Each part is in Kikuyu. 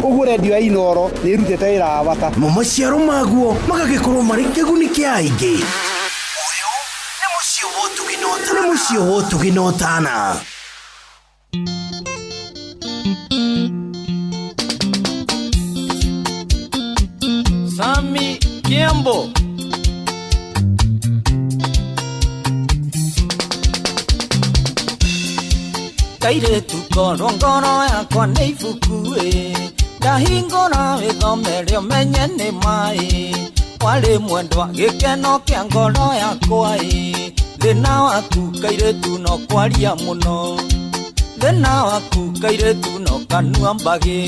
Ũguo rendio ya Inooro nĩ ĩrutĩte wĩra wa bata. Namo maciaro maguo magagĩkorwo marĩ kĩguni kĩa aingĩ. Ũyũ nĩ mũciĩ wa ũtugi na ũtana. Nĩ mũciĩ wa ũtugi na ũtana. Sami Kiambo. Kairĩtu korwo ngoro yakwa nĩ ibuku ĩ, ndahingũra wĩthomere ũmenye nĩ maĩ. Warĩ mwendwa gĩkeno kĩa ngoro yakwa ĩ, thĩna waku kairĩtu no kwaria mũno, thĩna waku kairĩtu no kanua mbagĩ.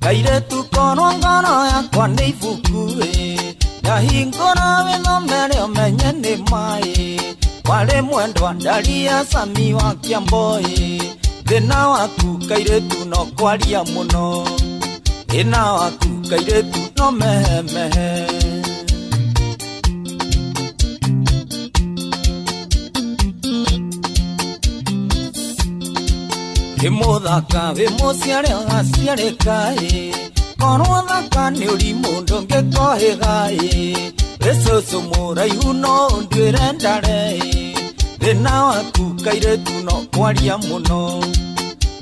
Kairĩtu korwo ngoro yakwa nĩ ibuku ĩ, ndahingũra wĩthomere ũmenye nĩ maĩ. Warĩ mwendwa ndaria Sami wa Kĩambo ĩ, thĩna waku kairĩtu no kwaria mũno, thĩna waku kairĩtu no mehemehe. Wĩ mũthaka wĩ mũciare ũgaciarĩka ĩ, korwo thaka nĩ ũrimũ ndũngĩkohĩga ĩ, wĩ cũcũ mũraihu no ũnduĩre ndare ĩ, thĩna waku kairĩtu no kwaria mũno,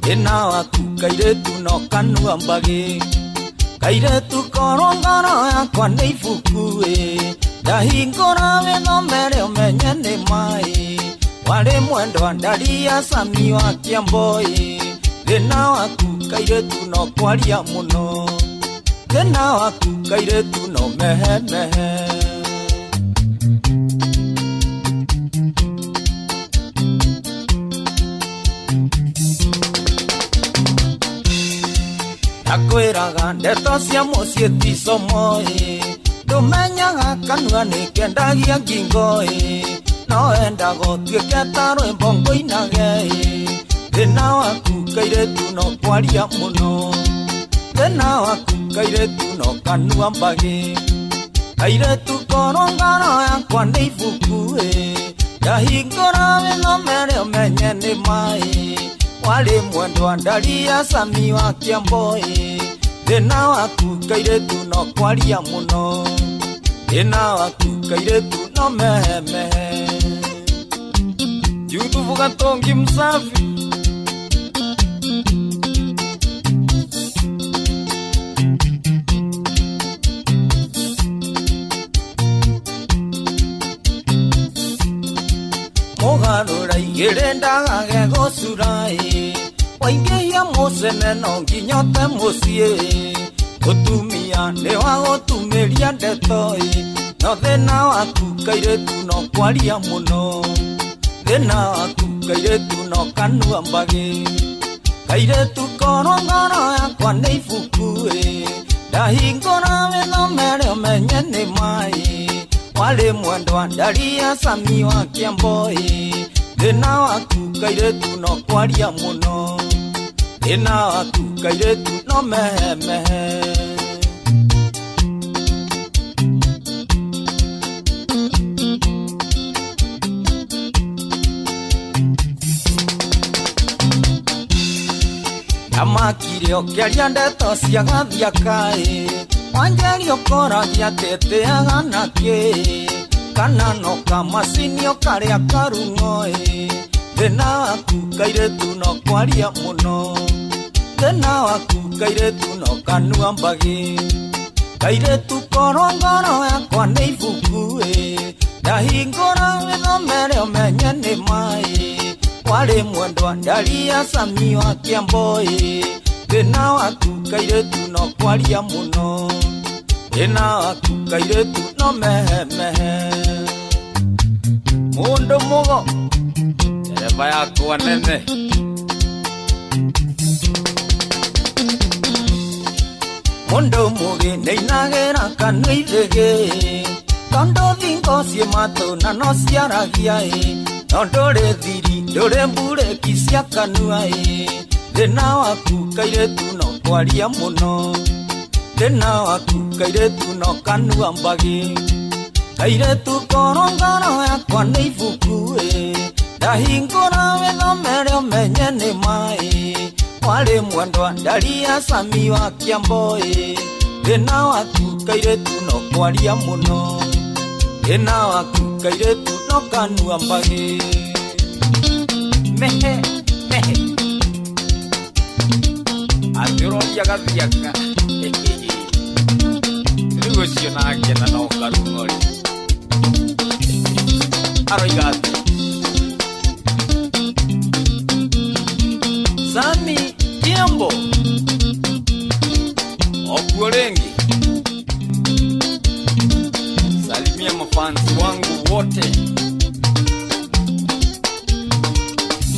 thĩna waku kairĩtu no kanua mbagĩ. Kairĩtu korwo ngoro yakwa nĩ ibuku ĩ, ndahingũra wĩthomere ũmenye nĩ maĩ. Warĩ mwendwa ndaria Sami wa Kĩambo ĩ, thĩna waku kairĩtu no kwaria mũno, thĩna waku kairĩtu no mehemehe. Ndakwĩraga ndeto cia mũciĩ ti somo ĩ, ndũmenyaga kanua nĩ kendagia ngingo ĩ, no endaga ũtuĩke ta rwĩmbo ngũinage ĩ, thĩna waku kairĩtu no kwaria mũno, thĩna waku kairĩtu no kanua mbagĩ. Kairĩtu korwo ngoro yakwa nĩ ibuku ĩ, ndahingũra wĩthomere ũmenye nĩ maĩ. Warĩ mwendwa ndaria Sami wa Kĩambo ĩ, thĩna waku kairĩtu no kwaria mũno, thĩna waku kairĩtu no mehemehe. Yusufu Gatongi Msafi. Mũgarũra igĩrĩ ndagage gũcura ĩ, waingĩhia mũcene no nginya ũte mũciĩ ĩ, mũtumia nĩ wa gũtumĩria ndeto ĩ, no thĩna waku kairĩtu no kwaria mũno, thĩna waku kairĩtu no kanua mbagĩ. Kairĩtu korwo ngoro yakwa nĩ ibuku ĩ, ndahingũra wĩthomere ũmenye nĩ maĩ. Warĩ mwendwa ndaria Sami wa Kĩambo ĩ, thĩna waku kairĩtu no kwaria mũno, thĩna waku kairĩtu no mehemehe. Ndamakire ũkĩaria ndeto cia gathiaka ĩ, wanjeria ũkoragia atĩ ĩtĩaga na kĩ, kana no kamacini o karĩa karung'o ĩ, thĩna waku kairĩtu no kwaria mũno, thĩna waku kairĩtu no kanua mbagĩ. Kairĩtu korwo ngoro yakwa nĩ ibuku ĩ, ndahingũra wĩthomere ũmenye nĩ maĩ. Warĩ mwendwa ndaria Sami wa Kĩambo ĩ, thĩna waku kairĩtu no kwaria mũno, thĩna waku kairĩtu no mehemehe. Mũndũ mũgo ndereba yakwa nene. Mũndũ mũgĩ nĩainagĩra kanua ithĩgĩ, tondũ thingo ciĩ matũ na no ciaragia ĩ, no ndũrĩ thiri ndũrĩ mburĩki cia kanua ĩ, thĩna waku kairĩtu no kwaria mũno, thĩna waku kairĩtu no kanua mbagĩ. Kairĩtu korwo ngoro yakwa nĩ ibuku ĩ, ndahingũra wĩthomere ũmenye nĩ maĩ. Warĩ mwendwa ndaria Sami wa Kĩamboĩ. Thĩna waku kairĩtu no kwaria mũno. Thĩna waku kairĩtu no kanua mbagĩ. Mehe mehe. Atĩ ũroria gathiaka. Rĩu ũcio nake na no karung'ori. Aroiga atĩ Sami Kiambo okuo rĩngĩ. Salimia mafansi wangu wote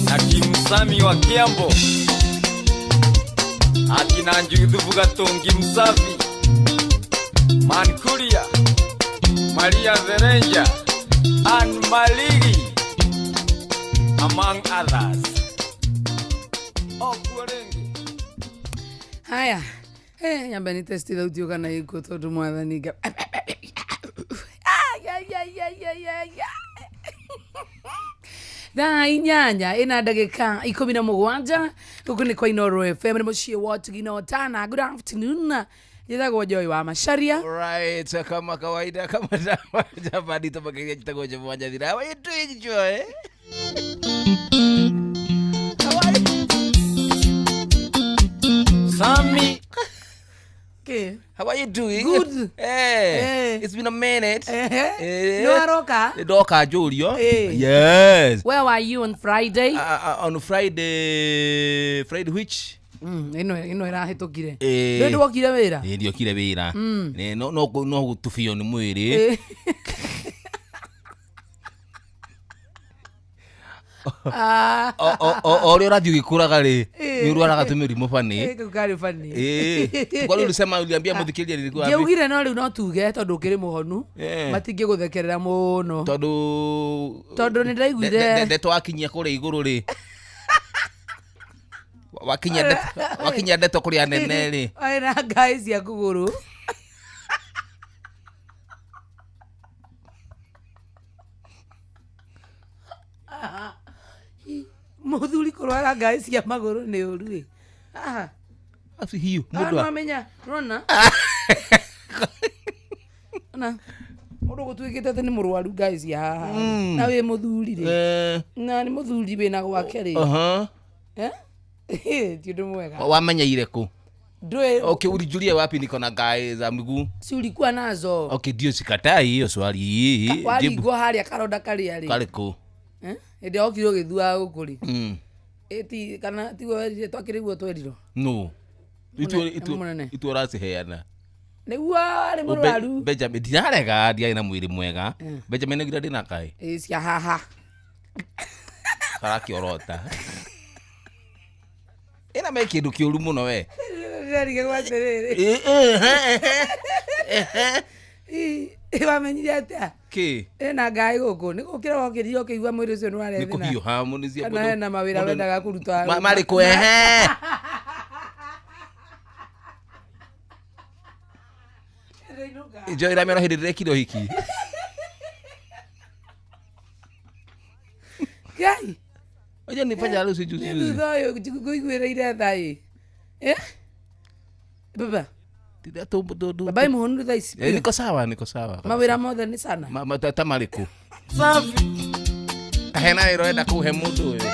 na Kimsami wa Kiambo, akina Njuthubu Gatungi Msafi, Mankuria, Maria Therenja and Maligi among others. Okuo rĩngĩ. Haya, nyambe ni testi thauti kana iko tondu mwathani nga Ai, ai, ai, ai, ai, ai, ai. Thaa 8 ina ndagĩka 17 gũkũ nĩ kwa Inooro FM nĩ mũciĩ wa ũtugi na ũtana. Good afternoon, njĩtagwo Joy wa Macharia. Right, kama kawaida, kama dawa jamani, tumakeria jitagwo Joy Nyathira. How are you doing, Joy? How are you? Sami Kĩ? How are you doing? Good. Hey, Eh. it's been a minute. Nĩ waroka? Ndoka njũrio. Eh. Yes. Where were you on Friday? On Friday, Friday which? Ĩno ĩrahĩtũkire. Eh. Ndũĩ ndwokire wĩra? Ĩ, ndiokire wĩra. No no no gũtubio nĩ mwĩrĩ. Ah, O ũrĩa ũrathiĩ ũgĩkũraga rĩ, Eh. nĩ ũrwaraga tũmĩrimũ bani. Kau karĩ funny. Kwani ulisema, uliambia mũthikĩrĩria nilikuwa wapi? Ndiaugire no rĩu no tuge tondũ ũkĩrĩ mũhonu matingĩgũthekerera mũno Tondũ tondũ nĩ ndaiguire ndeto wakinyia kũrĩa igũrũ rĩ, wakinyia wakinyia ndeto kũrĩ anene rĩ, warĩ na ngai cia kũgũrũ. Mũthuri kũrwara ngai cia magũrũ nĩ ũru ĩ. Ah, Acu hiũ ah, mũndũ nĩwamenya nĩwona ona mũndũ gũtuĩkĩte atĩ nĩ mũrwaru ngai cia haha na wĩ mũthuri rĩ, na nĩ mũthuri wĩna gwake rĩ. Eh? Ti ũndũ mwega. Wamenyeire kũ? Ndũĩ. Okay, ulijulia wapi niko na ngai za miguu? Si ulikuwa nazo? Okay, ndio sikatai hiyo swali. Jibu. Waringwo harĩa karonda karĩa rĩ. Karĩ kũ? Eh? Hĩndĩ ĩrĩa wokire ũgĩthuaga gũkũ rĩ. Ĩ, ti kana tiguo werire twakĩrĩguo twerirwo? No. Mũnene. Itu ũraciheana. Nĩguo warĩ mũrwaru. Benjamin ndirarega, ndiarĩ na mwĩrĩ mwega. Benjamin nĩoigire ndĩna kaĩ Ĩ, cia haha. karakĩorota ĩna me kĩndũ kĩũru mũno we. Ndĩrarigagwo atĩrĩrĩ. Ĩ, wamenyire atĩa Kĩ? ĩna ngai gũkũ nĩ gũkĩra wokĩrire ũkĩigua mwĩrĩ ũcio nĩ Nĩ warethina kũhiũha mũno cia kana hena mawĩra wendaga kũruta? Marĩ kũ? Ehe. Njoĩ ramera hĩndĩ ndĩrekire ũhiki. Ngai. Oja nifanya harusi juzi Nĩ juzi. thutha ũyũ ngũiguĩrĩire tha ĩ. Eh? Baba. Baba ĩ mũhonu thaa ici? Eh, niko sawa, niko sawa. Mawĩra mothe nĩ sana. Ta marĩkũ? Safi. Kahena wĩra ũrenda kũhe mũndũ ũyũ?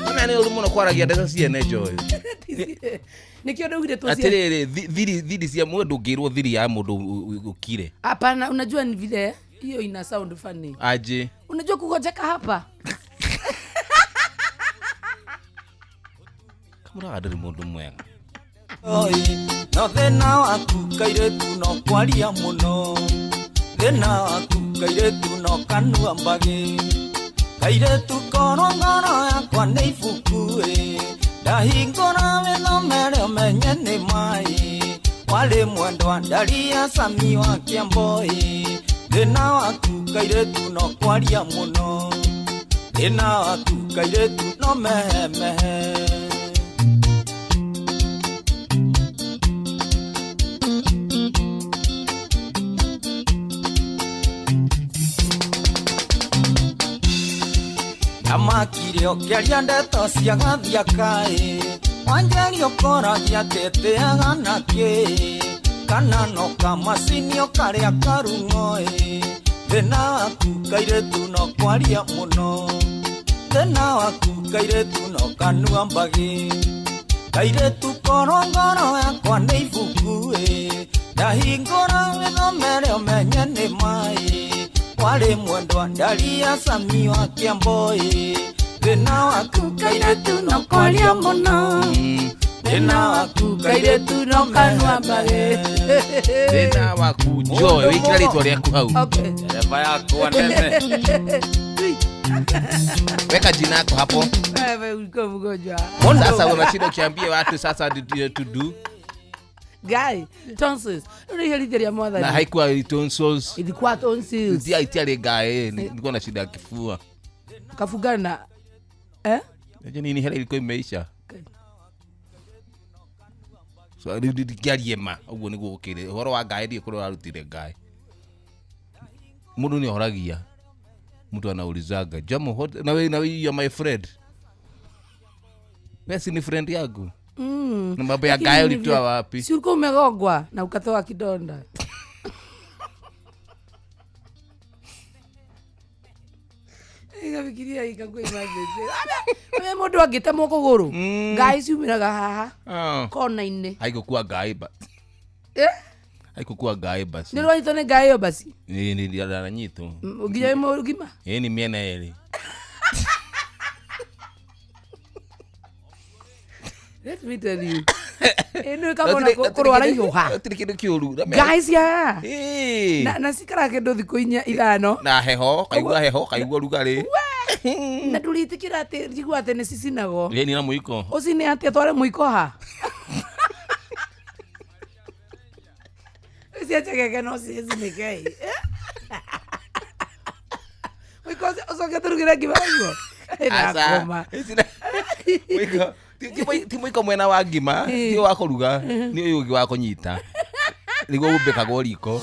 Ona nĩ ũru mũno kwaragia ndeto ciene, Joy. Nĩkĩo ndaugire tũcie. Atĩrĩrĩ, thiri cia mũndũ, ũngĩrwo thiri ya mũndũ ũkire. Hapana, unajua ni vile hiyo ina sound funny. Aje? Unajua kugojeka hapa. Kamũraga ndũrĩ mũndũ mwega. Oi, no thĩna waku kairĩtu no kwaria mũno. Thĩna waku kairĩtu no kanua mbagĩ. Kairĩtu korwo ngoro yakwa nĩ ibuku ĩ, ndahingũra wĩthomere ũmenye nĩ maĩ. Warĩ mwendwa ndaria Sami wa Kĩamboĩ. Thĩna waku kairĩtu no kwaria mũno. Thĩna waku kairĩtu no mehemehe. Ndamakire ũkĩaria ndeto cia gathiaka-ĩ Wanjeri ũkoragia atĩ ĩtĩaga na kĩ Kana no kamacinio karĩa karung'o-ĩ Thĩna waku kairĩtu no kwaria mũno Thĩna waku kairĩtu no kanua mbagĩ Kairĩtu korwo ngoro yakwa nĩ ibuku-ĩ Ndahingũra wĩthomere ũmenye nĩ maĩ Warĩ mwendwa ndaria Sami wa Kĩamboĩ Thĩna waku kairĩtu no kwaria mũno Thĩna waku kairĩtu no kanua mbagĩ Thĩna waku Joy, wĩkĩra rĩtwa rĩaku hau. Okay. Dereba yakwa nene Weka jina yako hapo. Wewe ulikuwa mgonjwa. Sasa unashinda ukiambia watu sasa to do. Guy, tonsils. Rĩu iherithia rĩa Na mwathani. haikuwa tonsils. Ilikuwa tonsils. Ndia itiarĩ ngaĩ, nilikuwa na shida ya kifua. Kafugana. Eh? Unajua nini hela ilikuwa imeisha. So rĩu ndingĩarie ma ũguo nĩguo gũkĩrĩ ũhoro wa ngaĩ ndiĩ kũrĩa ũrarutire ngaĩ. Mũndũ nĩ ahoragia. Mtu anaulizaga Jamo, what na we you are my friend. Wewe si ni friend yangu. Na mambo ya Lakini ngaĩ ni ulitoa wapi? Si ulikuwa umegongwa na ukatoa kidonda. Ikafikiria ikakuwa emergency. Wewe mũndũ angĩtemwo kũgũrũ ngaĩ ciumĩraga haha kona-inĩ. Haikukuwa ngaĩ ba. Eh? Haikukuwa ngaĩ basi. Nĩ rwanyitwo nĩ ngaĩ ĩyo basi. Ni ni ndaranyitwo. Nginya wĩ mũgima. Ĩĩ ni mĩena yerĩ. Let me tell you. Ĩno ĩkabona kũrwara ihũha. Gũtirĩ kĩndũ kĩũru. Ngaĩ cia Ĩĩ. na cikaraga kĩndũ thikũ inya ithano. Na heho, kaigua heho, kaigua rugarĩ. Na ndũrĩtĩkĩra atĩ njigua atĩ nĩ cicinagwo. Ĩĩ ni na mũiko. Ũcine atĩa tware mũiko ha? Cia njegege no cicinĩke. Mũiko ũcio ũcoke tũrugĩre ngima naguo. Ĩrakũma. Mũiko. Ti mũiko mwena wa ngima, ti wa kũruga, nĩ ũyũ ũngĩ wa kũnyita. Nĩguo ũmbĩkagwo riko.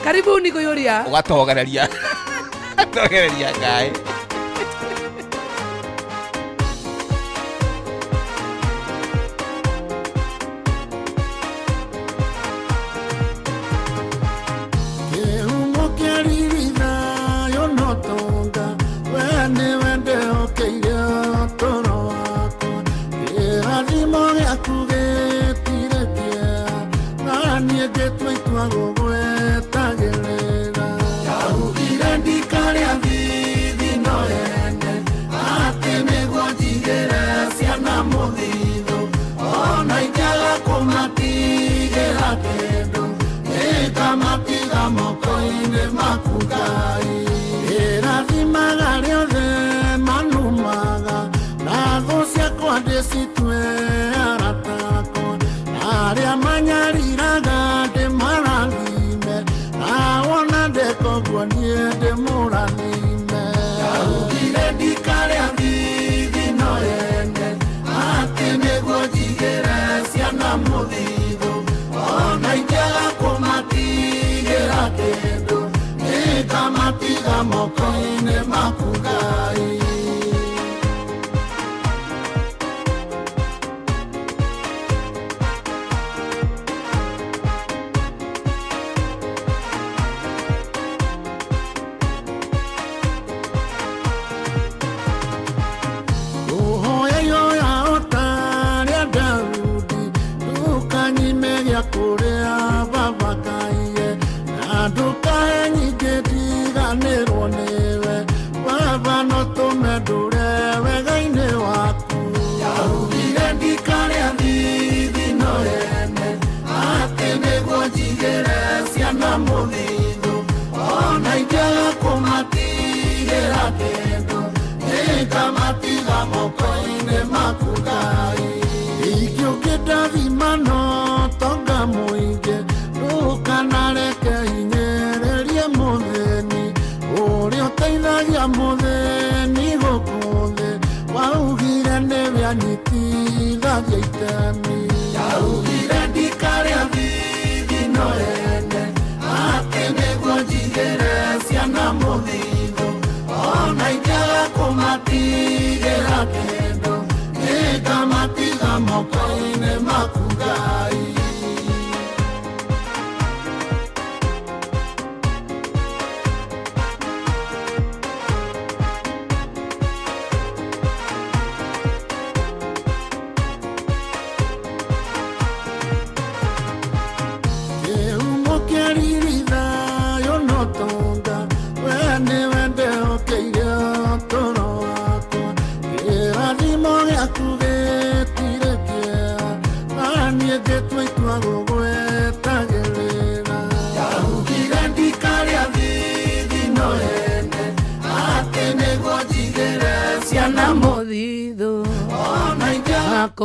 Karibuni kũiyũria. Ũgatogereria. Togereria ngaĩ. Kĩhumo kĩa riri thayũ no tonga, we nĩwe ndĩhokeire ũtũũro wakwa. Kĩrathimo gĩaku gĩtirĩ kĩeha, na niĩ ngĩtua itua gũgwetagĩrĩra. Ndaugire ndikarĩa thithino ene, atĩ nĩguo njigĩre ciana mũthithũ. Ona ingĩaga kũmatigĩra kĩndũ, nĩngamatiga moko-inĩ maku Ngai. Ĩrathimaga rĩothe manumaga, na thũ ciakwa ndĩcitue arata akwa. Arĩa manyariraga ndĩmarathime, na wona ndeka ũguo niĩ ndĩmũrathime. Ndaugire ndikarĩa thithino ene, atĩ nĩguo njigĩre ciana mũthithũ. Ona ingĩaga kũmatigĩra kĩndũ, nĩngamatiga moko-inĩ maku Ngai. Ũhoya ihoya o ta rĩa Daudi, ndũkanyime gĩa kũrĩa baba kaiye, na ndũkahe nyingĩ ndiganĩrwo nĩwe, baba no tũme ndũre wega-inĩ waku. Ndaugire ndikarĩa thithino ene, atĩ nĩguo njigĩre ciana mũthithũ. Ona ingĩaga kũmatigĩra kĩndũ, nĩngamatiga moko-inĩ maku Ngai. Ingĩũkĩndathima no tonga mũingĩ, ndũkanareke hinyĩrĩrie mũthĩni. Ũrĩa ũteithagia mũthĩni gũkũ thĩ, waugire nĩwe anyitithagia itemi. Ndaugire ndikarĩa thithino ene, atĩ nĩguo njigĩre ciana mũthithũ. Ona ingĩaga kũma kĩndũ nĩngamatiga moko-inĩ maku Ngai. Kĩhumo kĩa riri thayũ na ũtonga, we nĩwe ndehokeire ũtũũro wakwa. Kĩrathimo gĩaku gĩtirĩ kĩeha, na niĩ ngĩtua itua gũgwetagĩrĩra. Ndaugire ndikarĩa thithino ene, atĩ nĩguo njigĩre ciana Mũthithũ ona ingĩaga kũmatigĩra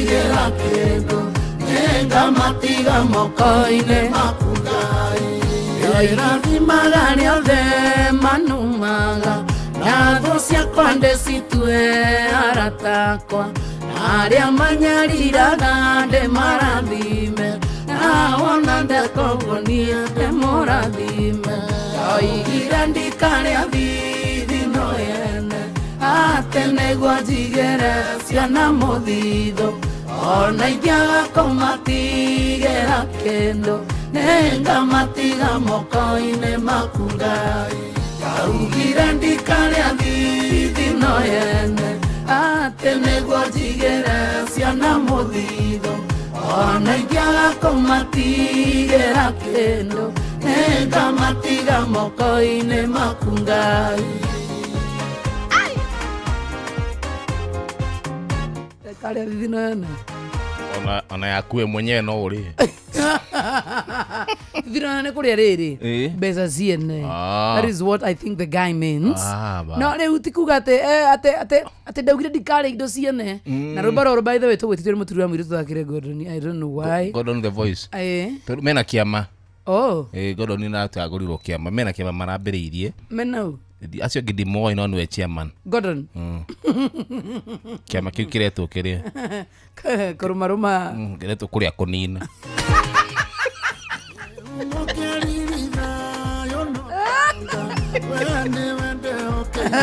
kũmatigĩra kĩndũ nĩngamatiga moko-inĩ maku Ngai. Ĩrathimaga rĩothe manumaga na thũ ciakwa ndĩcitue arata akwa na arĩa manyariraga ndĩmarathime na wona ndeka ũguo niĩ ndĩmũrathime. Ndoigire ndikarĩa thithino yene atĩ nĩguo njigĩre ciana mũthithũ ona ingĩaga kũmatigĩra kĩndũ nĩngamatiga moko-inĩ maku Ngai. Ndaugire ndikarĩa thithino yene atĩ nĩguo njigĩre ciana mũthithũ ona ingĩaga kũmatigĩra kĩndũ nĩngamatiga moko-inĩ maku Ngai. Karĩa thithino yene Ona yaku we mwenyewe no ũrĩe. Thithino yene kũrĩa rĩrĩ Ĩ. mbeca ciene. Ah. That is what I think the guy means. Ah, ba. No rĩu ti kuga atĩ atĩ atĩ ndaugire ndikarĩa indo ciene na rwĩmbo rũrũ by the way tũgwĩtĩtio nĩ mũturi wa mũirĩtu tũthakĩre Gordon. I don't know why. Gordon the voice. Eh. Tondũ mena kĩama. Oh, Gordon nĩ aratagũrirwo kĩama mena kĩama marambĩrĩirie. mena ũ? Acio angĩ ndimoĩ no nĩwe chairman. Gordon. Kĩama kĩu kĩretwo kĩrĩa Kũrũmarũma. Kĩretwo kũrĩa kũnina. Kĩhumo kĩa riri thayũ na ũtonga, we nĩwe ndehokeire.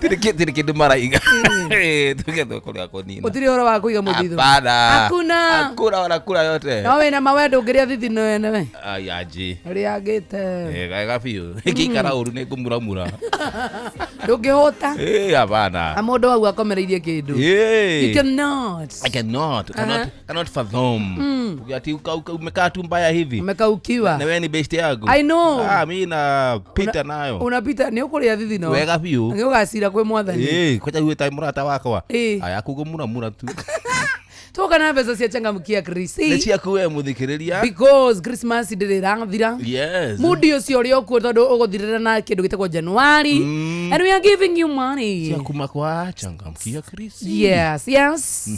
Tirĩ kĩndũ maraiga. Tũgetwo kũrĩa kũnina. Gũtirĩ ũhoro wa kũiga mũthithũ. Hapana. Hakuna. Hakuna wala kura yote. No wĩna mawendo ũngĩrĩa thithino yene we. Ai aje. Ũrĩangĩte. Wega biũ. Ngĩikara ũru nĩ ngũmuramura. Ndũngĩhũta. Hapana. Na mũndũ wau akomereirie kĩndũ. You cannot. I cannot, cannot fathom. Ati umekaa tu mbaya hivi. Umekaukiwa. Na wewe ni best yangu. I know. Ah, mimi na pita nayo. Unapita nĩ ũkũrĩa thithino. Wega biũ. Nĩ ũgacira kwĩ mwathani. Kwacha uwe tai mũrata wakwa. Ĩ. Aya kũgũmuramura tu. Tũka na mbeca cia changamkia Chris. Nĩ ciaku we mũthikĩrĩria. Because Christmas ndĩrĩ ĩrathira. Yes. Mudi ũcio ũrĩ okuo tondũ ũgũthirĩra na kĩndũ gĩtagwo January. And we are giving you money. Cia kuma kwa changamkia Chris. Yes, yes.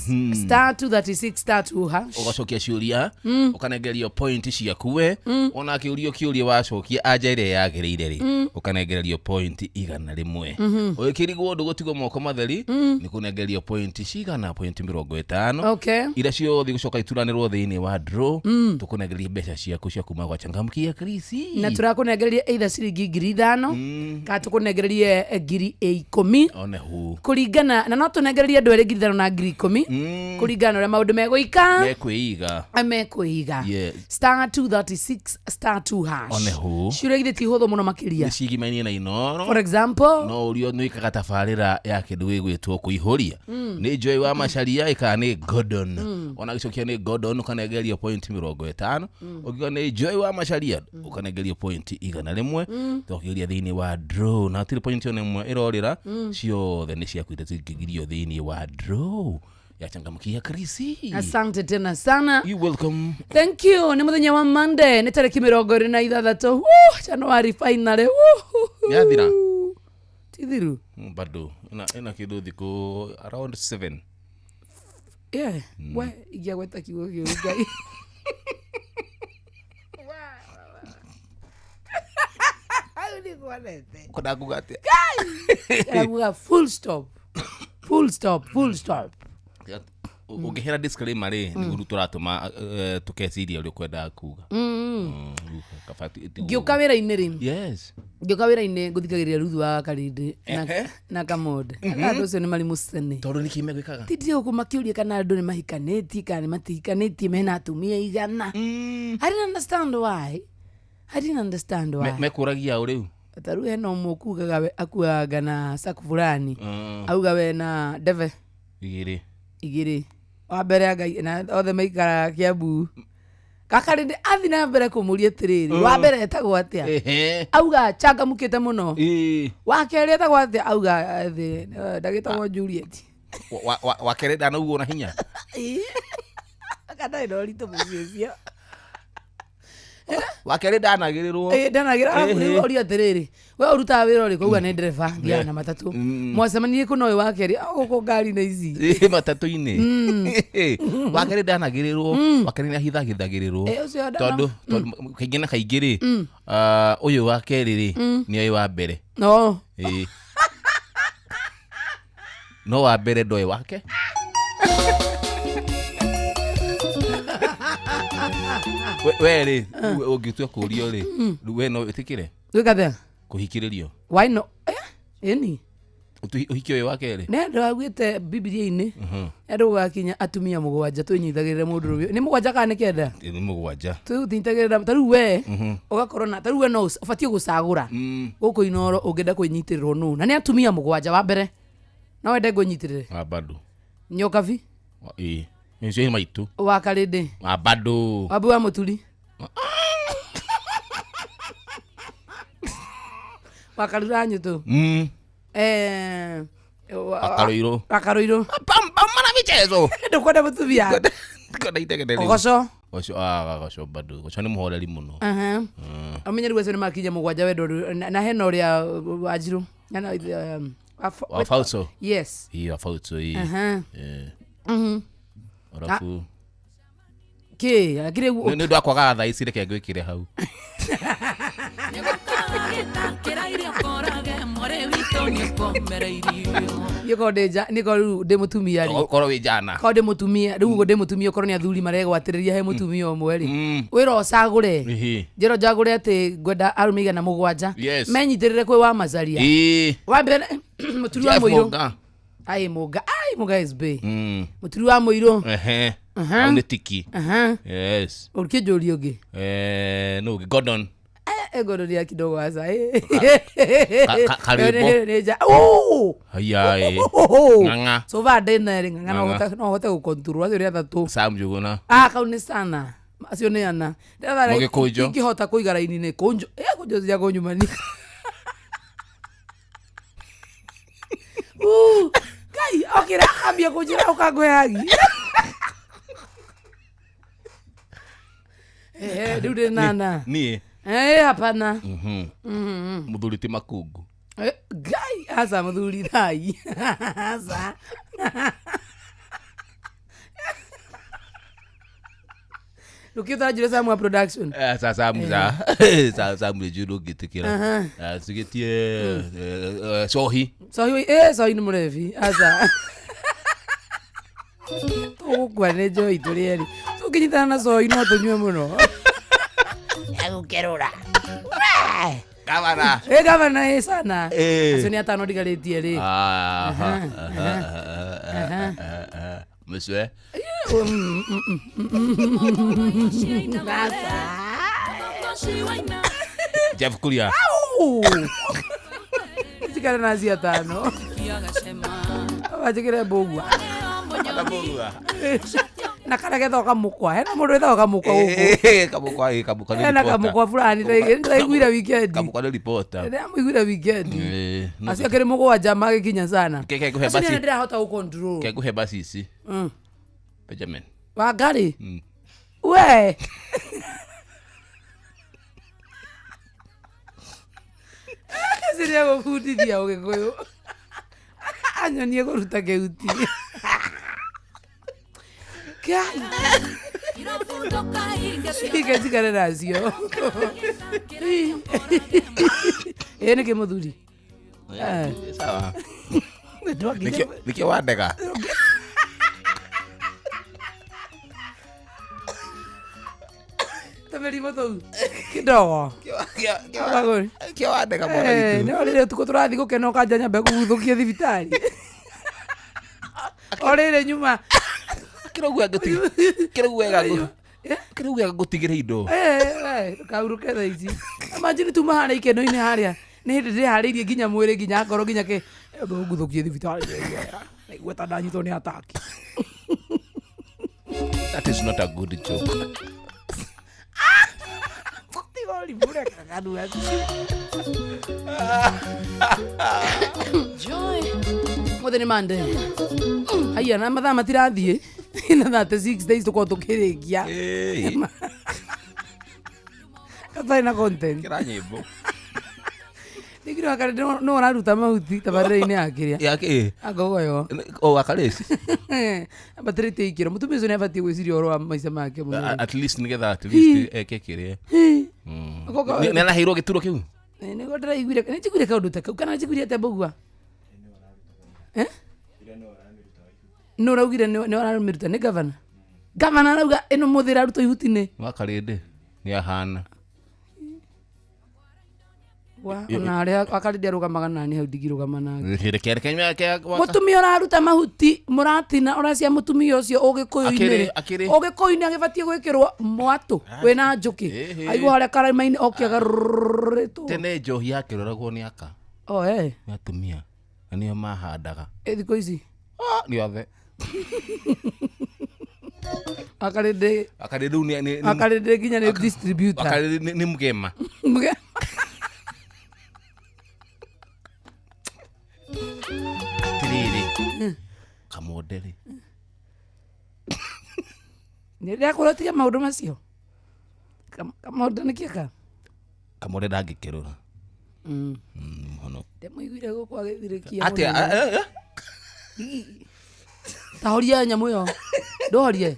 Star 236 star 2 hash. Ũgacokia ciũria ũkanengerio point ciaku we ona kĩũrio kĩũria wacokia anja ĩrĩa yagĩrĩire rĩ ũkanengererio point 100 ũgĩkĩrigwo ndũgũtigwo moko matheri nĩ kũnengerio point cigana point 50 Okay. ira ciothe igũcoka ituranĩrwo thĩinĩ wa draw tũkũnengereria mbeca ciaku cia kuma gwa changamkia Chris. Na tũrakũnengereria either ciringi 5,000 kana tũkũnengererie 10,000 one hu kũringana na no tũnengererie andũ erĩ 5,000 na 10,000 kũringana na ũrĩa maũndũ megũika mekwĩiga mekwĩiga. Yes. Star 236 star 2 hash. One hu. Ciũria githĩ ti hũthũ mũno makĩria. Nĩ cigimainie na Inoro. For example, No ũrio nĩ wĩkaga tabarĩra ya kĩndũ gĩgwĩtwo kũihũria nĩ Joy wa Macharia ĩkaa nĩ Gordon ona gĩcokia nĩ Gordon ũkanengerio point 50 ũngiuga nĩ Joy wa Macharia ũkanengerio point 100 tũkĩũria thĩinĩ wa draw na hatirĩ point ona ĩmwe ĩrorĩra ciothe nĩ ciaku iria cingĩgirio thĩinĩ wa draw ya changamkia Chris. Asante tena sana. You welcome. Thank you. Nĩ mũthenya wa Monday nĩ tarĩki 26 January finally. Yathira? Ti thiru. Bado ĩna kĩndũ thikũ around 7. Yeah. We ingĩagweta kiugo kĩũru Ngai. Kwenda kuga atĩa? Arakuga full stop. Full stop, full stop. Ũngĩhera disclaimer rĩ, nĩguo rĩu tũratũma tũkeciria ũrĩa ũkwendaga kuga. Rĩu kaba Ngĩũka wĩra-inĩ rĩ, Yes. Ngĩũka wĩra-inĩ ngũthikagĩrĩria Ruthu wa Karĩndĩ na Kamonde. Andũ acio nĩ marĩ mũcene. Tondũ nĩkĩ megwĩkaga? Tindire gũkũ makĩũria kana andũ nĩ mahikanĩtie kana nĩ matihikanĩtie, mena atumia igana. I didn't understand why. I didn't understand why. Mekũragia ũ rĩu? Ta rĩu hena ũmwe ũkugaga we akuaga na saku fulani. Auga we na ndebe Igĩrĩ. Igĩrĩ. Wa mbere anga na othe maikaraga Kiambu. Kakarĩndĩ athi na mbere kũmũria atĩrĩrĩ, wa mbere etagwo atĩa? Auga changamũkĩte mũno. Wa kerĩ etagwo atĩa? Auga thĩ ndagĩtagwo Juliet. Wa kerĩ ndanaugwo na hinya. Kana ĩno ũritũ mũciĩ ũcio. Wa kerĩ ndanagĩrĩrwo. Ĩ, ndanagĩra arabu rĩu oria atĩrĩrĩ, we ũrutaga wĩra ũrĩkũ? Auga nĩ ndereba, thiaga na matatũ. Mwacemanirie kũ na ũyũ wa kerĩ? "Ah, gũkũ ngari-inĩ ici." Matatũ-inĩ. Wa kerĩ ndanagĩrĩrwo, wa kerĩ nĩahithagithagĩrĩrwo. Ĩ, ũcio Tondũ kaingĩ na kaingĩ rĩ, ũyũ wa kerĩ rĩ, nĩ oĩ wa mbere. No. Ĩ. No wa mbere ndoĩ wake. We rĩ, ũngĩtua kũũrio rĩ, we no wĩtĩkĩre Gwĩka atĩa? Kũhikĩrĩrio. Why not? Ĩni. Ũhiki ũyũ wa kerĩ. Nĩ andũ augĩte Bibilia-inĩ andũ gũgakinya atumia mũgwanja twĩnyitagĩrĩra mũndũ rũmwe. Nĩ mũgwanja kana nĩ kenda? Nĩ mũgwanja. Tũnyitagĩrĩra ta rĩu we ũgakorwo na ta rĩu we no ũbatiĩ gũcagũra gũkũ Inoro ũngĩenda kwĩnyitĩrĩrwo nũ, na nĩ atumia mũgwanja. Wa mbere no wende ngwĩnyitĩrĩre? Wa bado. Nyokabi. Ĩ, ũcio nĩ maitũ. Wa Karĩndĩ. Wa bado. Wambu wa Mũturi, wa Karura Nyũtũ. Wa Karũirũ. Wa Karũirũ. Pambana michezo. Ndũkwenda mũtumia? Kwenda itegete rĩu. Ogoco. Goco, ah, goco bado. Goco nĩ mũhoreri mũno. Aha. Amenye rĩu acio nĩ makinya mũgwanja wendo rĩu, na hena ũrĩa wanjirũ. Hena, Wa Fauso. Yes. Ĩ, wa Fauso, ĩ. Aha. Arabu Kĩ akĩrĩ nĩ ũndũ wa kwagaga thaa ici, reke ngwĩkĩre hau. Niĩ korwo ndĩ niĩ korwo rĩu ndĩ mũtumia rĩ, korwo wĩ njana. Korwo ndĩ mũtumia rĩu, ũguo ndĩ mũtumia, ũkorwo nĩ athuri maregwatĩrĩria he mũtumia ũmwe rĩ, wĩra ũcagũre, njĩra njagũre atĩ ngwenda arũme igana mũgwanja menyitĩrĩre kwĩ wa Macaria. Wa mbere Mũturi wa Jeff Mũirũ. Mũnga. Ai Mũnga, ai Mũnga is bay. Mũturi wa Mũirũ. Hau nĩ tiki. Aha. Yes. Ũkĩnjũria ũngĩ. Nũ ũngĩ? Gordon. Ngororia kidogo aca. Karĩmbo. Haiya ĩ. Ng'ang'a. So far ndĩna erĩ, Ng'ang'a no Ng'ang'a. no hote gũcontrol acio nĩ atatũ. Sam Njuguna. Ah, kau nĩ sana, acio nĩ ana. Mũgĩkũnjo. Ingĩhota kũiga raini-inĩ kũnjo, kũnjo cia kũnyumania. Ngai okĩra ambia kũnjĩra ũkangũhe hagi. Rĩu ndĩ nana. Niĩ. Hapana. Mũthuri ti Makungu. Ngai aca, mũthuri thai aca. Rũkĩ ũtaranjĩra Samu wa production. Sa Sam sa Sam nĩ njũĩ ndũngĩtĩkĩra. Tũgĩtie cohi. Sohi, sohi nĩ mũrebi, aca tũgũkua nĩ njoi tũrĩ erĩ, tũngĩnyitana na sohi no tũnyue mũno. Agũkerũra. Gavana. Gavana ĩ sana. Acio nĩ atano ndigarĩtie rĩ. Monsieur. Jeff Kuria. Njikare na acio atano banjĩkĩre mbũgua na kana getagwo kamũkwa, hena mũndũ wĩtagwo kamũkwa gũkũ. Kamũkwa, ĩ, kamũkwa nĩ Hena reporter. kamũkwa fulani ndaiguire weekend. Kamũkwa nĩ reporter. Ndĩramũiguire weekend. No. Acio akĩrĩ mũgwanja magĩkinya sana. Ke ngũhe Acio basi. nĩ ndĩrahota gũcontrol. Ke ngũhe basi ici. Benjamin. Wangari we ciria gũbundithia ũgĩkũyũ, anyonie kũruta kĩhuti. Kai. Ike njikare nacio ĩ nĩkĩ mũthuri? Sawa. Nĩtwakinya- Nĩkĩo wandega. Tũmĩrimũ tũu kidogo. Kagũri. Kĩo wandega mwana Eh, witũ. nĩ rĩrĩ ũtukũ tũrathiĩ gũkena ũkanja nyambe kũguthũkia thibitarĩ. O rĩrĩ nyuma. Kĩrauga ngũtigĩre kĩrauga ngũ Eh? kĩrauga ngũtigĩre indo. Kaurũke thaa ici. Imagine tuma harĩa ikeno-inĩ harĩa. Nĩ hĩndĩ ndĩharĩirie nginya mwĩrĩ nginya ngoro nginya kĩ nguthũkie thibitarĩ. Naigua ta ndanyitwo nĩ ataki. That is not a good joke. Tiga ũrimũ reka kanua. Mũthĩ nĩ Monday. Haiya na mathaa matirathiĩ. Na 36 days tũkorwo tũkĩrĩkia. Hey, Gatarĩ na content. kĩra nyĩmbo. Nĩngiro akare no ũraruta mahuti tabarĩra-inĩ ya kĩrĩa. Ya kĩ? Angogoyo. O wakarĩci. Ambatĩrĩte ikĩro. Mũtumia ũcio nĩabatiĩ gwĩciria ũhoro wa maica make mũno. At least nĩgetha at least eke kĩrĩa. Ũkoka- Nĩ araheirwo gĩturo kĩu? Nĩguo ndĩraiguire nĩnjiguire kaũndũ ta kau kana njiguire atĩa mbũgua? Eh? Nũ ũraugire nĩ ũramĩruta nĩ gavana? Gavana arauga ĩno mũthĩ ĩrarutwo ihuti-inĩ. Wakarĩndĩ nĩ ahana. Wa ona harĩa wakarĩndĩ arũgamaga nani hau ndingĩrũgama nake. Reke reke reke Mũtumia ũraruta mahuti mũratina ũracia mũtumia ũcio ũgĩkũyũ-inĩ Akĩrĩ- rĩ. akĩrĩ. Ũgĩkũyũ-inĩ agĩbatiĩ gwĩkĩrwo mwatũ wĩna njũkĩ. Ĩhĩ. Aigua harĩa karima-inĩ oke agarũrĩtwo. Tene njohi yakĩroragwo nĩ aka Oh eh. nĩ atumia na nĩo mahandaga. Ĩ thikũ ici. Ah, nĩ othe. Wakarĩndĩ Wakarĩndĩ rĩu nĩ nĩ wakarĩndĩ nginya nĩ distributor. wakarĩndĩ nĩ mũgema. Mũge- Atĩrĩrĩ. Kamonde rĩ. Nĩ ndĩrakwĩra ũtige maũndũ macio. Kamonde nĩ kĩka. Kamonde ndangĩkĩrũra. Mũno. Ndĩmũiguire gũkũ agĩthirĩkia. Atĩa? mũnene. Ta horia nyamũ ĩyo. Ndũhorie.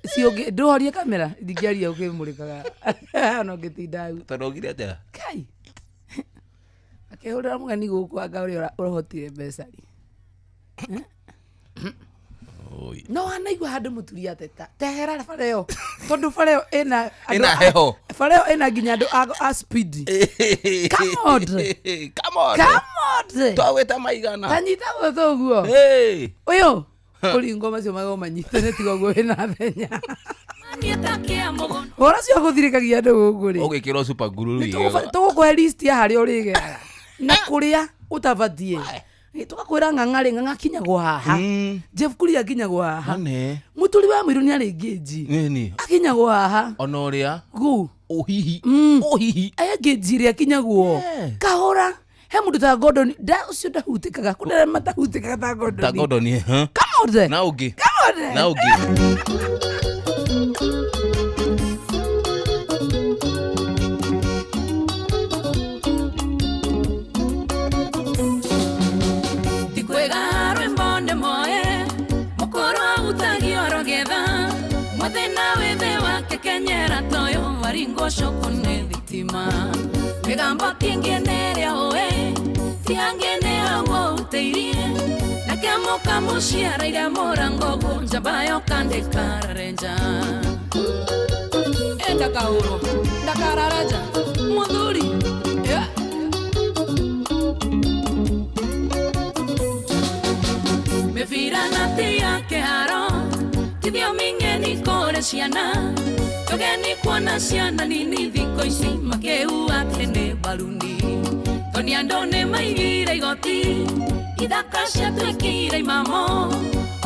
Si ũngĩ ndũhorie kamera ndingĩaria ũkĩmũrĩkaga. Ona ũngĩtinda hau. Tondũ augire atĩa? Kai. Akĩhũrĩra mũgeni gũkũ anga ũrĩa ũrahotire mbeca rĩ. Oi. No wanaigua handũ mũturi ateta. Tehera bara ĩyo. Tondũ bara ĩyo ĩna andũ Ĩna a- heho. Bara ĩyo ĩna nginya andũ a speed. Come on. Come on. Come on. Twagwĩta maigana. Tanyita gũtũ ũguo. Hey. Ũyũ kũringwo macio mago manyitane tiga ũguo wĩna thenya. Ũhoro ũcio gũthirĩkagia andũ gũkũ rĩ. Ũgĩkĩrwo super glue rĩu igego. Tũgũkũhe list ya harĩa ũrĩgeraga na kũrĩa ũtabatiĩ. Tũgakwĩra ng'ang'a rĩ ng'ang'a akinyagwo haha. Jeff Kuria akinyagwo haha. Ane. Mũturi wa mũirũ nĩ arĩ ngĩnji. Nini. Akinyagwo haha. Ona ũrĩa. Gu. Ũhihi. Ũhihi. Aya ngĩnji ĩrĩa akinyagwo. Eh. Kahora. He mũndũ ta Gordon nda ũcio ndahutĩkaga kũndĩ arĩa matahutĩkaga ta Gordon. Ta Gordon. Huh? Come on. Na ũngĩ. Come on. Na ũngĩ. Tikwega rwĩmbo nĩ moe mũkũrũ ahutagio arogetha mũthĩna wĩthĩ wake kenyera toyũ waringwo cũkũ nĩ thitima mĩgambo kĩngĩ nĩ ĩrĩa ũĩ ti angĩ nĩ hau ũhutĩirie nake mũkamũciaraire mũrango guo njamba yoka ndĩkararenja ndakahũrwo ndakararaja mũthuri yeah. Mĩbira na ti ya kĩharo ti thiomi ng'eni kũrĩ ciana tũgeni kuona ciana nini thikũ ici makĩua atĩ nĩ mbaruni toni andũ nĩ maigire igoti ithaka ciatuĩkire imamo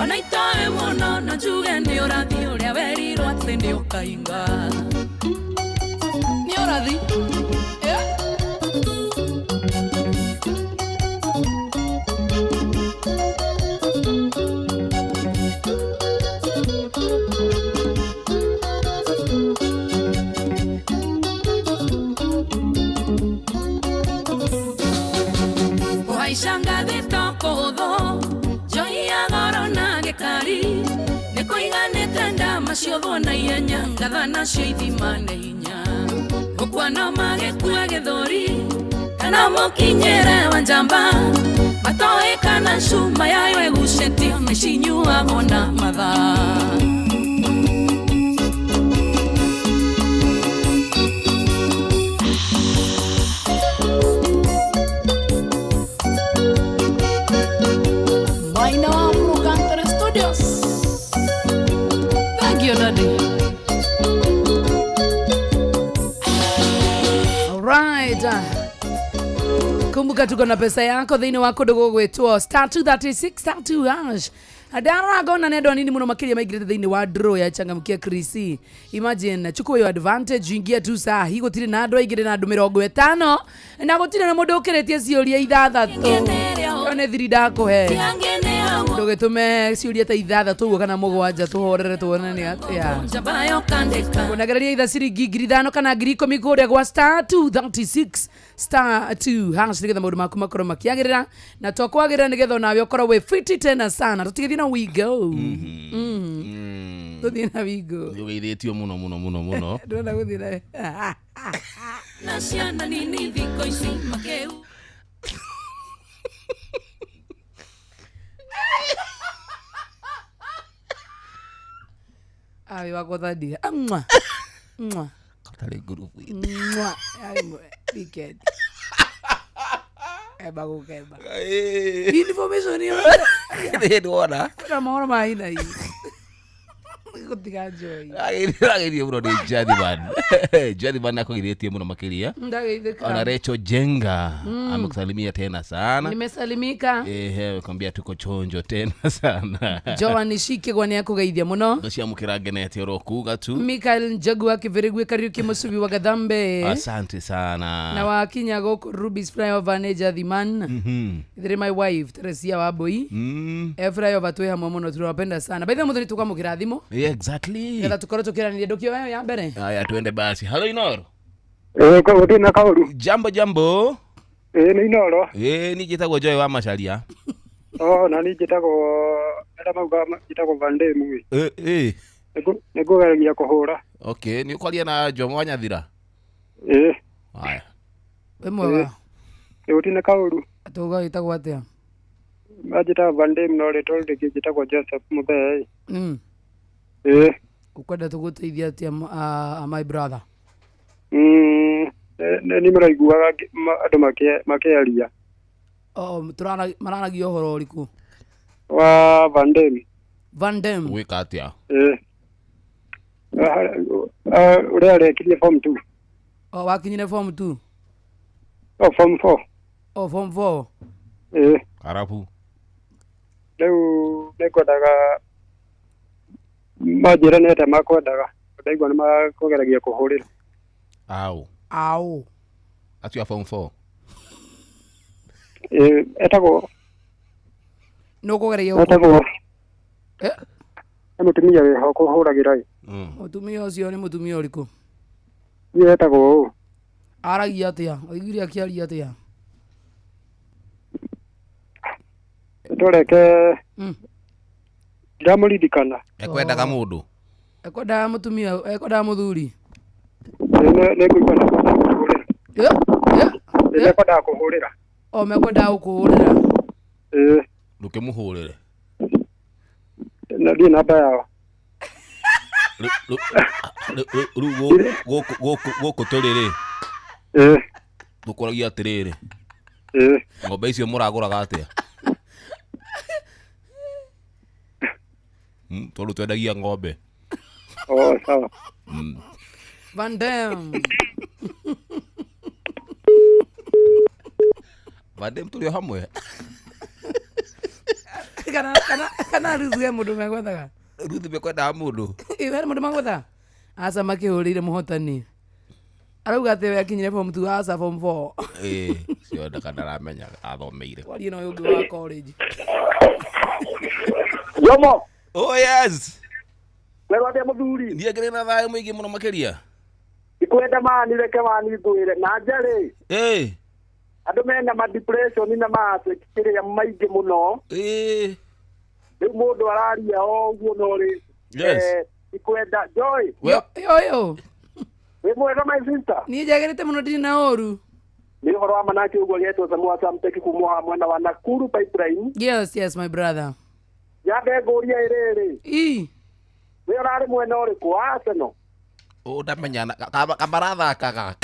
ona itoĩ mũno no njuge nĩ ũrathi ũrĩa werirwo atĩ nĩ ũkainga Nĩ ũrathi. Yeah. Kũhaica ngathĩ to kũhũthũ njohi ya goro na gĩkari nĩ kũiganĩte ndama ciũthwo na ihenya ngatha nacio ithima nĩ hinya gũkua no magĩkue gĩthũri kana mũkinyĩre wa njamba matoĩ kana cuma yayo ĩgucĩtio nĩcinyuagwo na mathaa. Thank you, Daddy. Alright. Kumbuka tuko na pesa yako thĩinĩ wa kũndũ gũgwĩtwo star 236 star 2 hash. Ndarora nĩ andũ anini mũno makĩria maingĩrĩte thĩinĩ wa draw ya changamkia Krisi. Imagine, chukua hiyo advantage, ingia tu saa hii, gũtirĩ na andũ aingĩ, na andũ 50 na gũtirĩ na mũndũ ũkĩrĩtie ciũria ithathatũ. Ĩyo nĩ thiri ndakũhe. Ndũgĩtũme ciũria ta ithathatũ ũguo kana mũgwanja, tũhorere tuone nĩ atĩa. Njabayo kandĩka. Unagereria itha ciringi 5,000 kana 10,000 kũrĩa gwa star 236 star 2 hash nĩgetha maũndũ maku makorwo makĩagĩrĩra na to kwagĩrĩra nĩgetha onawe ũkorwo wĩ fiti tena sana. Tũtigĩthiĩ na wigo. Tũthiĩ na wigo. Nĩ ũgeithĩtio mũno mũno mũno mũno. Ndĩrenda gũthiĩ na Na ciana nini thikũ ici makĩu. Awe wakwa thandia. Mwa. Mwa. Katarĩ ngurubu. Mwa. Ai, weekend. Eba gũkemba. Information ĩyo. Nĩ ndwona. Kwĩna mohoro ma hi na hi. Gũtiga njoi. Ageithio mũno nĩ Jathiman. Jathiman akũgeithĩtie mũno makĩria. Ndageithĩka. Ona Rachel Jenga amekusalimia tena sana. Nimesalimika. Ehe, kwambia tuko chonjo tena sana. Joan Shikigwa nĩ akũgeithia mũno. Ndociamũkĩra ngenete oro kuga tu. Michael Njagu wa Kĩbĩrĩgwi Kariuki Mũcubi wa Gathambe. Asante sana. Na wakinya gũkũ Rubis Flyover nĩ Jathiman. Ithĩrĩ my wife Teresia Wambui. Flyover twĩ hamwe mũno, tunawapenda sana. By the way, mũthoni tũkwamũkĩra thimũ. Yeah, exactly. Nĩgetha tũkorwo tũkĩaranĩria ndũkĩoya ya mbere. Haya, tuende basi. Hello Inoro. Gũtirĩ na kaũru. Jambo jambo. Nĩ Inoro. Ni njĩtagwo Joy wa Macharia. Na niĩ njĩtagwo arĩa mauga njĩtagwo Van Dam. Nĩngũgeragia kũhũra. Okay, nĩ ũkwaria na Jomo wa Nyathira? Haya. Wĩ mwega. Gũtirĩ na kaũru. Tũga wĩtagwo atĩa? Manjĩtaga Van Dam no rĩtwa rĩngĩ njĩtagwo Joseph Mũthee. Ũkwenda tũgũteithia atĩa, my brother? Nĩ mũraiguaga andũ makĩaria. Mararagia ũhoro ũrĩkũ? Wa Van Dam. Van Dam. Gwĩka atĩa? Ũrĩa arekirie form 2. Wakinyire form 2? Form 4. Form 4. Arabu. Rĩu nĩngwendaga manjĩre nĩ atĩa makwendaga. Ndaigua nĩ makũgeragia kũhũrĩra. Au. Au. Acio a form 4. Etagwo. Nĩ ũkũgeragia Etagwo. Nĩ mũtumia wĩho kũhũragĩra. Mũtumia ũcio nĩ mũtumia ũrĩkũ? Niĩ etagwo ũũ. Aragia atĩa? Ũiguire akĩaria atĩa? Tũreke. Ndamũririkana. Ekwendaga mũndũ. Ekwendaga mũtumia, ekwendaga mũthuri. Nĩngũigua nĩkwendaga kũhũrĩra. Nĩkwendaga kũhũrĩra. Mekwendaga gũkũhũrĩra. Ndũkĩmũhũrĩre. Na ndiĩ namba yao. Rĩu gũkũ tũrĩ rĩ. Tũkũragia atĩrĩrĩ. Ng'ombe icio mũragũraga atĩa? Tondũ twendagia ng'ombe. Sawa. Van Dam. Van Dam tũrĩ o hamwe. Kana Ruth he mũndũ megwethaga? Ruth mekwendaga mũndũ. He mũndũ megwethaga? Aca makĩhũrĩire mũhotani. Arauga atĩ we akinyire form 2, aca form 4. Cio ndaramenya athomeire. Kwaria na ũyũ ũngĩ wa college. Jomo. Oh yes. Wega atĩa mũthuri? Niĩ ngĩrĩ na thayũ mũingĩ mũno makĩria. Ikwenda mani reke mani ngwĩre na njarĩ. Andũ mena ma depression na ma kĩrĩa maingĩ mũno. Rĩu mũndũ araria o ũguo no rĩ. Yes. Ikwenda Joy. Yo. Wĩ mwega my sister? Niĩ njagĩrĩte mũno ndirĩ na ũru. Nĩ ũhoro wa manake ũguo getwo Samuel Samteki kuma haha mwena wa Nakuru pipeline. Yes, yes my brother. Nyambe ngũrie ĩrĩrĩ. We ũrarĩ mwena ũrĩkũ wa Arsenal? Ũndamenya kamarathakaga.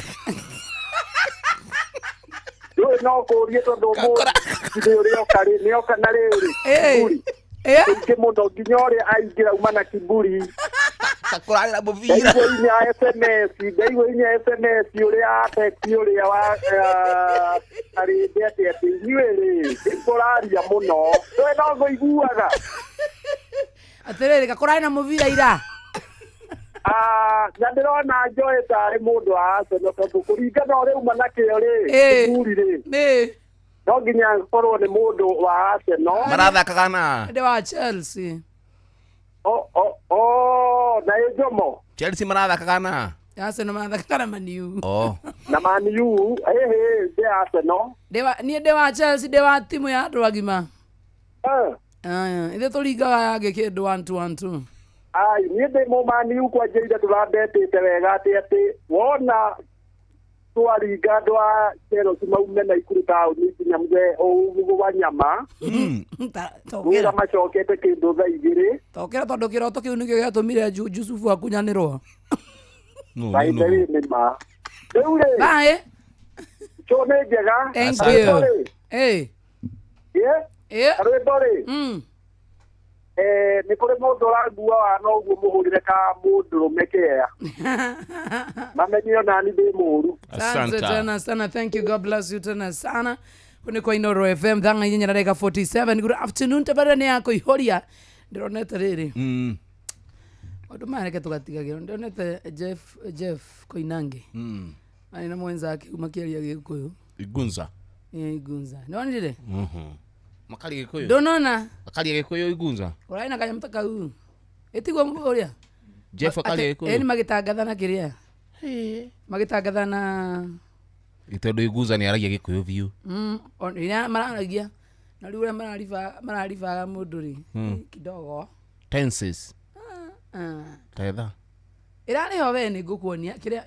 Rĩu no kũrie tondũ mũndũ ũrĩa oka rĩ nĩ oka na rĩrĩ. Kiburi. Aingĩ mũno nginya ũrĩa aingĩra uma na kiburi. Kakũrarĩ na mũbira. Ndaigua inya SMS, ndaigua inya SMS ũrĩa text ũrĩa wa arĩte atĩ atĩ inyuĩ rĩ, nĩkũraria mũno. We no ngũiguaga. Atĩrĩrĩ, kakũrarĩ na mũbira ira. Ah, na ndĩrona Joy tarĩ mũndũ wa Arsenal tondũ kũringana ũrĩa uma nakĩo rĩ, Ĩĩ. kĩburi rĩ, Nĩ no nginya akorwo nĩ mũndũ wa Arsenal. Marathakaga na ndĩ wa Chelsea. O, o, o, na ĩ Njomo Chelsea marathakaga na Arsenal marathakaga na Man U. Oh. na Man U, ĩhĩ, ndĩ Arsenal. Niĩ ndĩ wa Chelsea, ndĩ wa timu ya andũ agima. Eh. Aya, ithuĩ tũringaga yangĩ kĩndũ 1 2 1 2. Ai, niĩ ndĩ mũmani U kwanjĩire tũrambetĩte wega atĩ atĩ wona twaringa andũ a Chelsea maume Naikuru taũni nginya mũthee ũguo wa nyama wĩra macokete kĩndũ thaa igĩrĩ. Tokera tondũ kĩroto kĩu nĩkĩo gĩatũmire Jusufu akunyanĩrwo. By the way, nĩ ma. Rĩu rĩ, Bye. show nĩ njega. Thank Karwĩmbo you. rĩ, Eh. ĩ? Eh. Karwĩmbo rĩ, nĩ kũrĩ mũndũ ũrangua wa no ũguo mũhũrĩre ka mũndũrũme kĩea. Mamenye ona niĩ ndĩ mũũru. Asante tena sana. Thank you. God bless you tena sana. Kuni kwa Inoro FM thanga inya na dakika 47. Good afternoon. Tabarĩra nĩ ya kũihũria. Ndĩronete rĩrĩ. Maũndũ maya reke tũgatigagĩrwo. Ndĩronete Jeff Koinange. Arĩ na mwenzake makĩaria Gĩkũyũ. Igunza. Ĩ, Igunza. Nĩwonire? Makaria Gĩkũyũ. Ndũnona? Makaria Gĩkũyũ Igunza. Ũrarĩ na kanyamũ ta kau. Ĩtiguo ũrĩa? Jeff akaria Ĩ, Gĩkũyũ. nĩ magĩtangathana kĩrĩa? Magĩtangathana Tondũ Igunza nĩ aragia Gĩkũyũ biũ. Rĩrĩa mararagia na rĩu ũrĩa mararibaga mũndũ rĩ, kidogo. Tenses. Tetha. Ĩrarĩ ho we nĩ ngũkuonia kĩrĩa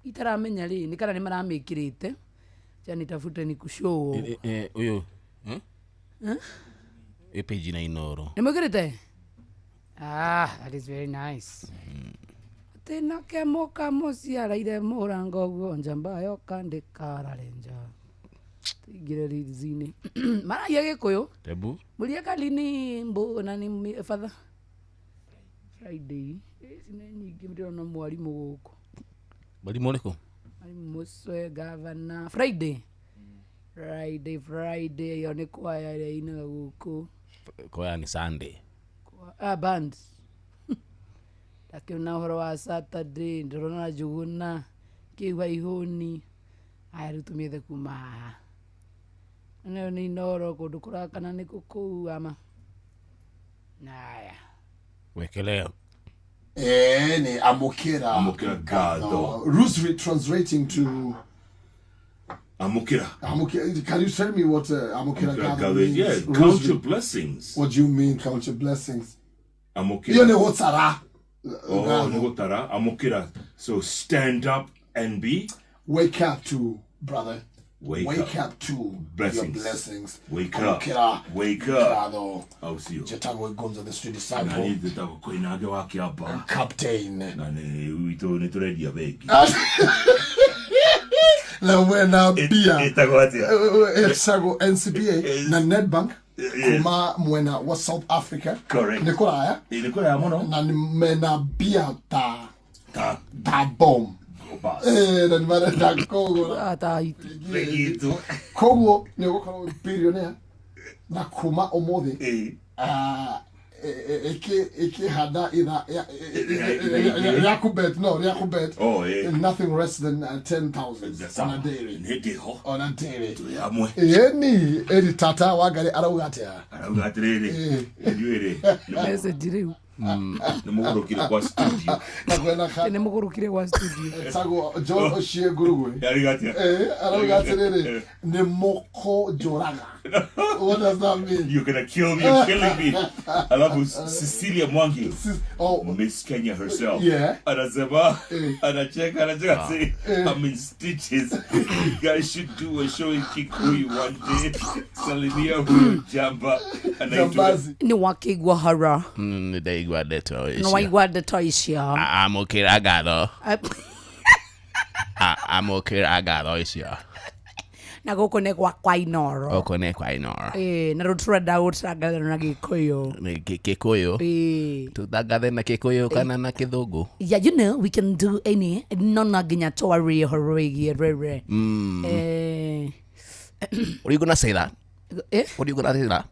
itaramenya rĩ, nĩ kana nĩ maramĩkĩrĩte. Acha nitafute nikushow. Ũyũ. Ĩ page na Inoro. Nĩ mwĩkĩrĩte? Ah, that is very nice. Atĩ nake mũka mũciaraire mũrango guo njamba yoka ndĩkarare nja. Tũingĩre reels-inĩ. Maragia Gĩkũyũ. Tebu. Mũria Kalini mbũ na nĩ father. Friday. Ici nĩ nyingĩ ndĩrona mwarimũ gũkũ. Mwarimũ ũrĩkũ? Mwarimũ Mũcwe, governor. Friday. Friday, Friday, ĩyo nĩ kwaya ĩrĩa ĩinaga gũkũ. Kwaya nĩ Sunday. Band. Ndakĩona ũhoro wa Saturday, ndĩrona Njũgũna, kĩigua ihũni. Aya rĩu tũmĩethe kuma haha. Nayo nĩ Inoro kũndũ kũrakana nĩ kũ kũu ama. Naya. Wekelea. Ni Amukira. Amukira Gado. Rosary translating to Amukira. Amukira. Can you tell me what Amukira Amukira Gado Gado means? Yeah, count Rosary. your blessings. What do you mean, count your blessings? Amukira. Iyo ni Hotsara. Oh, Nigotara. Amukira. So stand up and be. Wake up to, brother. Wake up to Blessings. your blessings. Wake up. Amukira. Wake up. Gado. I'll see you. Jetagwo Gonza, the street disciple. Na ni tetagwo Koinange wa Kĩamba. Captain. Na nĩ witũ nĩ tũrendia bengi. Na wena bia. Ĩtagwo atĩa? Ĩtagwo NCBA na Nedbank kuma mwena wa South Africa. Correct. Nĩ kũraya. Nĩ kũraya mũno. Na nĩ mena bia ta ta bomb. Bas. Na nĩ marenda kũgũra. Ta iti. Bengi itũ. Koguo nĩ ũgũkorwo billionaire na kuma ũmũthĩ ikihanda itha rĩa kubet no rĩa kubet Oh, eh. nothing less than 10,000 on a daily. Nĩ ndĩho. On a daily. Twĩ hamwe. Ĩni ĩri tata wa Ngarĩ arauga atĩa? Arauga atĩrĩrĩ, inyuĩ rĩ, Message rĩu. nĩ mũgũrũkire kwa studio. Na kwena ka Nĩ mũgũrũkire gwa studio. Etagwo John Oshie Ngurugwe. Arauga atĩa? Arauga atĩrĩrĩ, nĩ mũkũnjũraga. What does that mean? You're gonna kill me, you're killing me. Alafu Cecilia Mwangi, oh, Miss Kenya herself. Yeah. Anasema, anacheka, anacheka, say, I'm in stitches. You guys should do a show in Kikuyu one day. Salimia huyu jamba. Anaitwa Nĩ wakĩigua hara. Nĩ ndaigua ndeto Nĩ icio. waigua ndeto icio. Amũkĩra ngatho. Amũkĩra ngatho icio. Na gũkũ nĩ gwakwa Inoro. Gũkũ nĩ kwa Inoro. Ĩĩ, na rĩu tũrenda gũtangatha na Gĩkũyũ. Nĩ Gĩkũyũ. Ĩĩ. Tũtangathe na Gĩkũyũ kana na Kĩthũngũ? Yeah, you know, we can do any. No no nginya twarie ũhoro wĩgiĩ rĩrĩ. What are you gonna say that? Eh? What are you gonna say that?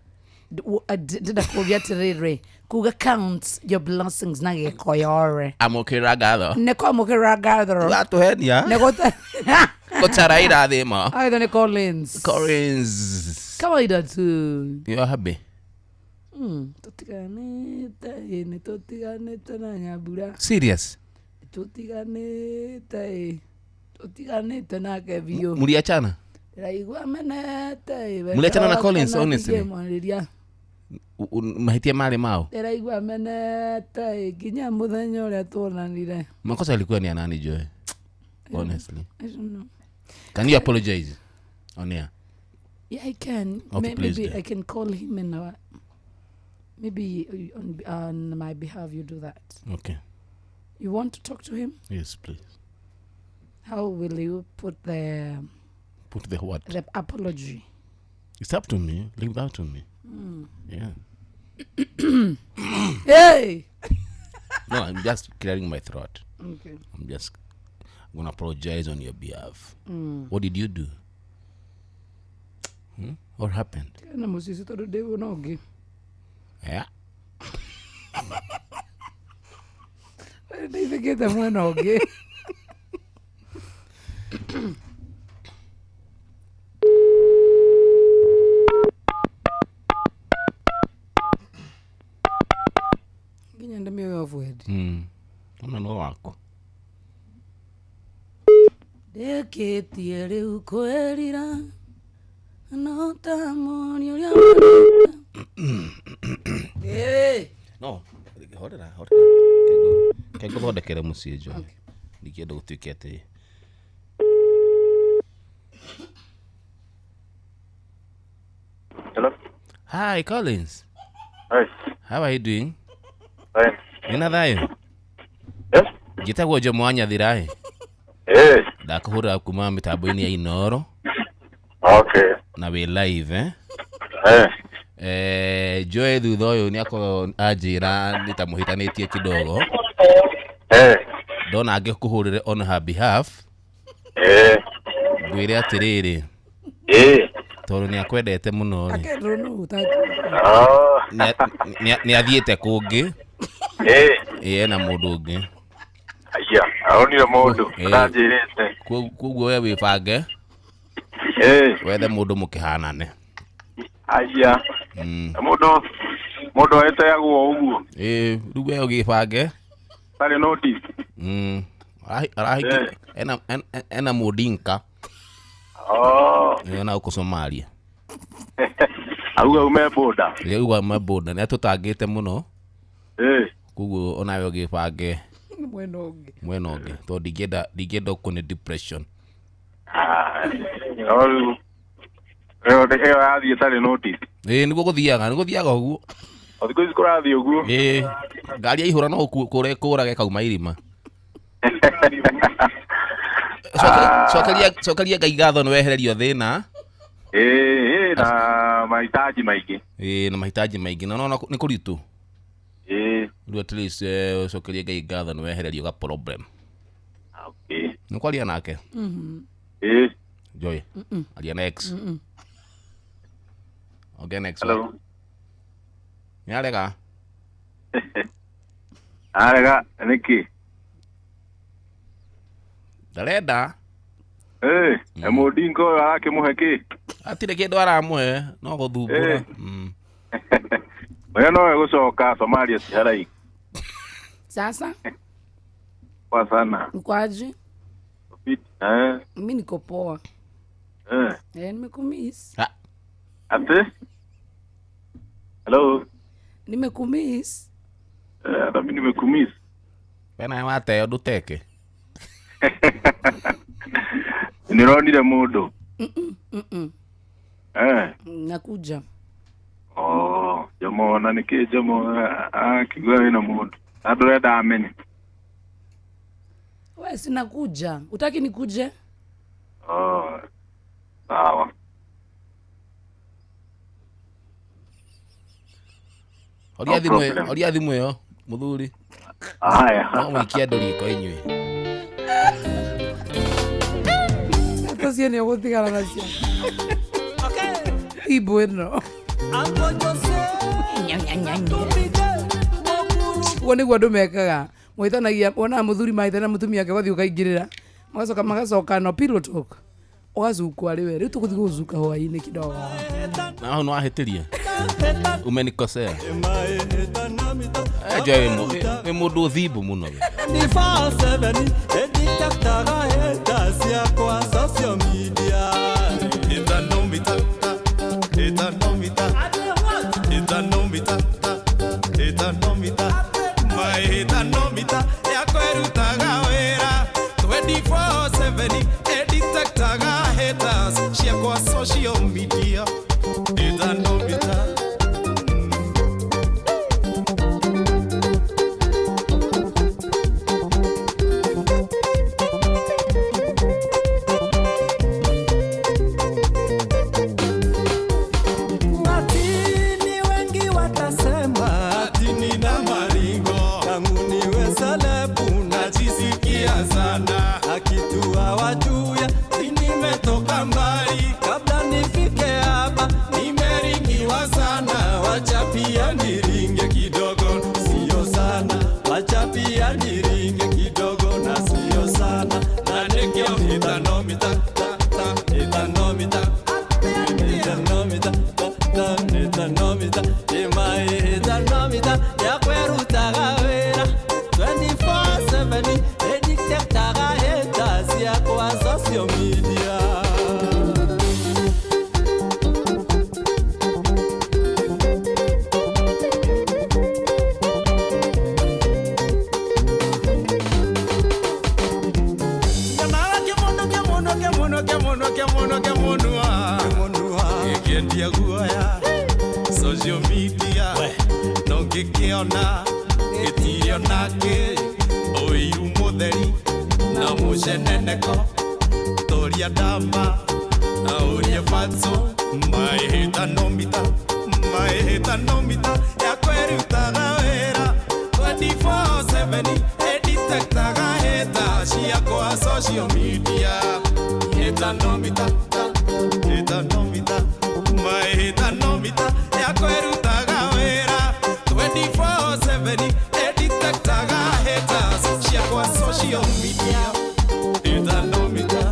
Ndĩrenda kuuga atĩrĩrĩ, kuga count your blessings na Gĩkũyũ rĩ. Amũkĩra ngatho. Nĩ kwamũkĩra ngatho. Ũratũhenia. Nĩ gũta Gũtara irathimo. Aitho nĩ Collins. Collins. Kawaida tu. You are happy? Tũtiganĩte, ĩ, nĩ tũtiganĩte na Nyambura. Serious? Tũtiganĩte, ĩ, tũtiganĩte nake biũ. Mũliachana? Ndĩraigua menete, ĩ, Mũliachana na Collins, kana honestly? ndingĩmwarĩria. Mahĩtia marĩ mao? Ndĩraigua menete, ĩ, nginya mũthenya ũrĩa tuonanire. Makosa yalikuwa ni ya nani, Joy? Honestly. I don't know. Can you apologize on air? Yeah, I can. Okay, please Maybe do. I can call him and maybe on my behalf you do that. Okay. You want to talk to him? Yes, please. How will you put the... Put the what? The apology. It's up to me. Leave that to me. Yeah. Hey! No, I'm just clearing my throat. Okay. I'm just gonna apologize on your behalf. What did you do? What happened? Na mũcici tondũ ndĩ na ũngĩ. Yeah. Ndeithĩkĩte mwena ũngĩ. Nginya ndĩmĩoe off head. Ona no waku. Ndĩkĩtie rĩu kwĩrira no ta mũni ũrĩa Ĩĩ. No, horera, horera. Ke ngũthondekere mũciĩ, Joy. Ndingĩenda gũtuĩke atĩ Hello? Hi, Collins. Hi. How are you doing? Fine. Wĩna thayũ? Yes? Njĩtagwo Jomo wa Nyathira ĩ. Eh. Ndakũhũrĩra kuma mĩtambo-inĩ ya Inoro. Okay. Na wĩ live, eh? Eh. Joy thutha ũyũ nĩ akorwo anjĩra nĩ ta mũhĩtanĩtie kidogo. Eh. Ndona angĩkũhũrĩre on her behalf. Eh. Ngwĩre atĩrĩrĩ. Eh. Tondũ nĩ akwendete mũno rĩ. Akendwo nũ ũtatu. Oh. Nĩ athiĩte kũngĩ. Eh. Ĩ ena mũndũ ũngĩ. Aya, aonire mũndũ aranjĩrĩte. Koguo we wĩbange. Eh. Wethe mũndũ mũkĩhanane. Aya. Mũndũ eteagwo ũguo. Ĩ, rĩu we ũgĩbange. Tarĩ notice. Arahiki ena mũndinka. Oh. Ena gũkũ Somalia. Auga ume boda. Ĩ, auga ume boda. Nĩ atũtangĩte mũno. Eh. Koguo onawe ũgĩbange. Mwena ũngĩ. Mwena ũngĩ. Tondũ ndingĩenda ũkũ nĩ depression. Ah. Rĩu ĩyo yathiĩ ĩtarĩ notice. Ĩ, nĩguo gũthiaga, nĩguo gũthiaga ũguo. O thikũ ici kũrathiĩ ũguo. Ĩ, ngari yaihũra no kũrage kauma irima. Cokeria Ngai ngatho nĩ wehererio thĩna. Ĩ, na mahitaji maingĩ. Ĩ, na mahitaji maingĩ. Na no nĩ kũritũ. Ĩ. Rĩu at least cokeria Ngai ngatho nĩ wehererio ga problem. Okay. Nĩ kwaria nake? Ĩ. Joy. Aria next. Okay, next. Hello. Nĩ arega? Arega nĩkĩ? Ndarenda. Eh, mũndingo ũyũ arakĩmũhe kĩ? Hatirĩ kĩndũ aramũhe, no gũthumbũra. We nowe gũcoka Somalia ti haraihu. Sasa? Poa sana. Uko aje? Fiti. Eh. Mimi niko poa. Eh. Eh, nimekumiss. Ate? Hello. Nimekumiss. Eh, hata mimi nimekumiss. We nawe wateo ndũteke. Nĩronire mũndũ. Eh. Nakuja. Oh, Jomo na nĩkĩ Jomo akiuga wĩna mũndũ. Na ndũrenda amenye. We sinakuja. Utaki nikuje? Oh. Sawa. Horia No thimũ ĩyo, problem. horia thimũ ĩyo mũthuri. Haya. No mũikie andũ riko inyuĩ. Ndeto cio nĩ ũgũtigana nacio. Imbo ĩno. Ũguo nĩguo andũ mekaga. Mwĩtanagia, wonaga mũthuri mahĩtania na mũtumia wake ũgathiĩ ũkaingĩrĩra. Magacoka magacoka no pillow talk. Ũgacukwo arĩ we. Rĩu tũgũthiĩ gũgũcuka hwaĩ-inĩ kidogo. Na hau nĩwahĩtĩria. Umenikosea. Eh, Joy, wĩ mũndũ thimbu mũno we. Social media, itanomita. Ati ni wengi watasema ati nina maringo, tangu niwe selebu najisikia sana, akitua wajuya nimetoka mbali, kabla nifike hapa nimeringiwa sana, wacha pia niringe kidogo, sio sana, wacha pia niringe kidogo na sio sana, na nikio itanomita ta ta itanomita itanomita ta ta itanomita imae itanomita yakwerutaga wĩra 24/7 edictaga haters yakwa social media. Nyonaga kĩmũndũ kĩmũndũ kĩmũndũ kĩmũndũ kĩmũndũ kĩmũndũ gĩkĩendia guoya social media no ngĩkĩona gĩtirio nake ũiru mũtheri na mũceneneko toria ndamba na ũrie fatso maĩhĩtanomita maĩhĩtanomita yakwerutaga wĩra 24/7 editektaga hĩta ciakwa social media hĩtanomita hĩtanomita maĩhĩtanomita yakwerutaga wĩra 24/7 editektaga hĩta ciakwa social media hĩtanomita.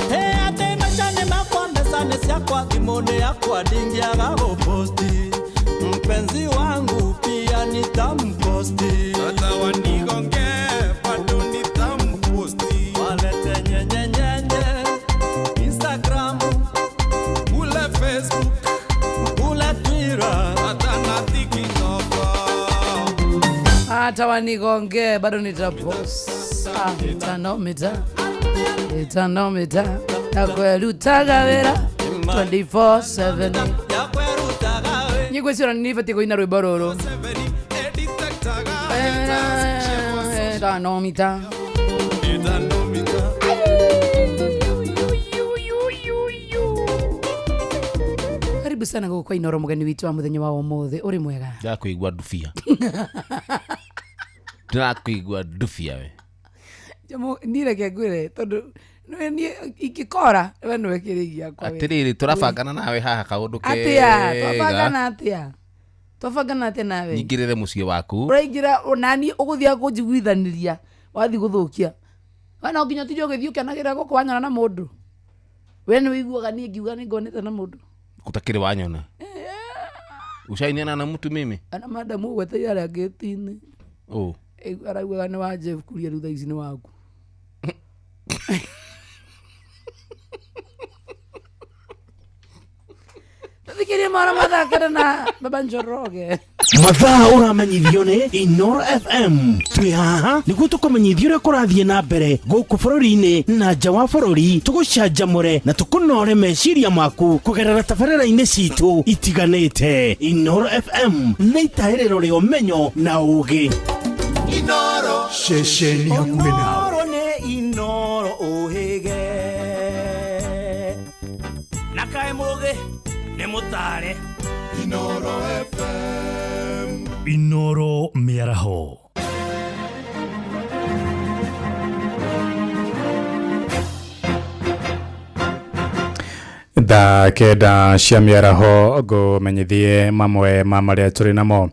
Hey, atĩ maica nĩ makwa mbeca nĩ ciakwa thimũ nĩ yakwa ndingĩaga gũposti mpenzi wangu pia nitamposti hata wanigonge bado nitamposti walete nyenyenyenye Instagram kule Facebook kule Twitter hata na TikTok. Hata wanigonge bado nitapost. Itanomita. Itanomita. Yakwerutaga wĩra 24/7. Nyĩmbo icio nĩ ibatiĩ kũina rwĩmbo rũrũ. Itanomita. Karibu sana gũkũ kwa Inoro mũgeni witũ wa mũthenya wa ũmũthĩ. Ũrĩ mwega? Ndĩrakũigua ndubia. Ndĩrakũigua ndubia we. Jamu niĩ reke ngwĩre tondũ nĩwe niĩ ingĩkora we nĩwe kĩrĩgi gĩakwa we. Atĩrĩrĩ tũrabangana nawe haha kaũndũ Atĩa kega. twabangana atĩa? Twabangana atĩa nawe? Nyingĩrĩre mũciĩ waku. Ũraingĩra nani ũgũthiĩ kũnjiguithanĩria wathiĩ gũthũkia. We no nginya ũtinde ũgĩthiĩ ũkenagĩra gũkũ wanyona na mũndũ. We nĩ ũiguaga niĩ ngiuga nĩ ngonete na mũndũ. Gũtakĩrĩ wanyona. Ushainiana na mtu mimi? Ana madamu ũgweteire harĩa gĩti-inĩ. Oh. Araugaga nĩ wa Jeff Kuria rĩu thaa ici nĩ waku. Tũthikĩrie mwana mathakĩre na Baba Njoroge. Mathaa ũramenyithio nĩ Inoro FM. Twĩ haha nĩguo tũkũmenyithie ũrĩa kũrathiĩ na mbere gũkũ bũrũri-inĩ na nja wa bũrũri, tũgũcanjamũre na tũkũnore meciria maku kũgerera tabarĩra-inĩ citũ itiganĩte. Inoro FM nĩ itahĩrĩro rĩa ũmenyo na ũgĩ. Inoro ceceni hakuhĩ nawe. Inoro nĩ inoro ũhĩge na kaĩ mũgĩ nĩ mũtare. Inoro FM. Inoro mĩaraho. Thaa 9 cia mĩaraho ngũmenyithie mamwe ma marĩa tũrĩ namo.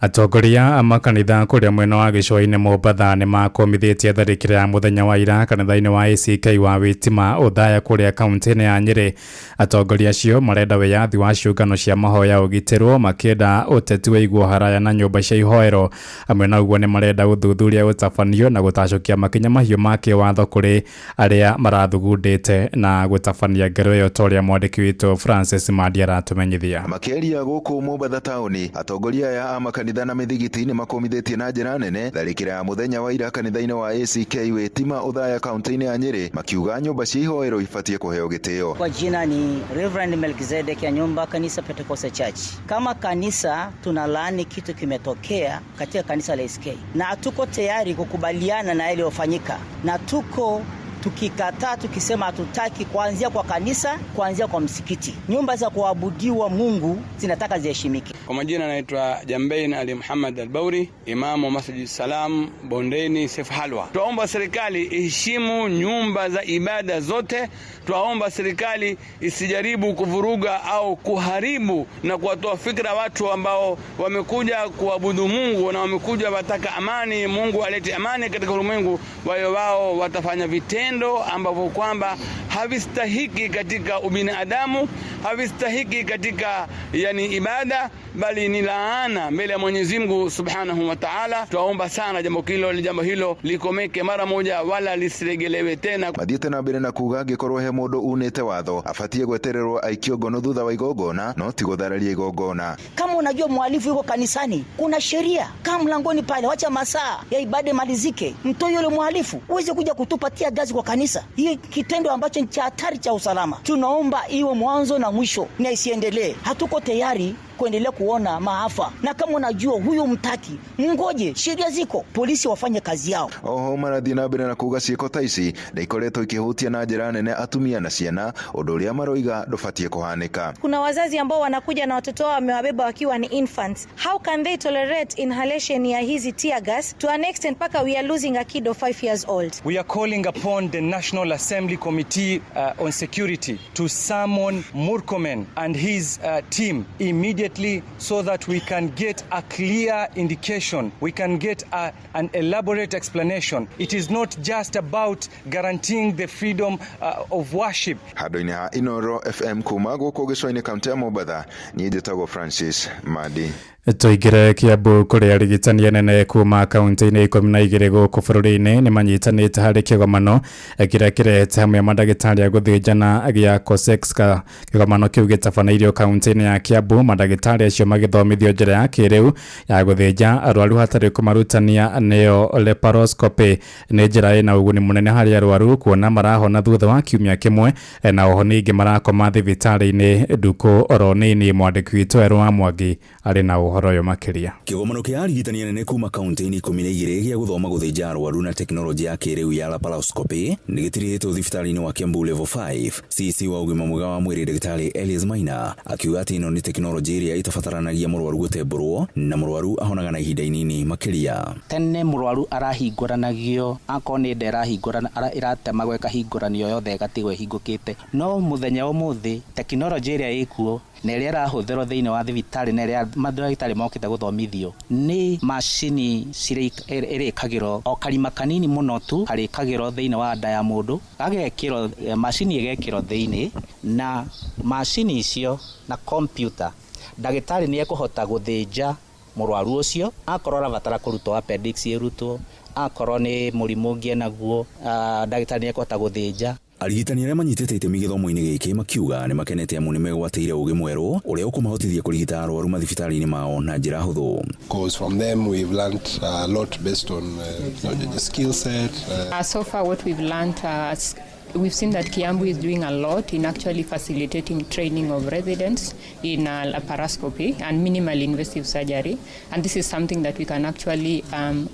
Atongoria a makanitha kũrĩa mwena wa gĩcũa-inĩ Mombatha nĩ makomithĩtie tharĩkĩra ya mũthenya wa ira kanitha-inĩ wa ACK wa Witima Othaya kũrĩa kaunti-inĩ ya Nyĩrĩ. Atongoria acio marenda wĩyathi wa ciũngano cia mahoya ũgitĩrwo, makĩenda ũteti wĩigwo haraya na nyũmba cia ihoero. Hamwe na ũguo nĩ marenda ũthuthuria ũtabanio na gũtacũkia makinya mahiũ ma kĩwatho kũrĩ arĩa marathugundĩte na gũtabania ngero ĩyo, ta ũrĩa mwandĩki witũ Francis Mandi aratũmenyithia. Makĩaria gũkũ Mombatha taũni, atongoria aya a makanitha na mĩthigiti nĩ makomithĩtie na njĩra nene tharĩkĩra ya mũthenya wa ira kanitha-inĩ wa ACK Witima Othaya kaunti-inĩ ya Nyĩrĩ, makiuga nyũmba cia ihoero ibatiĩ kũheo gĩtĩo. Kwa jina ni Reverend Melkizedek ya nyumba kanisa Pentecostal Church. Kama kanisa tunalaani kitu kimetokea katika kanisa la ACK, na hatuko tayari kukubaliana na yaliyofanyika, na tuko tukikataa tukisema hatutaki, kuanzia kwa kanisa, kuanzia kwa msikiti. Nyumba za kuabudiwa Mungu zinataka ziheshimike. Kwa majina naitwa Jambein Ali Muhammad Al-Bauri, imamu wa Masjid Salam Bondeni Saif Halwa. Twaomba serikali iheshimu nyumba za ibada zote. Twaomba serikali isijaribu kuvuruga au kuharibu na kuwatoa fikra watu ambao wamekuja kuabudu Mungu na wamekuja wataka amani. Mungu alete amani katika ulimwengu, wao wao watafanya vitendo ambavyo kwamba havistahiki katika ubinadamu, havistahiki katika yani ibada, bali ni laana mbele ya Mwenyezi Mungu Subhanahu wa Ta'ala. Twaomba sana jambo hilo likomeke mara moja, wala lisiregelewe tena. Mathiĩte na mbere na kuga angĩkorwo he mũndũ unĩte watho abatiĩ gwetererwo aikio ngono thutha wa igongona, no ti gũthararia igongona. Kama unajua mhalifu yuko kanisani, kuna sheria. Kama mlangoni pale, wacha masaa ya ibada malizike, mtoe yule mhalifu, uweze kuja kutupatia gazi kwa kanisa. Hii kitendo ambacho ni cha hatari cha usalama, tunaomba iwe mwanzo na mwisho na isiendelee. Hatuko tayari kuendelea kuona maafa, na kama unajua huyo mtaki, ngoje sheria ziko, polisi wafanye kazi yao. Oho marathiĩ na mbere na kuga ciĩko ta ici nĩ ikoretwo ikihutia na njĩra nene atumia na ciana, ũndũ ũrĩa maroiga ndũbatiĩ kũhanĩka. Kuna wazazi ambao wanakuja na watoto wao wamewabeba wakiwa ni infants. How can they tolerate inhalation ya hizi tear gas to an extent mpaka we are losing a kid of 5 years old? We are calling upon the National Assembly Committee on Security to summon Murkomen and his team immediately so that we can get a clear indication, we can get an elaborate explanation. It is not just about guaranteeing the freedom of worship. Handũ-inĩ ha Inoro FM kuma gũkũ gĩcũa-inĩ kaunti ya Mombatha, niĩ njĩtagwo Francis Mandi. Tũingĩre Kiambu kũrĩa arigitani anene kuma kaunti-inĩ 12 gũkũ bũrũri-inĩ nĩ manyitanĩte harĩ kĩgomano kĩrĩa kĩrehete hamwe mandagĩtarĩ a gũthĩnjana gĩa COSEXCA. Kĩgomano kĩu gĩtabanĩirio kaunti-inĩ ya Kiambu, mandagĩtarĩ acio magĩthomithio njĩra ya kĩrĩu ya gũthĩnja arwaru hatarĩ kũmarutania, nĩyo laparoscopy. Nĩ njĩra ĩna ũguni mũnene harĩ arwaru kuona marahona thutha wa kiumia kĩmwe, na oho ningĩ marakoma thibitarĩ-inĩ ndukũ oro nini. Mwandĩki witũ Erwa Mwangi arĩ na ũhoro ũyũ makĩria. Kĩgomano kĩa arigitani anene kuma kaunti-inĩ 12 gĩa gũthoma gũthĩnja arwaru na tekinoronjĩ ya kĩrĩu ya laparoscopy nĩ gĩtirihĩtwo thibitarĩ-inĩ wa Kiambu Level 5. CC wa ũgima mwega wa mwĩrĩ Ndagĩtarĩ Elias Maina akiuga atĩ ĩno nĩ tekinoronjĩ ĩrĩa ĩtabataranagia mũrwaru gũtembũrwo na mũrwaru ahonaga na ihinda inini makĩria. Tene mũrwaru arahingũranagio, akorwo nĩ nda ĩrahingũrana, ĩratemagwo ĩkahingũranio yothe ĩgatigwo ĩhingũkĩte. No mũthenya ũmũthĩ tekinoronjĩ ĩrĩa ĩkuo na ĩrĩa ĩrahũthĩrwo thĩinĩ wa thibitarĩ na ĩrĩa mandagĩtarĩ mokĩte gũthomithio nĩ macini ĩrĩkagĩrwo o karima kanini mũno tu, karĩkagĩrwo thĩinĩ wa nda ya mũndũ, gagekĩrwo macini ĩgekĩrwo thĩinĩ, na macini icio na kompyuta ndagĩtarĩ nĩ ekũhota gũthĩnja mũrwaru ũcio, akorwo arabatara kũrutwo appendix ĩrutwo, akorwo nĩ mũrimũ ũngĩ enaguo, ndagĩtarĩ nĩ ekũhota gũthĩnja. Arigitani arĩa manyitĩte itemi gĩthomo-inĩ gĩkĩ makiuga nĩ makenete amu nĩ megwatĩire ũgĩ mwerũ ũrĩa ũkũmahotithia kũrigita arwaru mathibitarĩ-inĩ mao na njĩra hũthũ. Because from them we've learned a lot based on the skill set. So far what we've learned, we've seen that Kiambu is doing a lot in actually facilitating training of residents in laparoscopy and minimal invasive surgery. And this is something that we can actually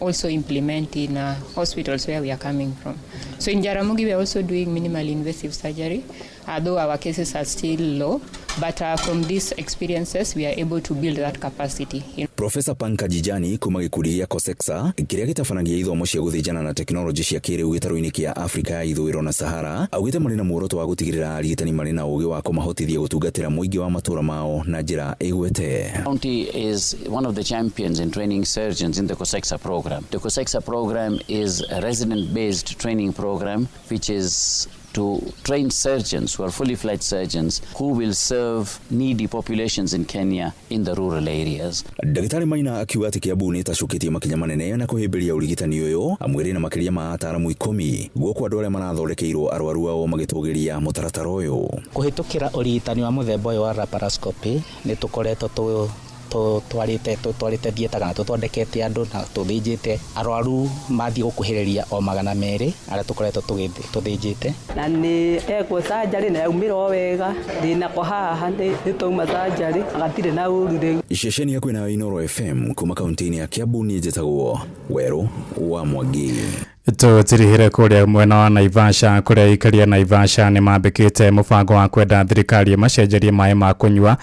also implement in hospitals where we are coming from. So in Jaramogi, we are also doing minimal invasive surgery, although our cases are still low. But from these experiences, we are able to build that capacity. Professor Pankaj Jani kuma gĩkundi gĩa COSECSA kĩrĩa gĩtabanagia ithomo cia gũthĩnjana na tekinoronjĩ cia kĩrĩu gĩtarũ-inĩ kĩa Afrika ya ithũĩro na Sahara augĩte marĩ na muoroto wa gũtigĩrĩra arigitani marĩ na ũgĩ wa kũmahotithia gũtungatĩra mũingĩ wa matũra mao na njĩra ĩgwete. County is one of the champions in training surgeons in the COSECSA program. The COSECSA program is a resident-based training program which is to train surgeons who are fully fledged surgeons who will serve needy populations in Kenya in the rural areas. Ndagĩtarĩ Maina akiuga atĩ Kiambu nĩ ĩtacũkĩtie makinya manene na kũhĩmbĩria ũrigitani ũyũ amu ĩrĩ na makĩria ma ataaramu 10 guoko andũ arĩa marathondekeirwo arwaru ao magĩtũgĩria mũtaratara ũyũ. Kũhĩtũkĩra ũrigitani wa mũthemba ũyũ wa laparoscopy nĩ tũkoretwo tũtwarĩte theatre kana tũthondekete andũ na tũthĩnjĩte arwaru mathiĩ gũkuhĩrĩria o 200 arĩa tũkoretwo tũthĩnjĩte. Na nĩ ekwo surgery na yaumĩra o wega, ndĩnako haha nĩ twauma surgery gatirĩ na ũru rĩu. Ceceni ya kwĩna Inooro FM kuma kaunti-inĩ ya Kiambu niĩ njĩtagwo Werũ wa Mwangi. Tũtirihire kũrĩa mwena wa Naivasha kũrĩa aikari a Naivasha nĩ mambĩkĩte mũbango wa kwenda thirikari ĩmacenjerie maĩ ma kũnyua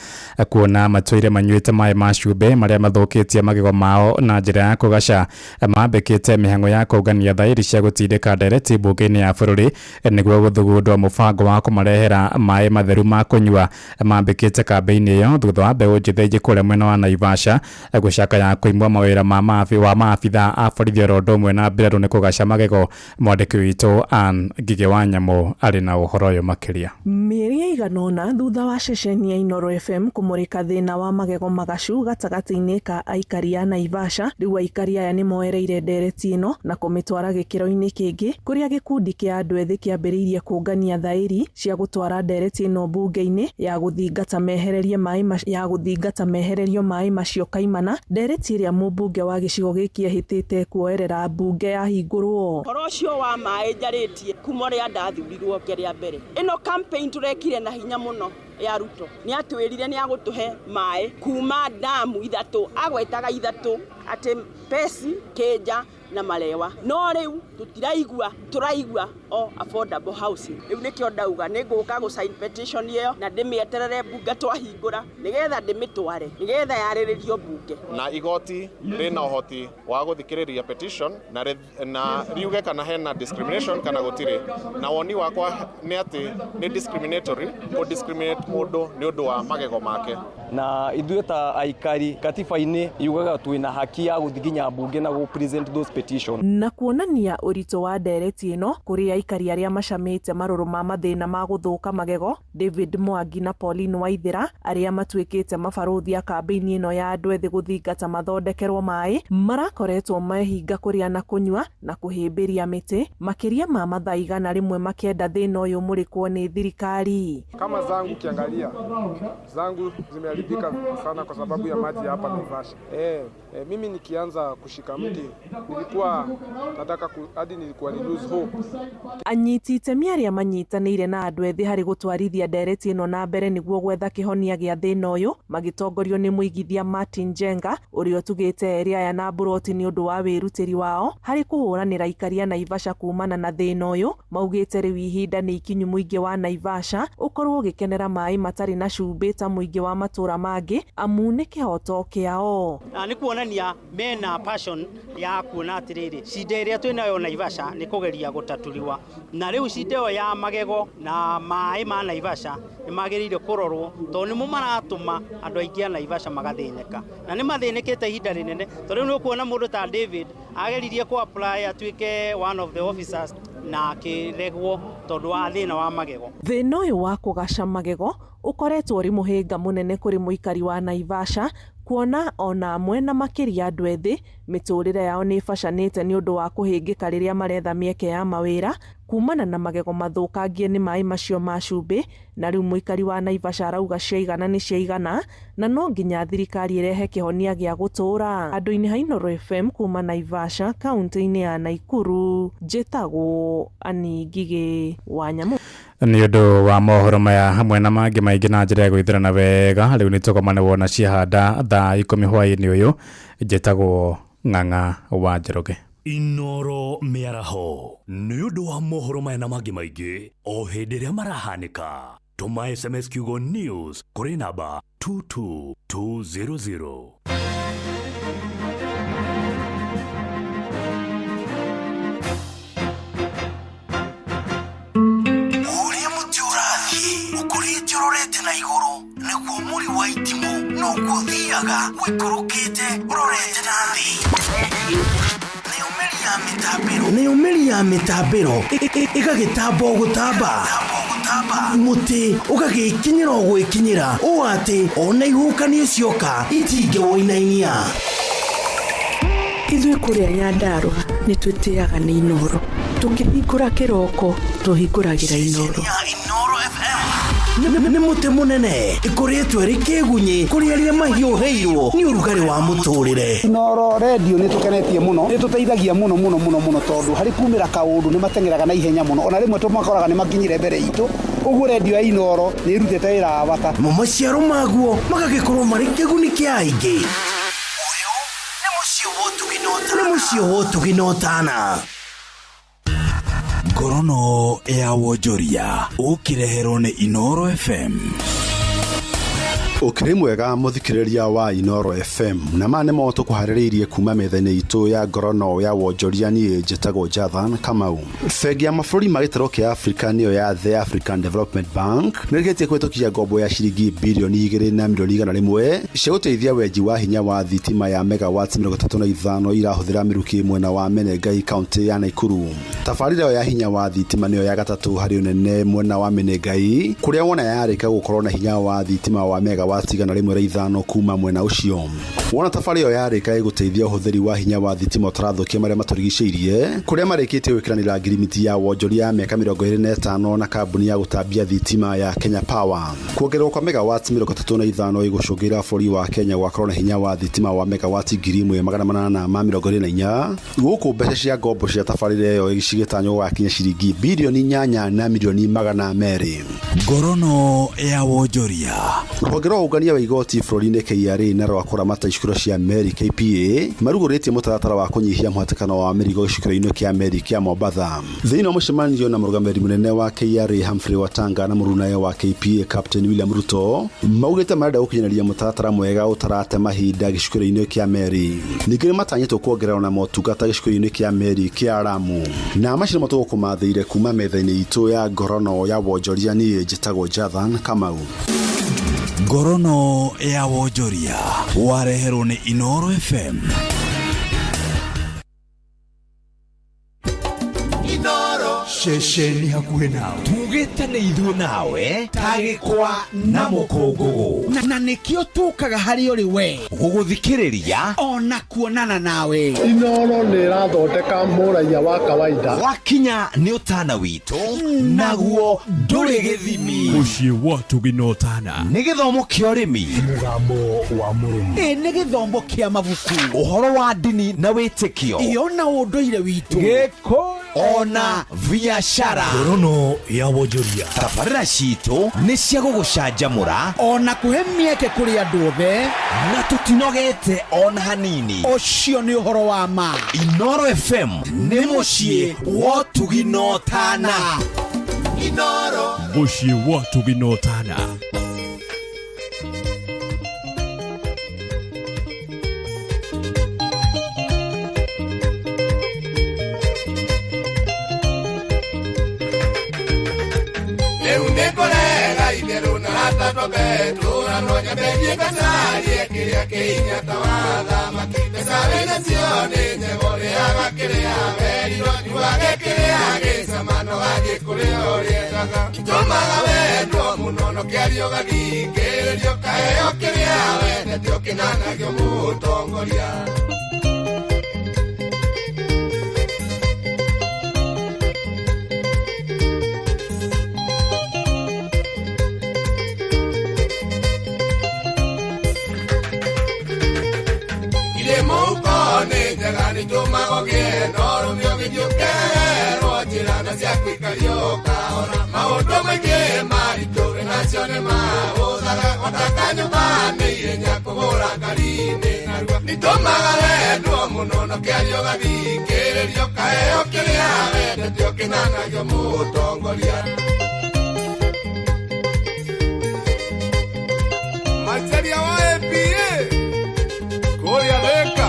kuona matũire manyuĩte maĩ ma cumbĩ marĩa mathũkĩtie magego mao na njĩra ya kũgaca. Mambĩkĩte mĩhang'o ya kũngania thaĩri cia gũtindĩka ndereti mbunge-inĩ ya bũrũri nĩguo gũthugundwo mũbango wa kũmarehera maĩ matheru ma kũnyua. Mambĩkĩte kambĩini ĩyo thutha wa mbeũ njĩthĩ kũrĩa mwena wa Naivasha gũcakaya kũimwo mawĩra wa maabitha a borithi oro ũndũ ũmwe na mbirarũ nĩ kũgaca magego. Mwandĩki witũ Ann Ngigĩ wa Nyamũ arĩ na ũhoro ũyũ makĩria. Mĩeri ĩigana ũna thutha wa ceceni ya Inooro FM kũmũrĩka thĩna wa magego magacu gatagatĩ-inĩ ka aikari a Naivasha, rĩu aikari aya nĩ moereire ndereti ĩno na kũmĩtwara gĩkĩro-inĩ kĩngĩ kũrĩa gĩkundi kĩa andũ ethĩ kĩambĩrĩirie kũngania thaĩri cia gũtwara ndereti ĩno mbunge-inĩ ya gũthingata mehererio maĩ macio kaimana. Ndereti ĩrĩa mũmbunge wa gĩcigo gĩkĩ ehĩtĩte kuoerera mbunge yahingũrwo. Ũhoro ũcio wa maĩ njarĩtie kuma ũrĩa ndathurirwo kĩrĩa mbere. Ĩno campaign tũrekire na hinya mũno ya Ruto. Nĩ atwĩrire nĩ agũtũhe maĩ kuma damu 3, agwetaga 3 atĩ Pesi, Kĩnja na Malewa. No rĩu tũtiraigua, tũraigua o affordable housing. Rĩu nĩkĩo ndauga nĩ ngũka gũ sign petition ĩyo na ndĩmĩeterere mbunge twahingũra nĩgetha ndĩmĩtware nĩgetha yarĩrĩrio mbunge. Na igoti rĩna ũhoti wa gũthikĩrĩria petition na riuge kana hena discrimination kana gũtirĩ. Na woni wakwa nĩ atĩ nĩ discriminatory kũ discriminate mũndũ nĩ ũndũ wa magego make. Na ithuĩ ta aikari katiba-inĩ yugaga twĩna haki ya gũthiĩ nginya mbunge na gũ present those petition. Na kuonania ũritũ wa ndereti ĩno kũrĩ aikari arĩa macamĩte marũrũ ma mathĩna ma gũthũka magego, David Mwangi na Pauline Waithera arĩa matuĩkĩte mabarũthi a kambĩini ĩno ya andũ ethĩ gũthingata mathondekerwo maĩ marakoretwo mehinga kũrĩa na kũnyua na kũhĩmbĩria mĩtĩ makĩria ma mathaa 100 makĩenda thĩna ũyũ mũrĩkwo nĩ thirikari. Kama zangu kiangalia zangu zimeharibika sana kwa sababu ya maji hapa Naivasha. Mimi nikianza kushika mti nilikuwa nataka hadi nilikuwa ni lose hope. Anyiti itemi arĩa manyitanĩire na andũ ethĩ harĩ gũtwarithia ndereti ĩno na mbere nĩguo gwetha kĩhonia gĩa thĩna ũyũ magĩtongorio nĩ mũigithia Martin Njenga ũrĩa ũtugĩte erĩ aya na mburoti nĩ ũndũ wa wĩrutĩri wao harĩ kũhũranĩra aikari a Naivasha kumana na thĩna ũyũ. Maugĩte rĩu ihinda nĩ ikinyu mũingĩ wa Naivasha ũkorwo ũgĩkenera maĩ matarĩ na cumbĩ ta mũingĩ wa matũra mangĩ amu nĩ kĩhoto kĩao. Na nĩ kuonania mena passion ya kuona atĩrĩrĩ cinda ĩrĩa twĩnayo Naivasha nĩ kũgeria gũtatũriwa, na rĩu cinda ĩyo ya magego na maĩ ma Naivasha nĩ magĩrĩire kũrorwo tondũ nĩmo maratũma andũ aingĩ a Naivasha magathĩnĩka, na nĩ mathĩnĩkĩte ihinda rĩnene tondũ rĩu nĩ ũkuona mũndũ ta David ageririe kũ apply atuĩke one of the officers na akĩregwo tondũ wa thĩna wa magego. Thĩna ũyũ wa kũgaca magego ũkoretwo ũrĩ mũhĩnga mũnene kũrĩ mũikari wa Naivasha Kuona ona amwe na makĩria andũ ethĩ mĩtũrĩre yao nĩ ĩbacanĩte nĩ ũndũ wa kũhĩngĩka rĩrĩa maretha mĩeke ya mawĩra kumana na magego mathũkangie nĩ maĩ macio ma cumbĩ. Na rĩu mũikari wa Naivasha arauga ciaigana nĩ ciaigana na no nginya thirikari ĩrehe kĩhonia gĩa gũtũũra. Andũ-inĩ ha Inooro FM kuma Naivasha kaunti-inĩ ya Naikuru, njĩtagwo Annie Ngigĩ wa Nyamũ. Nĩ ũndũ wa mohoro maya hamwe na mangĩ maingĩ na njĩra ya gwĩthĩrana wega, rĩu nĩ tũgomane wona ciahanda thaa 10 hwaĩ-inĩ ũyũ. Njĩtagwo Ng'ang'a wa Njoroge. Inooro mĩaraho nĩ ũndũ wa mohoro maya na mangĩ maingĩ o hĩndĩ ĩrĩa marahanĩka. Tũma SMS kiugo news kũrĩ namba 22200. Ũrĩa mũtĩ ũrathiĩ ũkũrĩte ũrorete na igũrũ nĩguo mũri wa itimũ noguo ũthiaga ũikũrũkĩte ũrorete na thĩ. Nayo mĩri ya mĩtambĩro ĩgagĩtamba o gũtamba, mũtĩ ũgagĩkinyĩra o gwĩkinyĩra ũũ atĩ ona ihuhũkanio cioka itingĩwũinainia. Ithuĩ kũrĩa Nyandarũa nĩ twĩtĩaga nĩ Inooro. Tũkĩhingũra kĩroko tũhingũragĩra Inooro. Nĩ mũtĩ mũnene ĩkũrĩtwo ĩrĩ kĩgunyĩ kũrĩ arĩa mahiũhĩirwo nĩ ũrugarĩ wa mũtũrĩre. Inooro redio nĩ tũkenetie mũno, nĩ tũteithagia mũno mũno mũno mũno tondũ harĩ kumĩra kaũndũ nĩ mateng'eraga na ihenya mũno, ona rĩmwe tũmakoraga nĩ makinyire mbere itũ. Ũguo redio ya Inooro nĩ ĩrutĩte wĩra wa bata. Mo maciaro maguo magagĩkorwo marĩ kĩguni kĩa aingĩ. Nĩ mũciĩ wa ũtugi na ũtana. Ngorono ya wonjoria ũkĩreherwo nĩ Inooro FM. Ũkĩrĩ mwega mũthikĩrĩria wa Inooro FM, na maya nĩmo tũkũharĩrĩirie kuma metha-inĩ itũ ya ngorono ya wonjoria. Niĩ njĩtagwo Jathan Kamau. Bengi ya mabũrũri ma gĩtarũ kĩa Afrika nĩyo ya The African Development Bank nĩrĩkĩtie kũhĩtũkia ngombo ya ciringi birioni 2 na mirioni 100 cia gũteithia wenji wa hinya wa thitima ya megawatts 35 irahũthĩra mĩrukĩ mwena wa Menengai kaunti ya Naikuru. Tabarĩra ĩyo ya hinya wa thitima nĩyo ya gatatũ harĩ ũnene mwena wa Menengai, kũrĩa wona yarĩka gũkorwo na hinya wa thitima wa megawatts 105 kuma mwena ũcio. Wona tabarĩra ĩyo yarĩka ĩgũteithia ũhũthĩri wa hinya wa thitima ũtarathũkia marĩa matũrigicĩirie, kũrĩa marĩkĩtie gwĩkĩranĩra ngirimiti ya wonjoria ya mĩaka 25 na kambuni ya gũtambia thitima ya Kenya Power. Kuongererwo kwa megawatts 35 ĩgũcũngĩra bũrũri wa Kenya gũgakorwo na hinya wa thitima wa megawatts 1824, gũkũ mbeca cia ngombo cia tabarĩra ĩyo cigĩtanywo gũgakinya ciringi birioni 8 na mirioni 200. Ngorono ya wonjoria. Rũhonge rwa ũngania wa igoti bũrũri-inĩ KRA na rwa kũramata icukĩro cia meri KPA marugũrĩtie mũtaratara wa kũnyihia mũhatĩkano wa mĩrigo gĩcukĩro-inĩ kĩa meri kĩa Mombatha. Thĩinĩ wa mũcemanio na mũrũgamĩrĩri mũnene wa KRA Humphrey Watanga na mũrunawe wa KPA Captain William Ruto, maugĩte marenda gũkinyanĩria mũtaratara mwega ũtarate mahinda gĩcukĩro-inĩ kĩa meri. Ningĩ nĩmatanyĩtwo kuongererwo na motungata gĩcukĩro-inĩ kĩa meri kĩa Lamu. Na macio nĩmo tũgũkũmathĩire kuma metha-inĩ itũ ya ngorono ya wonjoria. Niĩ njĩtagwo Jathan Kamau. Ngorono ya wonjoria wareherwo nĩ Inooro FM. Ceceni hakuhĩ nawe. Tugĩte nĩ ithuĩ nawe ta gĩkwa na mũkũngũgũ. Na nĩkĩo tũkaga harĩ ũrĩ we gũgũthikĩrĩria ona kuonana nawe. Inooro nĩ ĩrathondeka mũraiya wa kawaida. Wakinya nĩ ũtana witũ naguo ndũrĩ gĩthimi. Mũciĩ wa ũtugi na ũtana. Nĩ gĩthomo kĩa ũrĩmi. Mũgambo wa mũrĩmi. Ĩ nĩ gĩthomo kĩa mabuku. Ũhoro wa ndini na wĩtĩkio. Iyo na ũndũire witũ. Gĩkũyũ ona biashara. Ngorono ya wonjoria. Tabarĩra citũ nĩ cia gũgũcanjamũra ona kũhe mĩeke kũrĩ andũ othe, na tũtinogete ona hanini. Ũcio nĩ ũhoro wa ma. Inooro FM nĩ mũciĩ wa ũtugi na ũtana. Inooro. Mũciĩ wa ũtugi na ũtana. Rĩu nĩngũrega itherũ na rata twambe tũranwo nyambe ngacarie kĩrĩa kĩhinya ta wa thamaki. Mbeca wĩnacio nĩ njega ũrĩaga kĩrĩa werirwo nyuage kĩrĩa gĩcama no gathiĩ kũrĩa ũrĩendaga. Itũmaga wendwo. Mũno no kĩario gathikĩrĩrio kaheo kĩrĩa wendete ũkĩnanagio mũtongoria. Irĩ mũhuko nĩ njega nĩitũmaga ũgĩe na ũrũme ũgĩthiĩ ũkerwo njĩra na cia kũikario kahora. Maũndũ maingĩ maritũ wĩnacio nĩ mahũthaga gwataka kanyũmba nĩ ihenya kũgũra ngari nĩ narua. Nĩtũmaga wendwo mũno no kĩario gathikĩrĩrio kaheo kĩrĩa wendete ũkĩnanagio mũtongoria. Macharia wa APA kũrĩa Thĩka.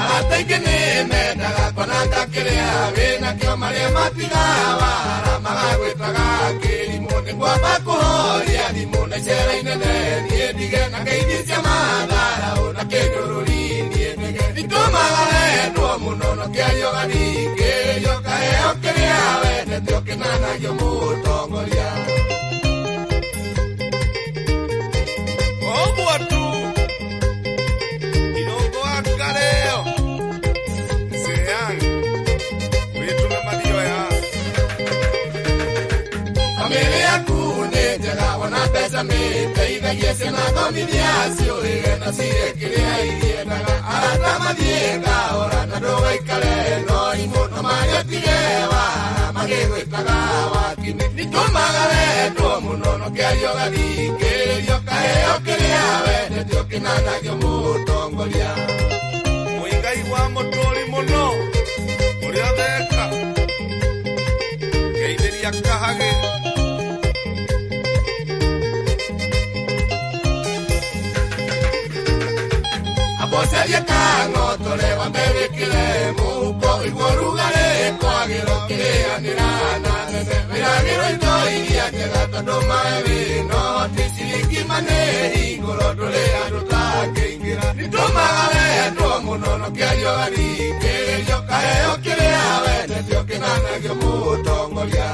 Arata aingĩ nĩ mendaga kwananga kĩrĩa wĩnakĩo marĩa matigawara magagwĩtaga kĩrimũ nĩngwamba kũhoria thimũ na icera inene niĩ ndige na ngeithi cia matharaũ na kĩnyũrũri niĩ ndige. Nĩtũmaga wendwo mũno no kĩario gathikĩrĩrio kaheo kĩrĩa wendete ũkĩnanagio mũtongoria. Ũguo tu Irũngũ wa Kareo Seang wĩtũme mathioya. Bamĩrĩ yaku nĩ njega wona mbeca mĩteithagie ciana thomithia ciũrĩre na cirĩe kĩrĩa iriendaga. Arata mathiĩ kahora na ndũgaikare no imũ no marĩa ũtige wara magĩgwĩtaga wakini. Nĩtũmaga wendwo mũno no kĩario gathikĩrĩrio kaheo kĩrĩa wendete ũkĩnanagio mũtongoria. Mũigai wa mũtũri mũno ũrĩa Thĩka ngeithĩria kahagĩ. Amboceria kang'otore wambe wĩkĩre mũhuko ũiguo ũrugarĩ kwagĩra ũkĩrĩanĩra na nene. Wĩragĩrwo indo iria njega tondũ maĩ wĩna ũhoti ciringi manĩhingũrwo ndũrĩ andũ tangĩingĩra. Nĩtũmaga wendwo mũno no kĩario gathikĩrĩrio kaheo kĩrĩa wendete ũkĩnanagio mũtongoria.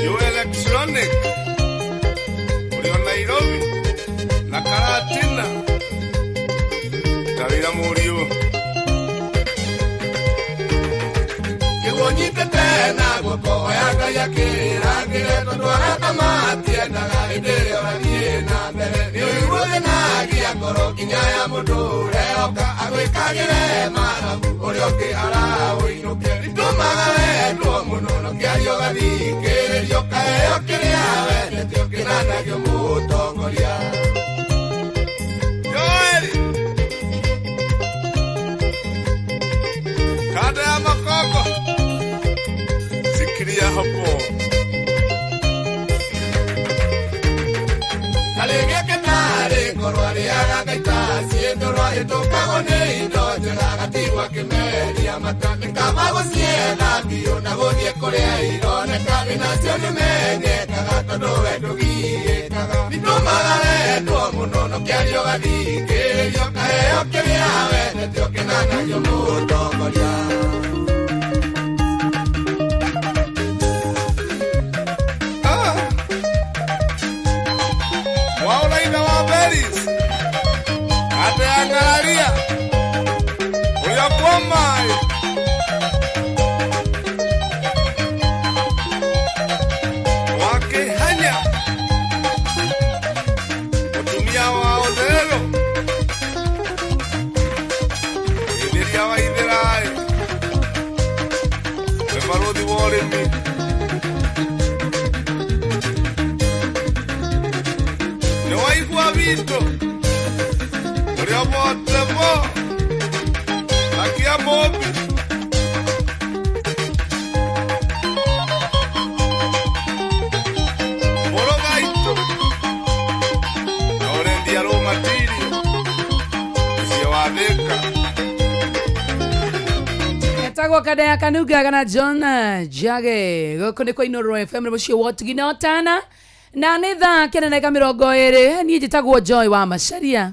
Joe Electronic ũrĩ o Nairobi na Karatina tarĩra mũriũ. Kĩguo nyitĩte na guoko oya Ngai akĩrangĩre tondũ arata matiendaga hĩndĩ ĩrĩa ũrathiĩ na mbere. Nĩ ũiguo thĩnagia ngoro nginya ya mũndũ ũrehoka agwĩkagĩre mathabu ũrĩa ũngĩ araũinũke. Nĩtũmaga wendwo mũno no kĩario gathikĩrĩrio kaheo kĩrĩa wendete ũkĩnanagio mũtongoria. Joel kanda ya Makongo sikiria hapo. Karĩgĩ kenarĩ ngorwo arĩaga ngaita ciĩndũrwa ĩtũkagwo nĩ indo njega gatigwo akĩmeria mata. Nĩ kaba gũcietha biũ na gũthiĩ kũrĩa ironeka wĩnacio nĩmenyekaga tondũ we ndũgiĩkaga. Nĩtũmaga wendwo mũno no kĩario gathikĩrĩrio kaheo kĩrĩa wendete ũkĩnanagio mũtongoria. Mwaũraitha wa Beris kanda ya Ng'araria ũrĩa kwa maĩ. Wa Kĩhanya mũtumia wa Otherũ ithĩria wa Ithĩraĩ we barũthi wa ũrĩmi. Nĩ waigua witũ ũrĩa bote bo akia mũmbi. Mũrũgaitũ na ũrendia raw material ũcio wa Thĩka. Etagwo Kadea Kanuga kana John Jage gũkũ nĩ kwa Inooro FM nĩ mũciĩ wa ũtugi na ũtana na nĩ thaa kenda na ndagĩka 20 niĩ njĩtagwo Joy wa Macharia.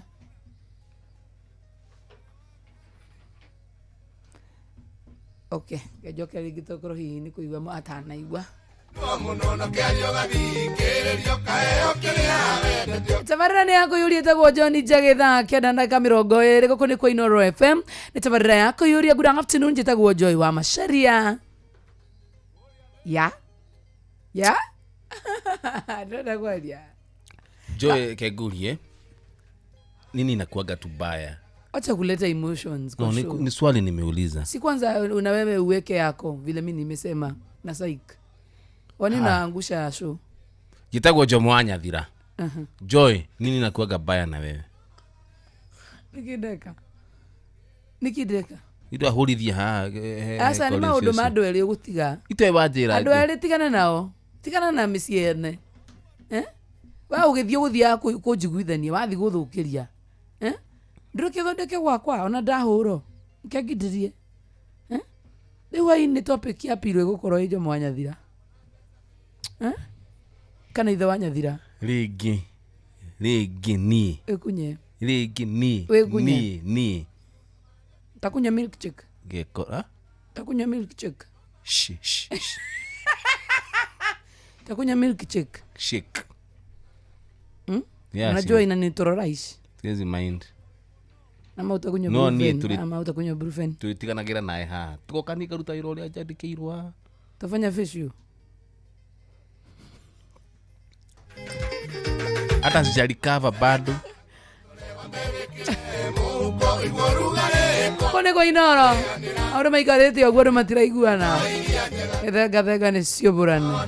Okay, njoke rĩngĩ tokorwo hihi nĩ kũigua atanaigua. Tabarĩra nĩ yakũiyũria ĩtagwo John Njagi thaa 9:20 gũkũ nĩ kwa Inooro FM. Nĩ tabarĩra ya kũiyũria. Good afternoon, njĩtagwo Joy wa Macharia. Ya ya ndĩrenda kwaria. Joy Kegurie, nini inakuaga tubaya? Acha kuleta emotions kwa No, show. ni swali nimeuliza. Si kwanza una wewe uweke yako vile mimi nimesema na saik. Wani naangusha show. Jitagwo Jomo wa Nyathira. Joy, nini inakuaga baya na wewe? Nikideka. Nikideka. Itwa hurithia ha. Asa ni maundu ma andu eri ugutiga. Itwe wanjira. Andu eri tigana nao. Tigana na mĩciĩ ene. Eh? Wa ũgĩthiĩ ũgũthiaga kũnjiguithania, wathiĩ gũthũkĩria. Eh? Ndũrĩkĩthondeke gwakwa ona ndahũrwo. Ngengindĩrie. Eh? Rĩu hwaĩ-inĩ topic ya piro ĩgũkorwo ĩ Jomo wa Nyathira. Eh? Kana ithe wa Nyathira. Rĩngĩ. Rĩngĩ ni. Ĩkunye. Rĩngĩ ni. Wĩkunye. Ni ni. Takunywa milk shake. Ngekora. Takunywa milk shake. Sh sh. Takunywa milk shake. Shake. Yeah, unajua inanitororize. Siwezi mind. Ama utakunywa no, Brufen. Ama utakunywa Brufen. Tutiganagira naye ha. Tugoka nikaruta wĩra ũrĩa njandĩkĩirwo haha. Tafanya facial. Hata sijarecover bado. Kone kwa Inooro. Andũ maikarĩte ũguo andũ matiraiguana. Thenga nĩ ciũmbũrana.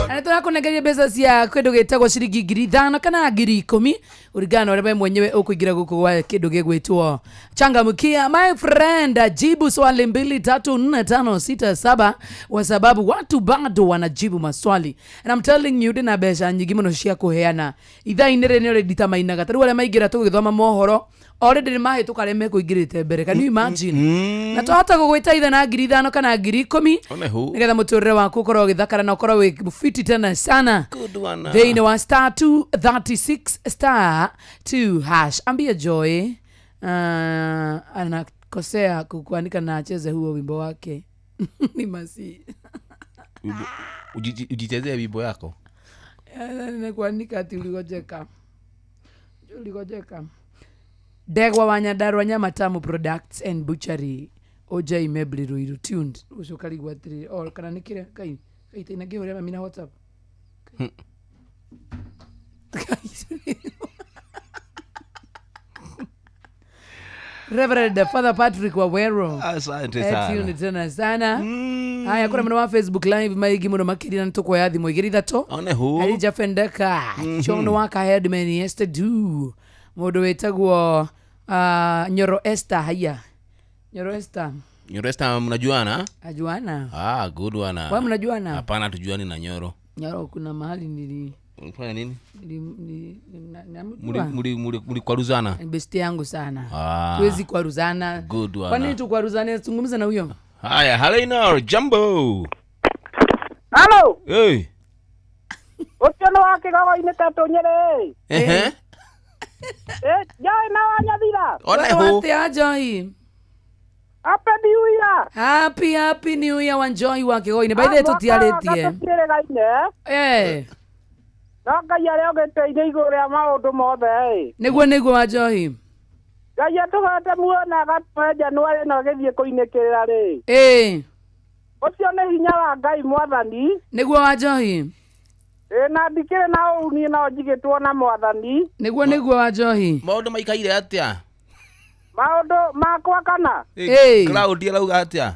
Na tũrakũnengeria mbeca cia kĩndũ gĩtagwo ciringi 5,000 kana 10,000 ũringana na ũrĩa we mwenyewe ũkũingĩra gũkũ gwa kĩndũ gĩgwĩtwo changamkia. My friend, jibu swali 2 3 4 5 6 7 kwa sababu watu bado wanajibu maswali. And I'm telling you ndĩna mbeca nyingĩ mũno cia kũheana ithaa-inĩ rĩrĩ nĩ already ta mainaga tarĩu arĩa maingĩra tũgĩthoma mohoro already nĩ mahĩtũka arĩa mekũingĩrĩte mbere. Can you imagine? Na twahota gũgwĩta ithe na 5,000 kana 10,000 nĩgetha mũtũrĩre waku ũkorwo ũgĩthakara na ũkorwo wĩ fiti tena sana. Thĩinĩ wa star 236 star 2 hash. Ambia Joy anakosea kukuandika na acheze huo wimbo wake. Ni masi. Ujichezee wimbo yako. Nikuandika ati uligojeka. Uligojeka. Ndegwa wa Nyandarua Nyama Tamu Products and Butchery OJ Mebli Ruiru tuned. Ucio karigwo atĩrĩrĩ o kana nĩ kĩrĩa kai kaita ngĩhũrĩra mami na WhatsApp. Reverend Father Patrick Wawero. Asante sana. Tuned tena sana. Haya kuna mwana wa Facebook live maigi muno makiri na tukoya thimũ 23. One hu. Elijah Fendeka. John Waka Headman yesterday. Mũndũ wĩtagwo Nyoro Esther haya. Nyoro Esther. Nyoro Esther mnajuana? Ajuana. Ah, good one. Wewe mnajuana? Hapana, tujuani na Nyoro. Nyoro kuna mahali nili Ulifanya nini? Nili Mlikwaruzana? Ni besti yangu sana. Tuwezi kwaruzana. Good one. Kwa nini tukwaruzane? Tuzungumze na huyo. Haya, hello Inooro, jambo. Hello. Hey. Ũcio wa kĩgogo-inĩ Tatũnyĩrĩ. Ehe. Joy na wa Nyathira. One hu. Atia Joy. Happy New Year. Happy Happy New Year wa Joy wa kĩgogo-inĩ. By the way tũtiarĩtie. Eh. No Ngai arĩa ũgĩteithia igũrũ rĩa maũndũ mothe. Nĩguo nĩguo wa Joy. Ngai atũhete muoyo na agatũhe Januarĩ ĩno ĩgĩthiĩ kũinĩkĩrĩra rĩ. Eh. Ũcio nĩ hinya wa Ngai mwathani. Nĩguo wa Joy. Na ndikĩrĩ na ũru niĩ no njigĩtwo na mwathani. Nĩguo nĩguo wa Joy. Maũndũ maikaire atĩa? Maũndũ makwa kana? Cloud ĩrauga atĩa?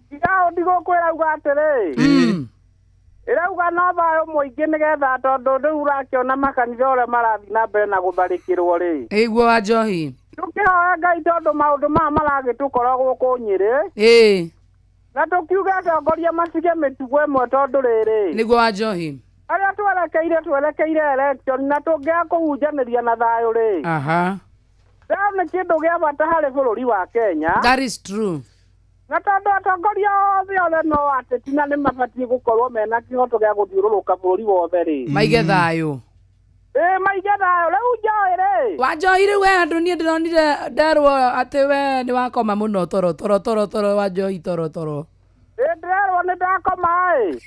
Cloud gũkũ ĩrauga atĩrĩ. Ĩrauga no thayũ mũingĩ nĩgetha tondũ rĩu ũrakĩona makanitha ũrĩa marathiĩ na mbere na gũtharĩkĩrwo rĩ. Ĩguo wa Joy. Tũkĩhoya Ngai tondũ maũndũ maya maragĩtũkora gũkũ Nyĩrĩ. Na tũkiuge atongoria matige mĩtugo ĩmwe tondũ rĩrĩ. Nĩguo wa Joy. Arĩa twerekeire election na tũngĩaga kũhunjanĩria na thayũ rĩ. Aha. Thayũ nĩ kĩndũ gĩa bata harĩ bũrũri wa Kenya. That is true. Na tondũ atongoria othe othe no ateti na nĩ mabatiĩ gũkorwo mena kĩhoto gĩa gũthiũrũrũka bũrũri wothe rĩ. Maige thayũ. Ĩ maige thayũ rĩu njoĩ rĩ. Wanjohi rĩu we andũ niĩ ndĩronire nderwo atĩ we nĩ wakoma mũno toro toro toro toro Wanjohi toro toro. Ĩ ndĩrerwo nĩ ndakoma ĩ.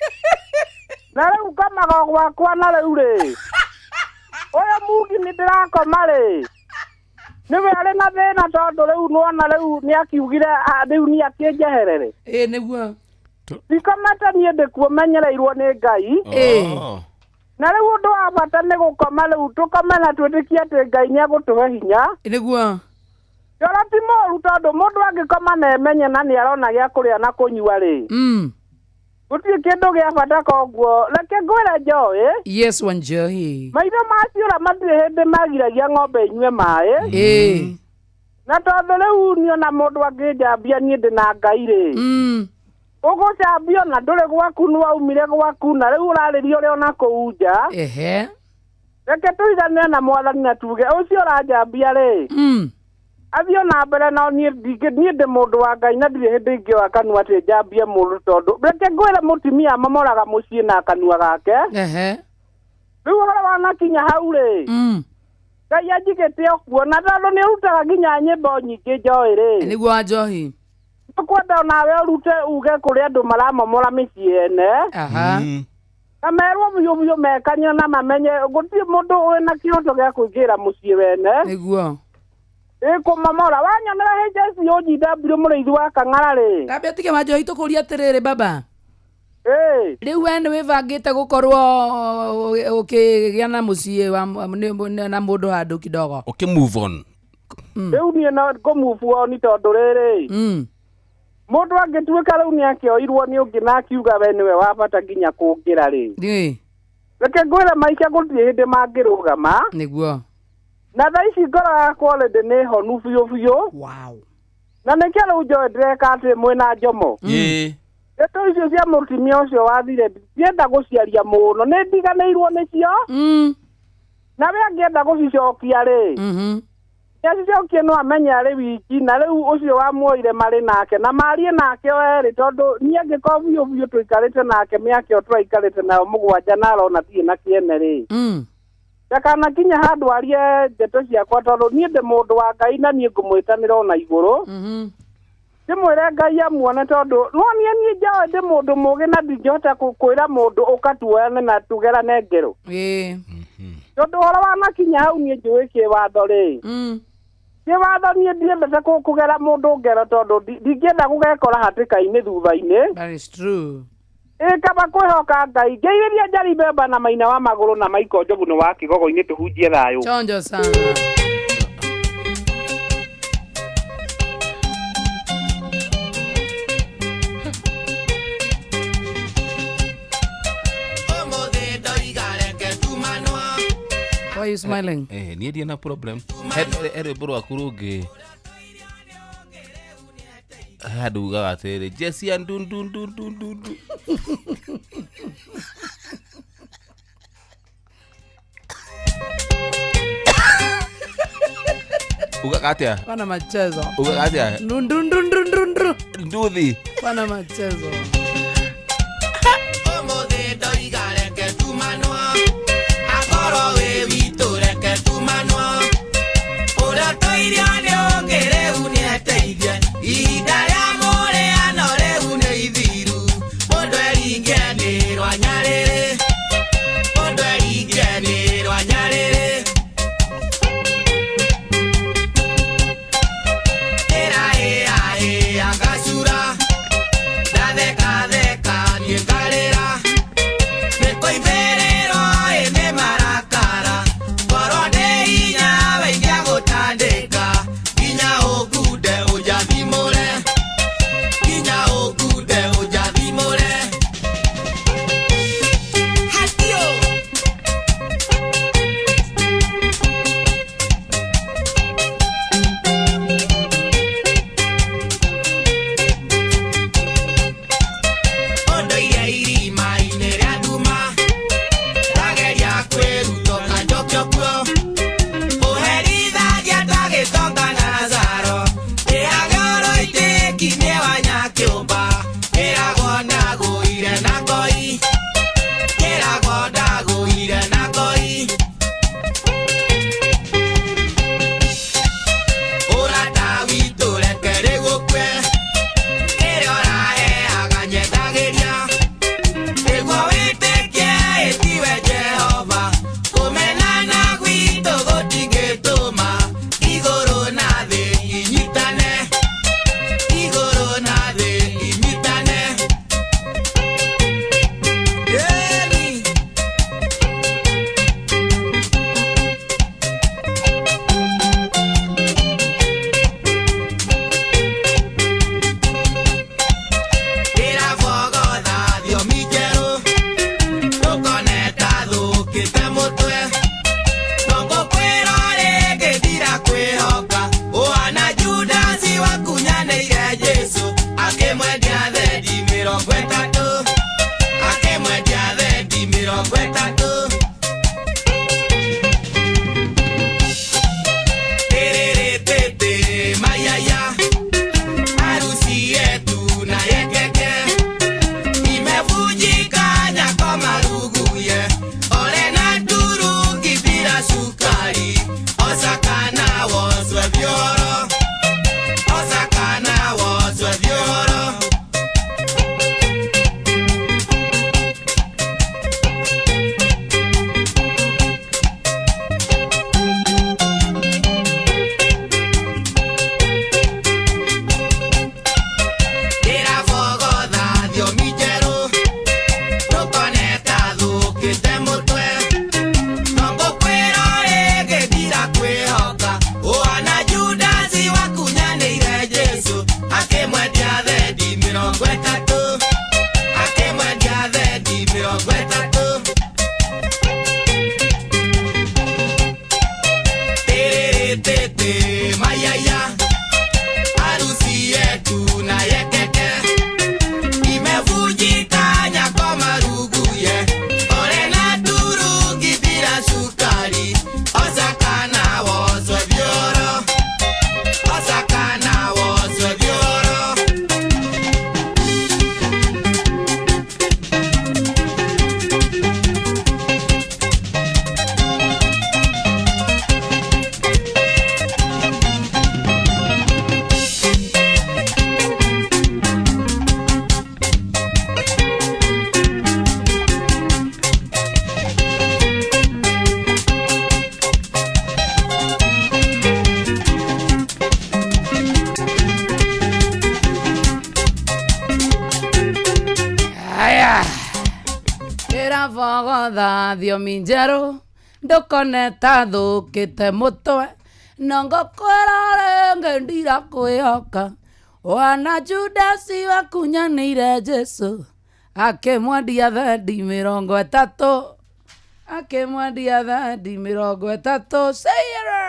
Na rĩu ngomaga o gwakwa na rĩu rĩ. Ũyũ mugi nĩ ndĩrakoma rĩ. Nĩwe arĩ na thĩna tondũ rĩu nĩwona rĩu nĩakiugire rĩu niĩ akĩnjeherere. Ĩ nĩguo. Ndikomete niĩ ndĩkuo menyereirwo nĩ Ngai. Ĩ. Na rĩu ũndũ wa bata nĩ gũkoma rĩu tũkome na twĩtĩkie atĩ Ngai nĩegũtũhe hinya. Nĩguo. Toro ti mũũru tondũ mũndũ angĩkoma na emenye na nĩarona gĩa kũrĩa na kũnyua rĩ. Gũtirĩ kĩndũ gĩa bata koguo reke ngwĩre njoĩ. Yes Wanjohi. Maitho ma ciũra matirĩ hĩndĩ magiragia ng'ombe inyue maĩ. Ĩ. Na tondũ rĩu niĩ ona mũndũ angĩnjambia niĩ ndĩ na Ngai rĩ. Ũgũcambio na ndũrĩ gwaku nĩwaumire gwaku na rĩu ũrarĩria ũrĩa ona kũu nja. Ehe. Reke tũiganĩre na mwathani na tuge ũcio ũranjambia rĩ. Athiĩ na mbere no niĩ niĩ ndĩ mũndũ wa Ngai na ndirĩ hĩndĩ ingĩoya kanua atĩ njambie mũndũ tondũ reke ngwĩre mũtumia mamoraga mũciĩ na kanua gake. Ehe. Rĩu ũhoro wanakinya hau rĩ. Ngai anjigĩte o kuo na tondũ nĩ ũrutaga nginya nyĩmbo nyingĩ njoĩ rĩ. Nĩguo Wanjohi. Tũkwenda onawe ũrute uge kũrĩ andũ maramomora mĩciĩ ene. Aha. Na merwo biũ biũ mekanye na mamenye gũtirĩ mũndũ wĩna kĩhoto gĩa kũingĩra mũciĩ wene. Nĩguo. Ĩ kũmomora wanyonera HSOGW mũrĩithi wa Kang'ara rĩ. Tambia ũtige Wanjohi tũkũrie atĩrĩrĩ baba. Ĩ. Rĩu we nĩ wĩbangĩte gũkorwo ũkĩgĩa na mũciĩ wa na mũndũ handũ kidogo. Ũkĩ move on. Rĩu niĩ no ngũ move on tondũ rĩrĩ. Mũndũ angĩtuĩka rĩu nĩakĩoirwo nĩ ũngĩ na akiuga we nĩwe wa bata nginya kũngĩra rĩ. Ĩ. Reke ngwĩre maica gũtirĩ hĩndĩ mangĩrũgama. Nĩguo. Na thaa ici ngoro yakwa already nĩ honu biũ biũ. Wow. Na nĩkĩo rĩu njoĩ ndĩreka atĩ mwĩna njomo. Ĩ. Ndeto icio cia mũtumia ũcio wathire ndienda gũciaria mũno nĩ ndiganĩirwo nĩcio. Na we angĩenda gũcicokia rĩ. Nĩacicokie no amenye arĩ wiki na rĩu ũcio wamuoire marĩ nake na marie nake o erĩ tondũ niĩ angĩkorwo biũ biũ tũikarĩte nake mĩaka ĩyo tũraikarĩte nayo mũgwanja na arona ndirĩ na kĩene rĩ. Ndakanakinye handũ arie ndeto ciakwa tondũ niĩ ndĩ mũndũ wa Ngai na niĩ ngũmwĩtanĩra ona igũrũ. Ndĩmwĩre Ngai amuone tondũ no niĩ niĩ njoĩ ndĩ mũndũ mũũgĩ na ndingĩhota kwĩra mũndũ ũka tuoyane na tũgerane ngero. Ĩ. Tondũ ũhoro wanakinya hau niĩ njũĩ kĩwatho rĩ. Kĩwatho niĩ ndiendete kũgera mũndũ ngero tondũ ndingĩenda gũgekora hatĩka-inĩ thutha-inĩ. That is true. Ĩ kaba kwĩhoka Ngai ngeithĩria Njeri Mbemba na Maina wa Magũrũ na Maiko Njogu wa Kĩgogo-inĩ tũhunjie thayũ. Chonjo sana. Why are you smiling? Niĩ ndirĩ na problem. He rwĩmbo rwaku rũngĩ handũ ugaga atĩrĩrĩ Jesse ya ndundundundundu. Ugaga atĩa? Pana machezo. Ugaga atĩa? Ndundundundundu. Nduthi. Pana machezo. Ũmũthĩ ndoiga reke tumanwo. Akorwo wĩ witũ reke tumanwo. Ũrĩa ũtũirio nĩ ũngĩ rĩu nĩeteithie. Ihinda rĩa mũrĩano rĩu nĩ ithiru. Mũndũ eringe nĩ rwanyarĩrĩ. Mũndũ eringe nĩ rwanyarĩrĩ. Ĩra ĩ a ĩ agacura. Ndatheka Ndĩrabogotha thiomi njerũ ndũkone ta thũkĩte mũtwe no ngũkwĩra rĩngĩ ndirakwĩhoka wana Judasi wakunyanĩire Jesu akĩmwendia thendi 30 akĩmwendia thendi 30 Saira.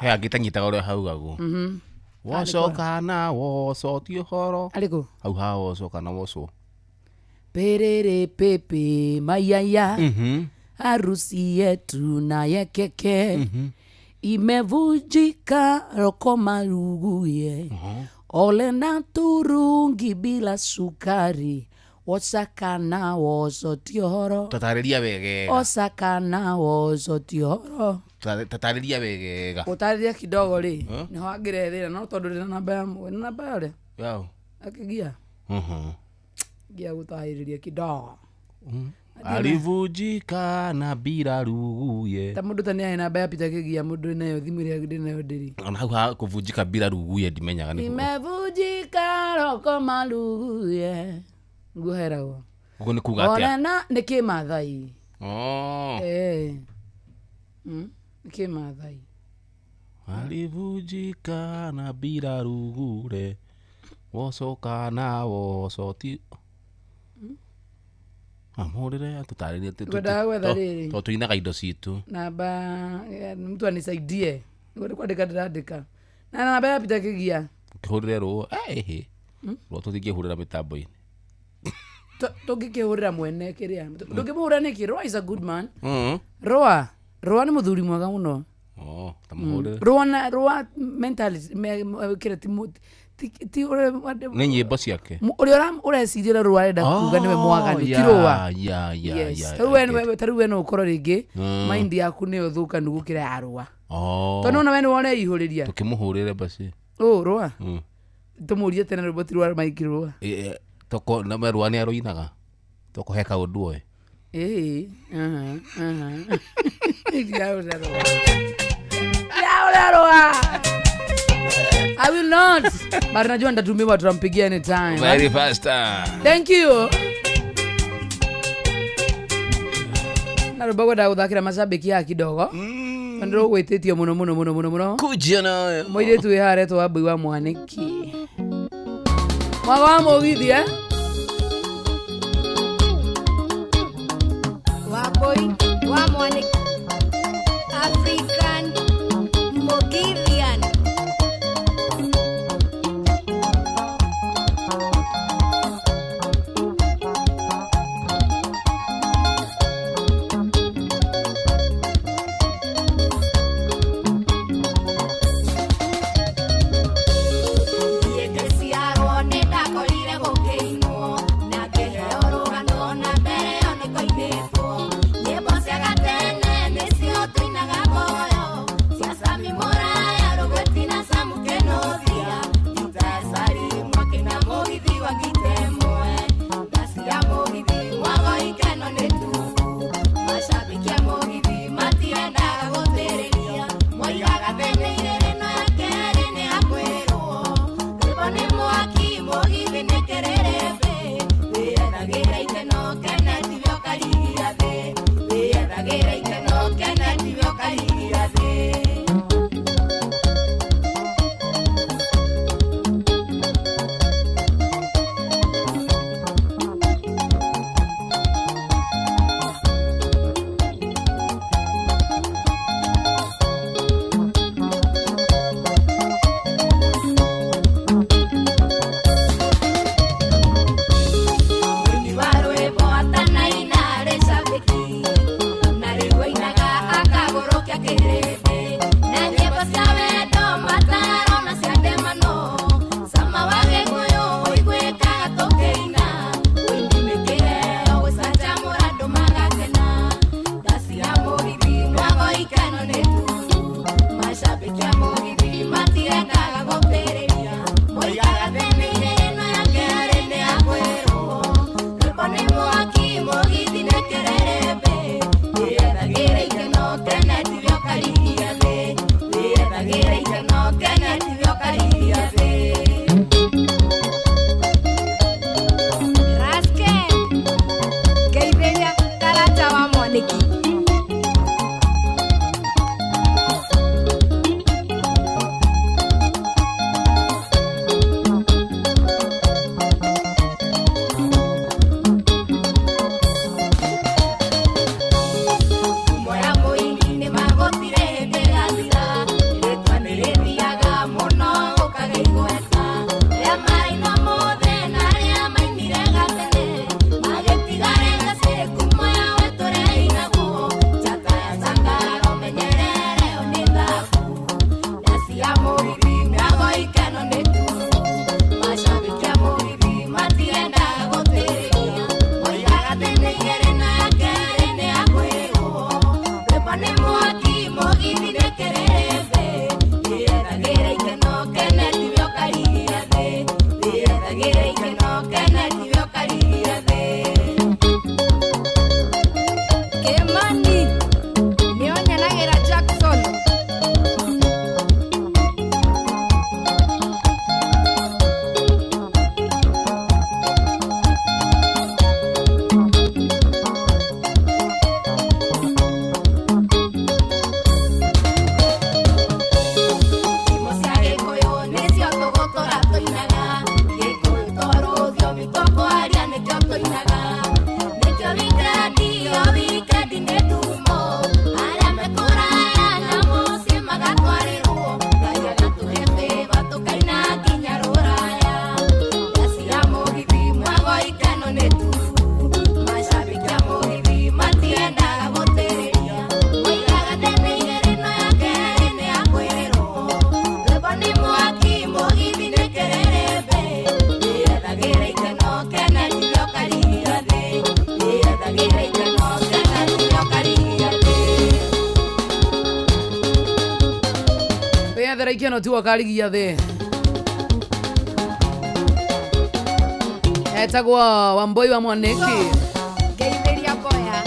He angĩ tanyitaga ũrĩa haugagwo. Wocoka na woco ti ũhoro. Arĩkũ? Hau ha wocoka na woco. Perere pepe mayaya. Harusi yetu na yekeke. Imevunjika roko maruguye. Ole na turungi bila sukari. Osaka na woco ti ũhoro. Tatarĩria wegega. Osaka na woco ti ũhoro. Tatarĩria wegega. Gũtarĩria kidogo rĩ nĩho angĩrehe thĩna no tondũ ndĩna namba ya na namba ya ũrĩa Yao. akĩgia ngia gũtarĩria kidogo. Alivunjika na bila ruguye. Ta mũndũ ta nĩarĩ namba ya Peter Kĩgia mũndũ nayo thimũ ĩrĩa ndĩ nayo ndĩrĩ. Ona hau ha kũvunjika bila ruguye ndimenyaga nĩ. Imevunjika roko maruguye. Nguo heragwo. Ũguo nĩ kuga atĩa? Ona na nĩ kĩmathai. Oh. Nĩ kĩmathai. Alivunjika na bila rugure. Wocoka na woco ti. Amũrĩre atũtarĩrie tondũ tũinaga indo citũ. Namba mtu anisaidie. Nĩ kwandĩka ndĩrandĩka. Na namba ya Peter Kĩgia. Kĩhũrĩre rũũ. Ĩhĩ. Rũũ tũtingĩhũrĩra mĩtambo-inĩ. Tũngĩkĩhũrĩra mwene kĩrĩa. Ndũngĩmũhũra nĩkĩ? Rũa is a good man. Rũa. Rũa nĩ mũthuri mwega mũno. Oh, ta mũhũrĩre. Rũa na rũa mentality kĩrĩa ti nĩ nyĩmbo ciake. Ũrĩa ũreciria ũrĩa rũa arenda kuga nĩwe mwaganu ti rũa. Tarĩu we no ũkorwo rĩngĩ mind yaku nĩyo thũkanu gũkĩra ya rũa. Tondũ nĩwona we nĩwe ũreihũrĩria. Tũkĩmũhũrĩre basi. Rũa. Tũmũrie tene rwĩmbo ti rwa Mike Rũa. Toko na rũa nĩ arũinaga. Toko he kaũndũ oe. Rũa. I will not. But najua nitatumiwa tutampigia anytime. Very fast. Thank you. Na rwĩmbo ngwenda gũthakĩra macambĩki haha kidogo. Tondũ rũgwĩtĩtio mũno mũno mũno mũno mũno. Kujia nayo. Mũirĩtu wĩ haha aretwo Wambui wa Mwanĩki. Mwaga wa mũgithi Wambui wa Mwanĩki African Mogithian. Nyĩmbo cia gatene nĩcio tũinaga moyo. Kĩano tiwo karigia thĩ. Etagwo Wamboi wa Mwaniki. Ngeithĩria Mboya.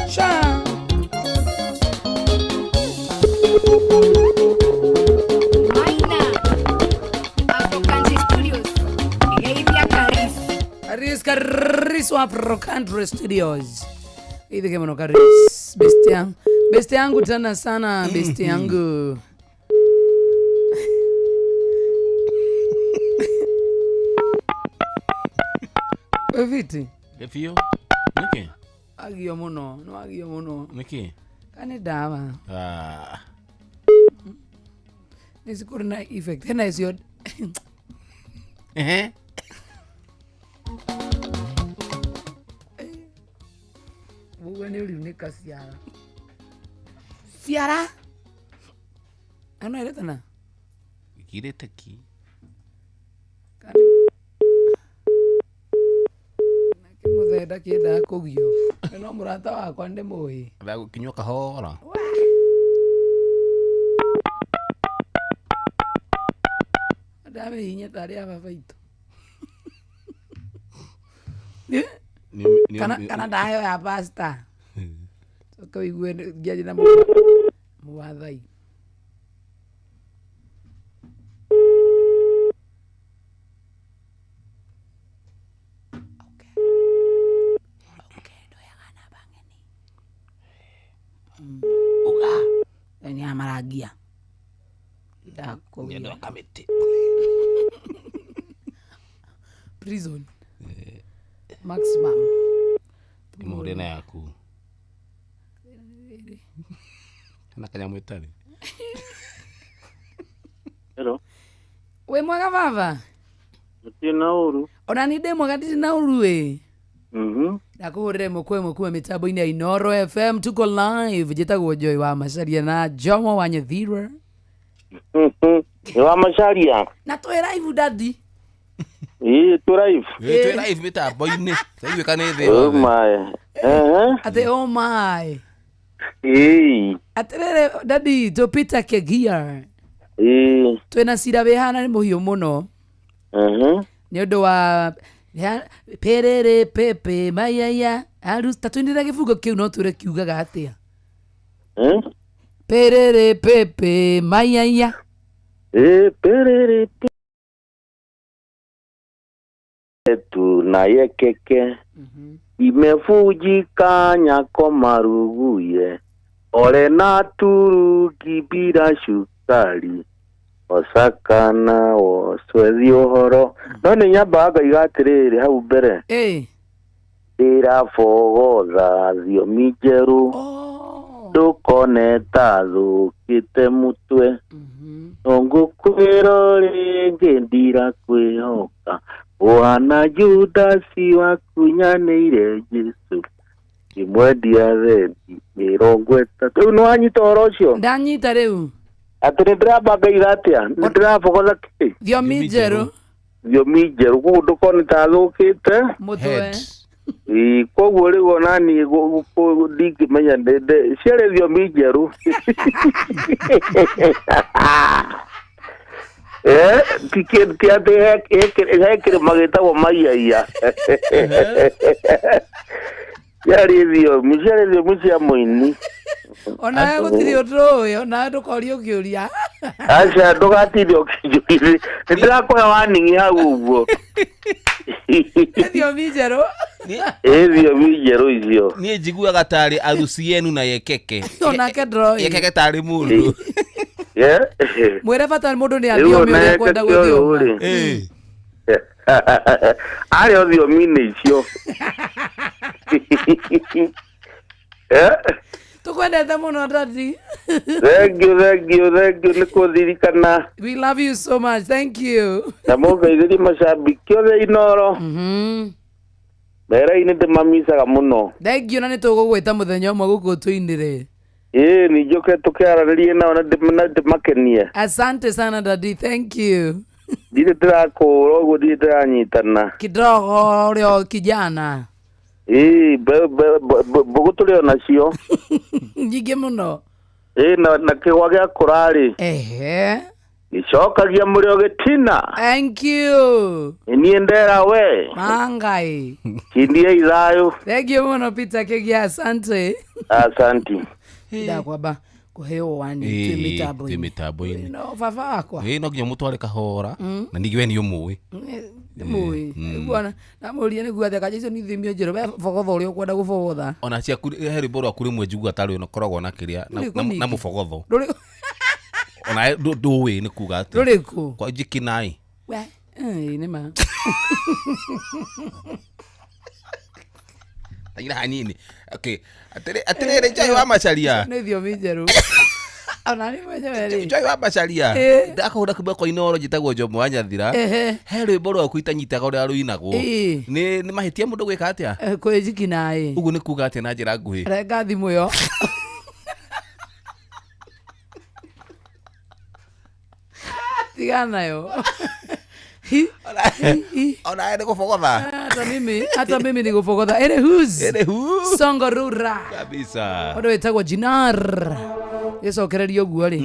Sha. Maina. Afro Country Studios. Ngeithia Karis. Karis Karis wa Afro Country Studios. Ithike muno Karis. Best yangu. Best yangu tena sana best yangu. We viti? Biũ. Nĩkĩ? Agio muno, no agio muno. Nĩkĩ? Kani ndawa. Ah. Nĩ cikũrĩ na effect. Hena icio Ehe. Mũguo nĩ ũriunĩka ciara. Ciara? Ano ĩretana? Gikirĩte ki. Mũthee ndakĩendaga kũgio. No mũrata wakwa ndĩmũĩ. Ndagũkinywo kahora. Ndamĩhihinya tarĩ a baba itũ. Kana ndaheo ya pasta. Coka ũigue ngĩaria na mũwathai. Nĩ amaragia. Nĩ andũ a kamĩtĩ. Prison. Maximum. Kĩmũhũre na yaku. Hena kanyamũ ĩtarĩ. Hello. Wĩ mwega baba? Gũtirĩ na ũru. Ona nĩ ndĩ mwega ndirĩ na ũru ĩ. Mhm. Ndakũhũrĩre mũkwe mũkwe mĩtambo-inĩ ya Inoro FM tuko live njĩtagwo Joy wa Macaria na Jomo wa Nyathira. Nĩ wa Macaria. Na twĩ live daddy. Ĩĩ twĩ live. Ĩĩ twĩ live mĩtambo-inĩ. Twaiguĩka nĩ thĩ Oh yothe. my. Ehe. Atĩ oh my. Ĩĩ. Atĩrĩrĩ daddy tũpita Kegia. Ĩĩ. Twĩna cira wĩ hana nĩ mũhiũ mũno. Mhm. Nĩ ũndũ wa perere pepe mayaya aru ta tũinĩre gĩbungo kĩu no twĩre kiugaga atĩa. Eh? Perere pepe mayaya. Ĩĩ perere tu na yekeke imefujika nyako maruguye ole na turugi bila cukari osakana woswethi ũhoro no nĩ nyambaga ngaiga atĩrĩrĩ hau mbere ĩ ndĩrabogotha thiomi njerũ ndũkone ta thũkĩte mũtwe ngũkwĩra rĩngĩ ndirakwĩhoka ũhana Judasi wakunyanĩire Jesũ ngĩmwendia thendi 30. Rĩu nĩwanyita ũhoro ũcio? Ndanyita rĩu. Atĩ nĩ ndĩramba ngaiga atĩa? Nĩ ndĩrabogotha kĩ? Thiomi njerũ. Thiomi njerũ koguo ndũkone ta thũkĩte mũtwe. Ĩĩ koguo rĩu ona niĩ ndingĩmenya ciarĩ thiomi njerũ. Ti atĩ he kĩrĩma gĩtagwo Maiaia. Ciarĩ thiomi cia mũini. Onawe gũtirĩ ũndũ ũĩ, onawe ndũkorio kĩũria. Aca ndũgatinde ũkĩnjũria. Nĩ ndĩrakũhe warning hau ũguo. Nĩ thiomi njerũ. Ĩ thiomi njerũ icio. Niĩ njiguaga tarĩ arusi yenu na yekeke. Onake ndroĩ. Yekeke tarĩ mũndũ. Mwĩre bata mũndũ nĩ athiomi ũrĩa ekwenda gũthioma. Arĩ o thiomi-inĩ icio. Tukwendete mũno daddy. Thank you, thank you, thank you nĩ kũndirikana. We love you so much. Thank you. Na mũngeithĩrie macambĩki othe Inoro. Mera-inĩ ndĩmamicaga mũno. Thank you na nĩ tũgũgwĩta mũthenya ũmwe gũkũ tũinĩre. Ĩĩ nĩ njũke tũkĩaranĩrie nao na ndĩmakenie. Asante sana daddy. Thank you. Ndirĩ ndĩrakũũra ũguo ndirĩ ndĩranyitana. Kidogo ũrĩa kijana. Ĩĩ, mbũgũ tũrĩ o nacio. Nyingĩ mũno. Ĩĩ, na kĩgwa gĩa kũrarĩ. Ehe. Gĩcokagia mũrĩo gĩtina. Thank you. Niĩ ndera we. Mangai. Kindie ithayũ. Thank you mũno Peter Kĩgia, asante. Asanti. Ndakwamba kũheo wani twĩ Ĩĩ, twĩ mĩtambo-inĩ. mĩtambo-inĩ. No baba wakwa. Ĩĩ, no nginya mũtware kahora na ningĩ we nĩ ũmũĩ. Mũĩ. Nĩguo namũria nĩguo atĩa kanja icio nĩ ithimio njerũ we bogotha ũrĩa ũkwenda gũbogotha. Ona ciaku he rwĩmbo rwaku rĩmwe njiguaga tarĩ ũkoragwo na kĩrĩa Rũrĩkũ na ningĩ? mũbogotho. Rũrĩkũ? Ona ndũĩ nĩ kuga atĩa. Rũrĩkũ? Kwa njikinaĩ. We, ĩĩ nĩ ma. Taira hanini. Okay. Atĩrĩrĩ Joy wa Macharia. Nĩ thiomi njerũ. Ona nĩ mwenyewe rĩ. Joy wa Macharia. Ĩĩ. Ndakũhũra kuma kwa Inooro njĩtagwo Jomo wa Nyathira. Ehe. He rwĩmbo rwaku itanyitaga ũrĩa rũinagwo. Ĩĩ. Nĩ mahĩtia mũndũ gwĩka atĩa? Kwĩ njikinaĩ. Ũguo nĩ kuga atĩa na njĩra nguhĩ? Renga thimũ ĩyo. Tigana nayo. Ona nĩ gũbogotha. Hata mimi ni gũbogotha. Ere who's? Ere who? Songorura. Kabisa. Ũndũ wĩtagwo Jinar. Gĩcokererio ũguo rĩ.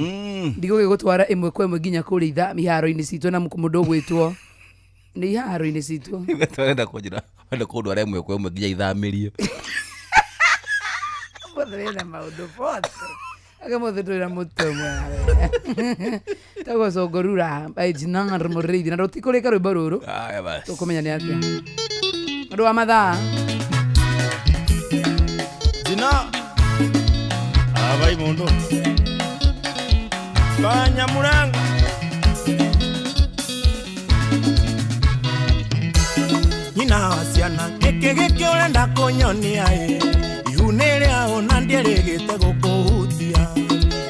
Ndigũgĩgũtwara ĩmwe kwa ĩmwe nginya kũrĩa iharo-inĩ citũ na mũndũ ũgwĩtwo. Nĩ iharo-inĩ citũ. Wenda kũnjĩra, wenda kũndwara ĩmwe kwa ĩmwe nginya ithamĩrio. Mũthĩ wĩna maũndũ bothe. Ake mũthĩ ndũrĩ na mũtwe mwega. Tagwo Songorura by Jinar Mũrĩithi na rũtikũrĩka rwĩmbo rũrũ. Aya basi. Tũkũmenya nĩ atĩa. Ũndũ wa mathaa. Jina abai mundu Banyamulanga Nyina wa ciana gĩkĩ gĩkĩ ũrenda kũnyonia ĩ ihu nĩ rĩao na ndĩrĩgĩte gũkũhutia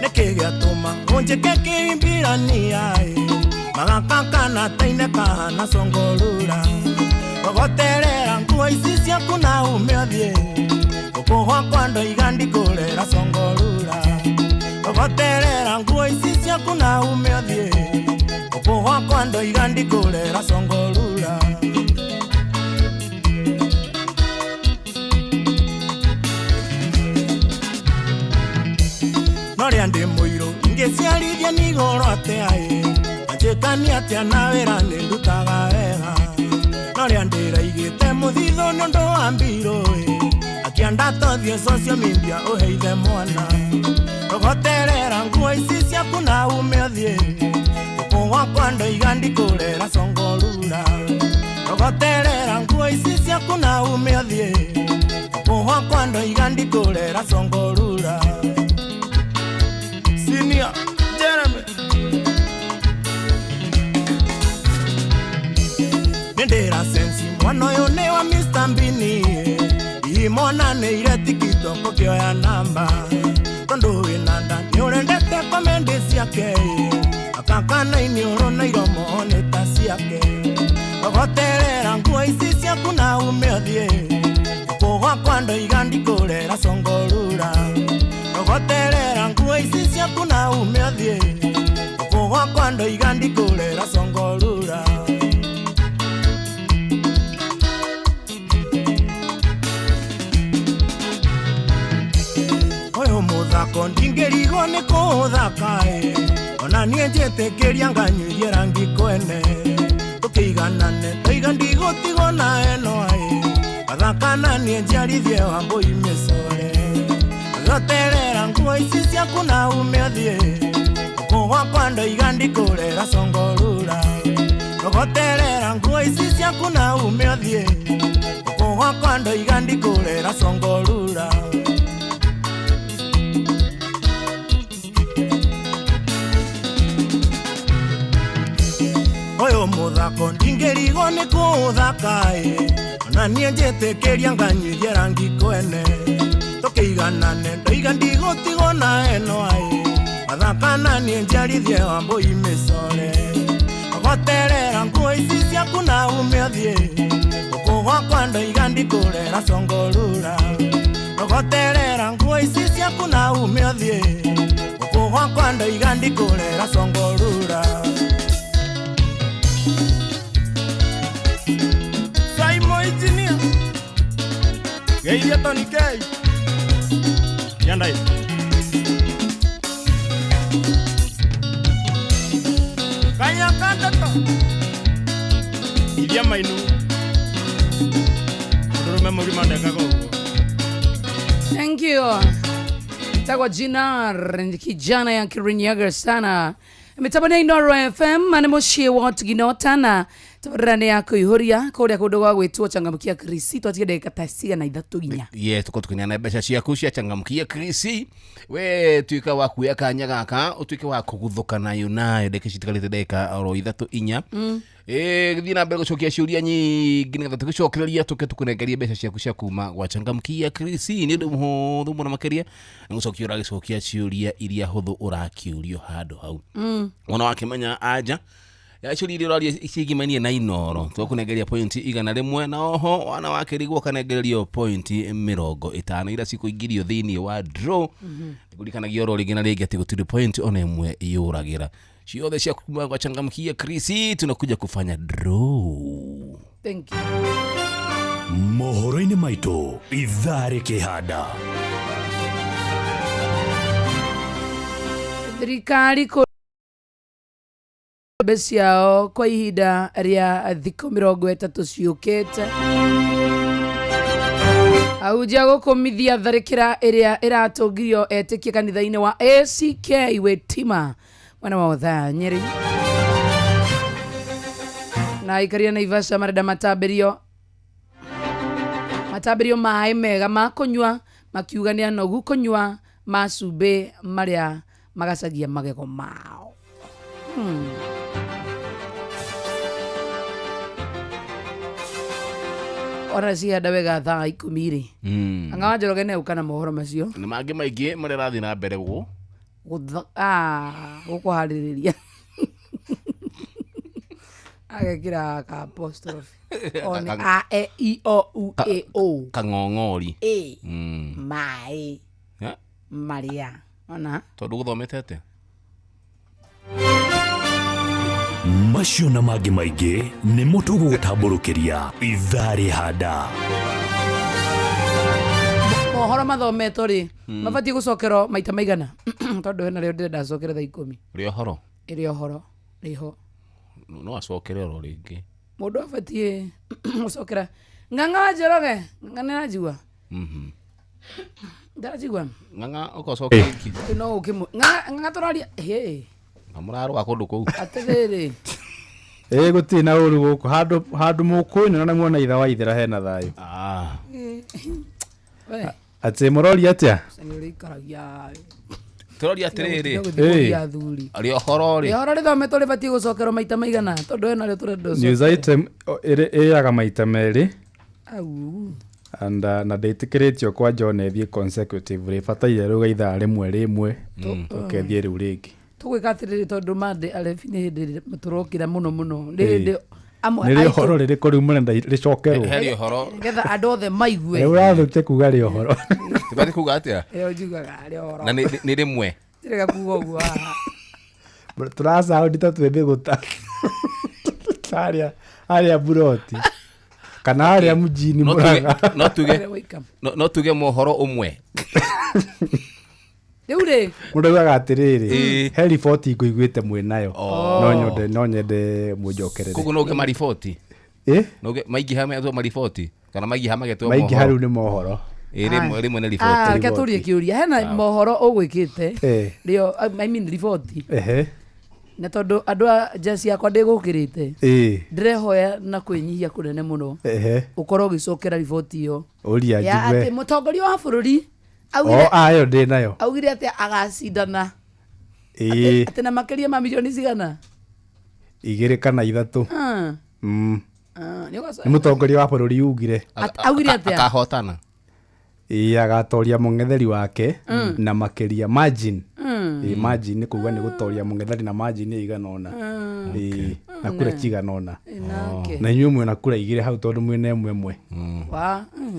nĩkĩ gĩatũma ũnjĩke kĩimbirania ĩ magakakana taine kahana congorura gogoterera nguo ici ciaku na ume ũthiĩ gũkũ gwakwa ndoiga ndikũrera congorura gogoterera nguo ici ciaku na ume ũthiĩ gũkũ gwakwa ndoiga ndikũrera congorura. Noria ndi mũirũ ingĩciarithia nigoro atĩa ĩ anjĩkania atĩa na wĩra nĩ ndutaga wega noria ndĩraigĩte mũthithũ nĩ ũndũ wa mbirũ ĩ akĩenda tothiĩ social media ũheithe mwana rogoterera nguo ici ciaku na ume ũthiĩ gũkũ gwakwa ndoiga ndikũrera congorura rogoterera nguo ici ciaku na ume ũthiĩ gũkũ gwakwa ndoiga ndikũrera congorura. Senior Jeremy Nendera sensi mwana ũyũ nĩ wa Mr. Mbini imona nĩ ire TikTok ũkĩoya namba tondũ wĩna nda nĩ ũrendete komendi ciake akakana iniũrũ na iromo nĩ ta ciake ogoterera nguo ici ciaku na ume ũthiĩ gũkũ gwakwa ndoiga ndikũrera congorura ogoterera nguo ici ciaku na ume ũthiĩ gũkũ gwakwa ndoiga ndikũrera congorura. Ũyũ mũthako ndingĩrigwo nĩ kũũthaka ĩ ona niĩ njĩtĩkĩria nganyuithie rangi kwene tũkĩiganane ndoiga ndigũtigwo na eno ĩ gathakana niĩ njiarithie Wambũi mĩcore goterera nguo ici ciaku na ume ũthiĩ gũkũ gwakwa ndoiga ndikũrera congorura rogoterera nguo ici ciaku na ume ũthiĩ gũkũ gwakwa ndoiga ndikũrera congorura. Ũyũ mũthako ndingĩrigwo nĩ kũũthaka ĩ ona niĩ njĩtĩkĩria nganyuithie rangi kwene tũkĩiganane ndoiga ndigũtigwo na eno ĩ gathakana niĩ njiarithie Wambũi mĩcore ogoterera nguo ici ciaku na ume ũthiĩ gũkũ gwakwa ndoiga ndikũrera congorura ogoterera nguo ici ciaku na ume ũthiĩ gũkũ gwakwa ndoiga ndikũrera congorura. Saimo Engineer. Geithia Tony K. Yandai. Kanya kandato. Iria mainu. Mũndũrũme mũgima ndekaga ũguo. Thank you. Tagwa Jinar kijana ya Kirinyaga sana. Mitambo ya Inoro FM nĩ mũciĩ wa Tugina tabarĩra nĩ ya kũihũria kũrĩa kũndũ gwa gwĩtwo changamkia Krisi twatige ndagĩka ta cigana ithatũ inya. Yes, tuko tukineana mbeca ciaku cia changamkia Krisi. We tuika wa kuoya kanya gaka utuike wa kũguthũka nayo nayo ndagĩka citigarĩte ndagĩka oro ithatũ inya. Gĩthiĩ na mbere gũcokia ciũria nyingĩ nĩgetha tũgĩcokereria tũke tũkũnengerie mbeca ciaku cia kuma gwa changamkia Krisi. Nĩ ũndũ mũhũthũ mũno makĩria nĩ gũcokia ũragĩcokia ciũria iria hũthũ ũrakĩũrio handũ hau. Mwana wakĩmenya anja ya ciũria iria ũraria ciĩgimainie na Inoro tũkũnengeria pointi 100 na oho wana wakĩrigwo ũkanengererio pointi 50 iria cikũingĩrio thĩinĩ wa draw. Nĩkũririkanagia oro rĩngĩ na rĩngĩ atĩ gũtirĩ point ona ĩmwe yũragĩra ciothe cia kuma kwa changamkia Krisi tunakuja kufanya draw. Thank you. Mohoro-inĩ maitũ ithaa rĩkĩhanda. Thirikari mbe ciao kwa ihinda rĩa thikũ 30 ciũkĩte. Ahunjia gũkũmithia tharĩkĩra ĩrĩa ĩratũngirio etĩkia kanitha-inĩ wa ACK Witima mwena wa Othaya Nyeri. Na aikaria Naivasha marenda matambĩrio maĩ mega ma kũnyua makiuga nĩ anogu kũnyua ma cumbĩ marĩa magacagia magego mao. Ona cihanda wega thaa 10 rĩ. Anga wa Njoroge nĩ ũka na mohoro macio. Nĩ mangĩ maingĩ marĩa rathiĩ na mbere gũ gũkũharĩrĩria. Agekĩra ka apostrophe. One A E I O U A O. Kang'ong'ori. E. Maĩ. Maria. Ona. Tondũ gũthomete atĩa? Macio na mangĩ maingĩ nĩmo tũgũgũtambũrũkĩria ithaa rĩhanda. Mohoro mathometwo rĩ mabatiĩ gũcokerwo maita maigana tondũ hena rĩo ndĩrenda acokere thaa 10. Rĩa ũhoro? Rĩa ũhoro rĩho. No acokere oro rĩngĩ. Mũndũ abatiĩ gũcokera. Ng'ang'a wa Njoroge, ng'ang'a nĩaranjigua? Ndarajigua? Ng'ang'a ũgacoka rĩngĩ. No ũkĩmũ ng'ang'a tũraria hĩ. Na mũrarũa kũndũ kũu. Atĩrĩrĩ. Gũtirĩ na ũru gũkũ handũ mũkũnyona na muona itha wa ithera hena thayũ. Atĩ mũroria atĩa? Tũroria atĩrĩrĩ. Rĩa ũhoro rĩ. Rĩa ũhoro rĩthometwo rĩbatiĩ gũcokerwo maita maigana tondũ hena rĩo tũrenda ũcokere. News item ĩrĩaga maita merĩ. Au. And na ndĩtĩkĩrĩtio kwanja ona ĩthiĩ consecutive rĩbataire rĩuga ithaa rĩmwe rĩmwe ũkethiĩ rĩu rĩngĩ. Tũgwĩka atĩrĩrĩ tondũ Monday arebi nĩ hĩndĩ tũrokĩra mũno mũno. Nĩ hĩndĩ amwe Nĩ rĩ ũhoro rĩrĩkũ rĩu mũrenda rĩcokerwo? He ũhoro. Nĩgetha andũ othe maigue. Rĩu ũrathũkia kuga rĩ ũhoro. Tũbatiĩ kuga atĩa? Ĩyo njugaga rĩ ũhoro. Na nĩ rĩmwe. Tirega kuga ũguo haha. Tũracaũndi ta twĩ mĩgũta. Harĩa buroti. Kana harĩa mjini Murang'a. No tuge mohoro ũmwe. Rĩu rĩ. Mũndũ augaga atĩrĩrĩ, he riboti ngũiguĩte mwĩ nayo. No nyende mũnjokerere. Koguo no ũge mariboti? Maingĩha metwo mariboti kana maingĩha magetwo mohoro? Maingĩha rĩu nĩ mohoro. Rĩmwe nĩ riboti. Reke tũrie kĩũria. Hena mohoro ũgwĩkĩte. Rĩo I mean riboti. Na tondũ andũ a nja ciakwa ndĩgũkĩrĩte. Ndĩrehoya na kwĩnyihia kũnene mũno. Ũkorwo ũgĩcokera riboti ĩyo. Ũria njigue. Atĩ mũtongoria wa bũrũri ayo ndĩ nayo. Augire atĩ agacindana. Atĩ na makĩria ma milioni cigana? 2 kana 3. Nĩ mũtongoria wa bũrũri ugire. Augire atĩa? Akahotana. Agatoria mũng'etheri wake na makĩria margin. Margin nĩ kuga nĩ gũtoria mũng'etheri na margin ĩigana ũna. Na kura cigana ũna. Na inyuĩ mwĩna kura 2 hau tondũ mwĩna ĩmwe ĩmwe.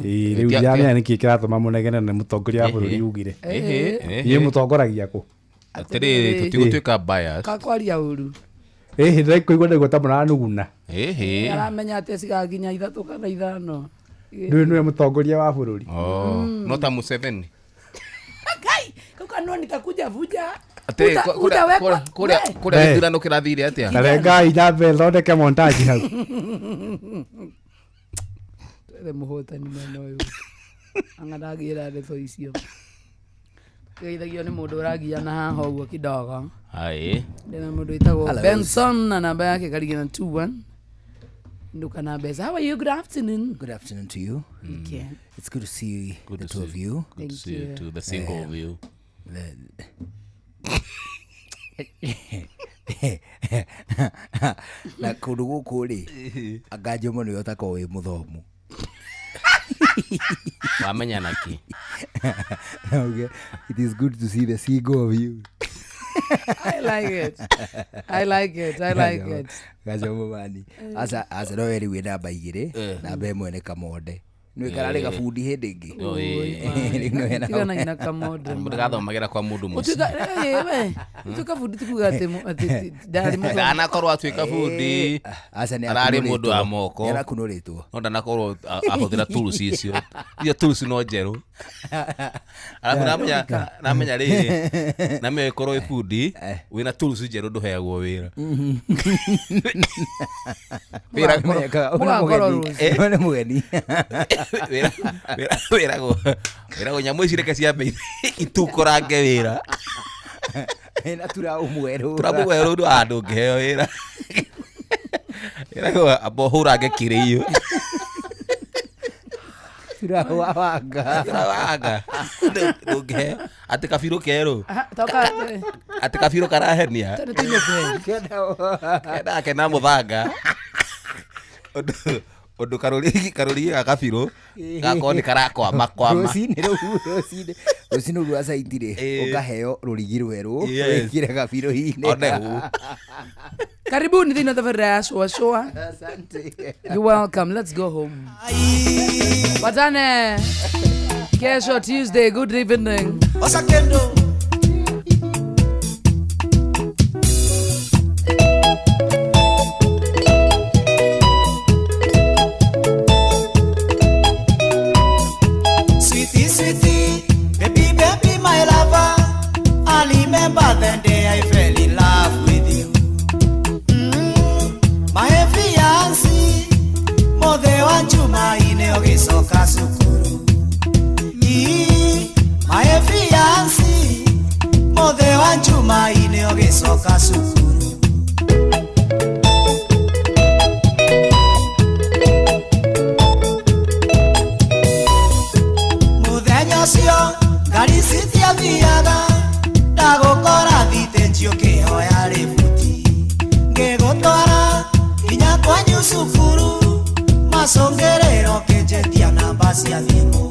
Rĩu ndiramenya nĩkĩ kĩratũma mũnegene na mũtongoria wa bũrũri ugire. Inyuĩ mũtongoragia kũ? Atĩrĩrĩ tũtigũtuĩka biased. Kakwaria ũru. Ndĩraigua ndaigua ta mũranuguna. Aramenya atĩ cigakinya 3 kana 5. Ndũĩ nĩwe mũtongoria wa bũrũri. Oh, no ta Museveni. Kai, kau kanua nitakuja vuja. Atĩ, Uta- utawekwa- kũrĩa we. kũrĩa Hey. gĩthurano kĩrathire atĩa? Tarengai nyambe thondeke montage hau. Twethe mũhotani mwena ũyũ. Anga ndagĩra ndeto icio. Geithagio nĩ mũndũ ũragiana haha ũguo kidogo. Aĩ. Ndĩna mũndũ wĩtagwo Hello. Benson na namba yake karigina 21. Nduka na mbeca. How are you? Good afternoon. Good afternoon to you. Okay. It's good to see the two of you. Good to see you too, the single of you. Na kũndũ gũkũ rĩ, anga Jomo nĩwe ũtakoragwo wĩ mũthomu. Wamenya naki? Okay. It is good to see the single of you. I like it. I like it. I like it. Gajomo mani. Aca aca no weri wĩ namba igĩrĩ, namba ĩmwe nĩ kamonde. Nĩ kararĩ gabundi hĩndĩ ĩngĩ. Rĩu nĩwe na- Tigana na kamonde. Mũndũ gathomagĩra kwa mũndũ mũciĩ. Ũtuĩka eh, we, ũtuĩka bundi ti kuga atĩ atĩ ndarĩ mũthomu. Ndanakorwo atuĩka bundi. Aca nĩ Ararĩ mũndũ wa akunũrĩtwo. moko. Nĩ arakunũrĩtwo. No ndanakorwo ahũthĩra tools icio. Icio tools no njerũ. Arabu namenya namenya rĩrĩ, namenya ĩkorwo wĩ bundi wĩna tools njerũ ndũheagwo wĩra. Wĩra Ũmenyekaga, ũyũ nĩ Mũgakorwo mũgeni. rũciũ. Ũyũ nĩ mũgeni. Wĩragwo wĩragwo nyamũ ici reke ciambe itukũrange wĩra. Ena turaũ mwerũ. Turaũ mwerũ ndũ ndũngĩheo wĩra. Wĩragwo amba ũhũrange kĩrĩiyo. Turaũ wa wanga. Turaũ wa wanga. Ndũngĩheo atĩ kabirũ kerũ. Aha, toka Atĩ kabirũ karahenia. tondũ tuinũke. Kenda kena mũthanga. Ũndũ karũrigi ga kabirũ gakorwo nĩ karakwama kwama. Rũcinĩ rũu rũcinĩ rũcinĩ rũu rwa caiti rĩ, ũkaheo rũrigi rwerũ Yes. wĩkĩre kabirũ-inĩ. One hu. Karibuni thĩinĩ wa thabarĩra ya Shua Shua. Asante. You're welcome. Let's go home. Patane kesho Tuesday. Good evening. Osakendo. Sweetie, sweetie, baby, baby, my lover. I remember the day I fell in love with you. My fiancé, mothe wa Jumaine ũgĩcoka cukuru. My fiancé, mothe wa Jumaine ũgĩcoka cukuru. Mũthenya ũcio ngari citiathiaga, ndagũkora thitĩnji ũkĩhoya rĩbuti. Ngĩgũtwara nginya kwanyu cukuru, macũngĩrĩro ũkĩnjĩtia namba cia thimũ.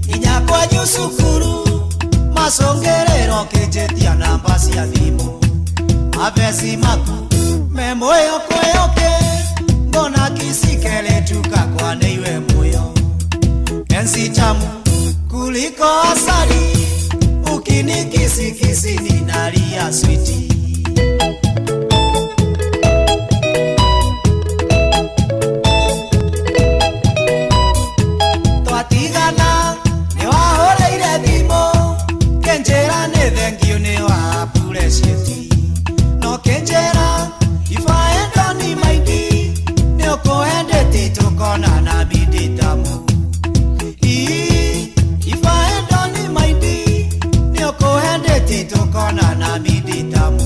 Nginya kwanyu cukuru, macũngĩrĩro ũkĩnjĩtia namba cia thimũ. Mavesi maku me moyo kweyoke, mbona kisikeletuka kwa neiwe moyo. Penzi tamu kuliko asali, ukinikisikisi ninalia switi. Twatigana nĩwahũrĩire thimũ, kĩnjĩra nĩ thengiũ nĩ wa appreciate. No kĩnjĩra if I end on my D, nĩũkũendete tũkonana bidi tamu. If I end on my D, nĩũkũendete tũkonana bidi tamu.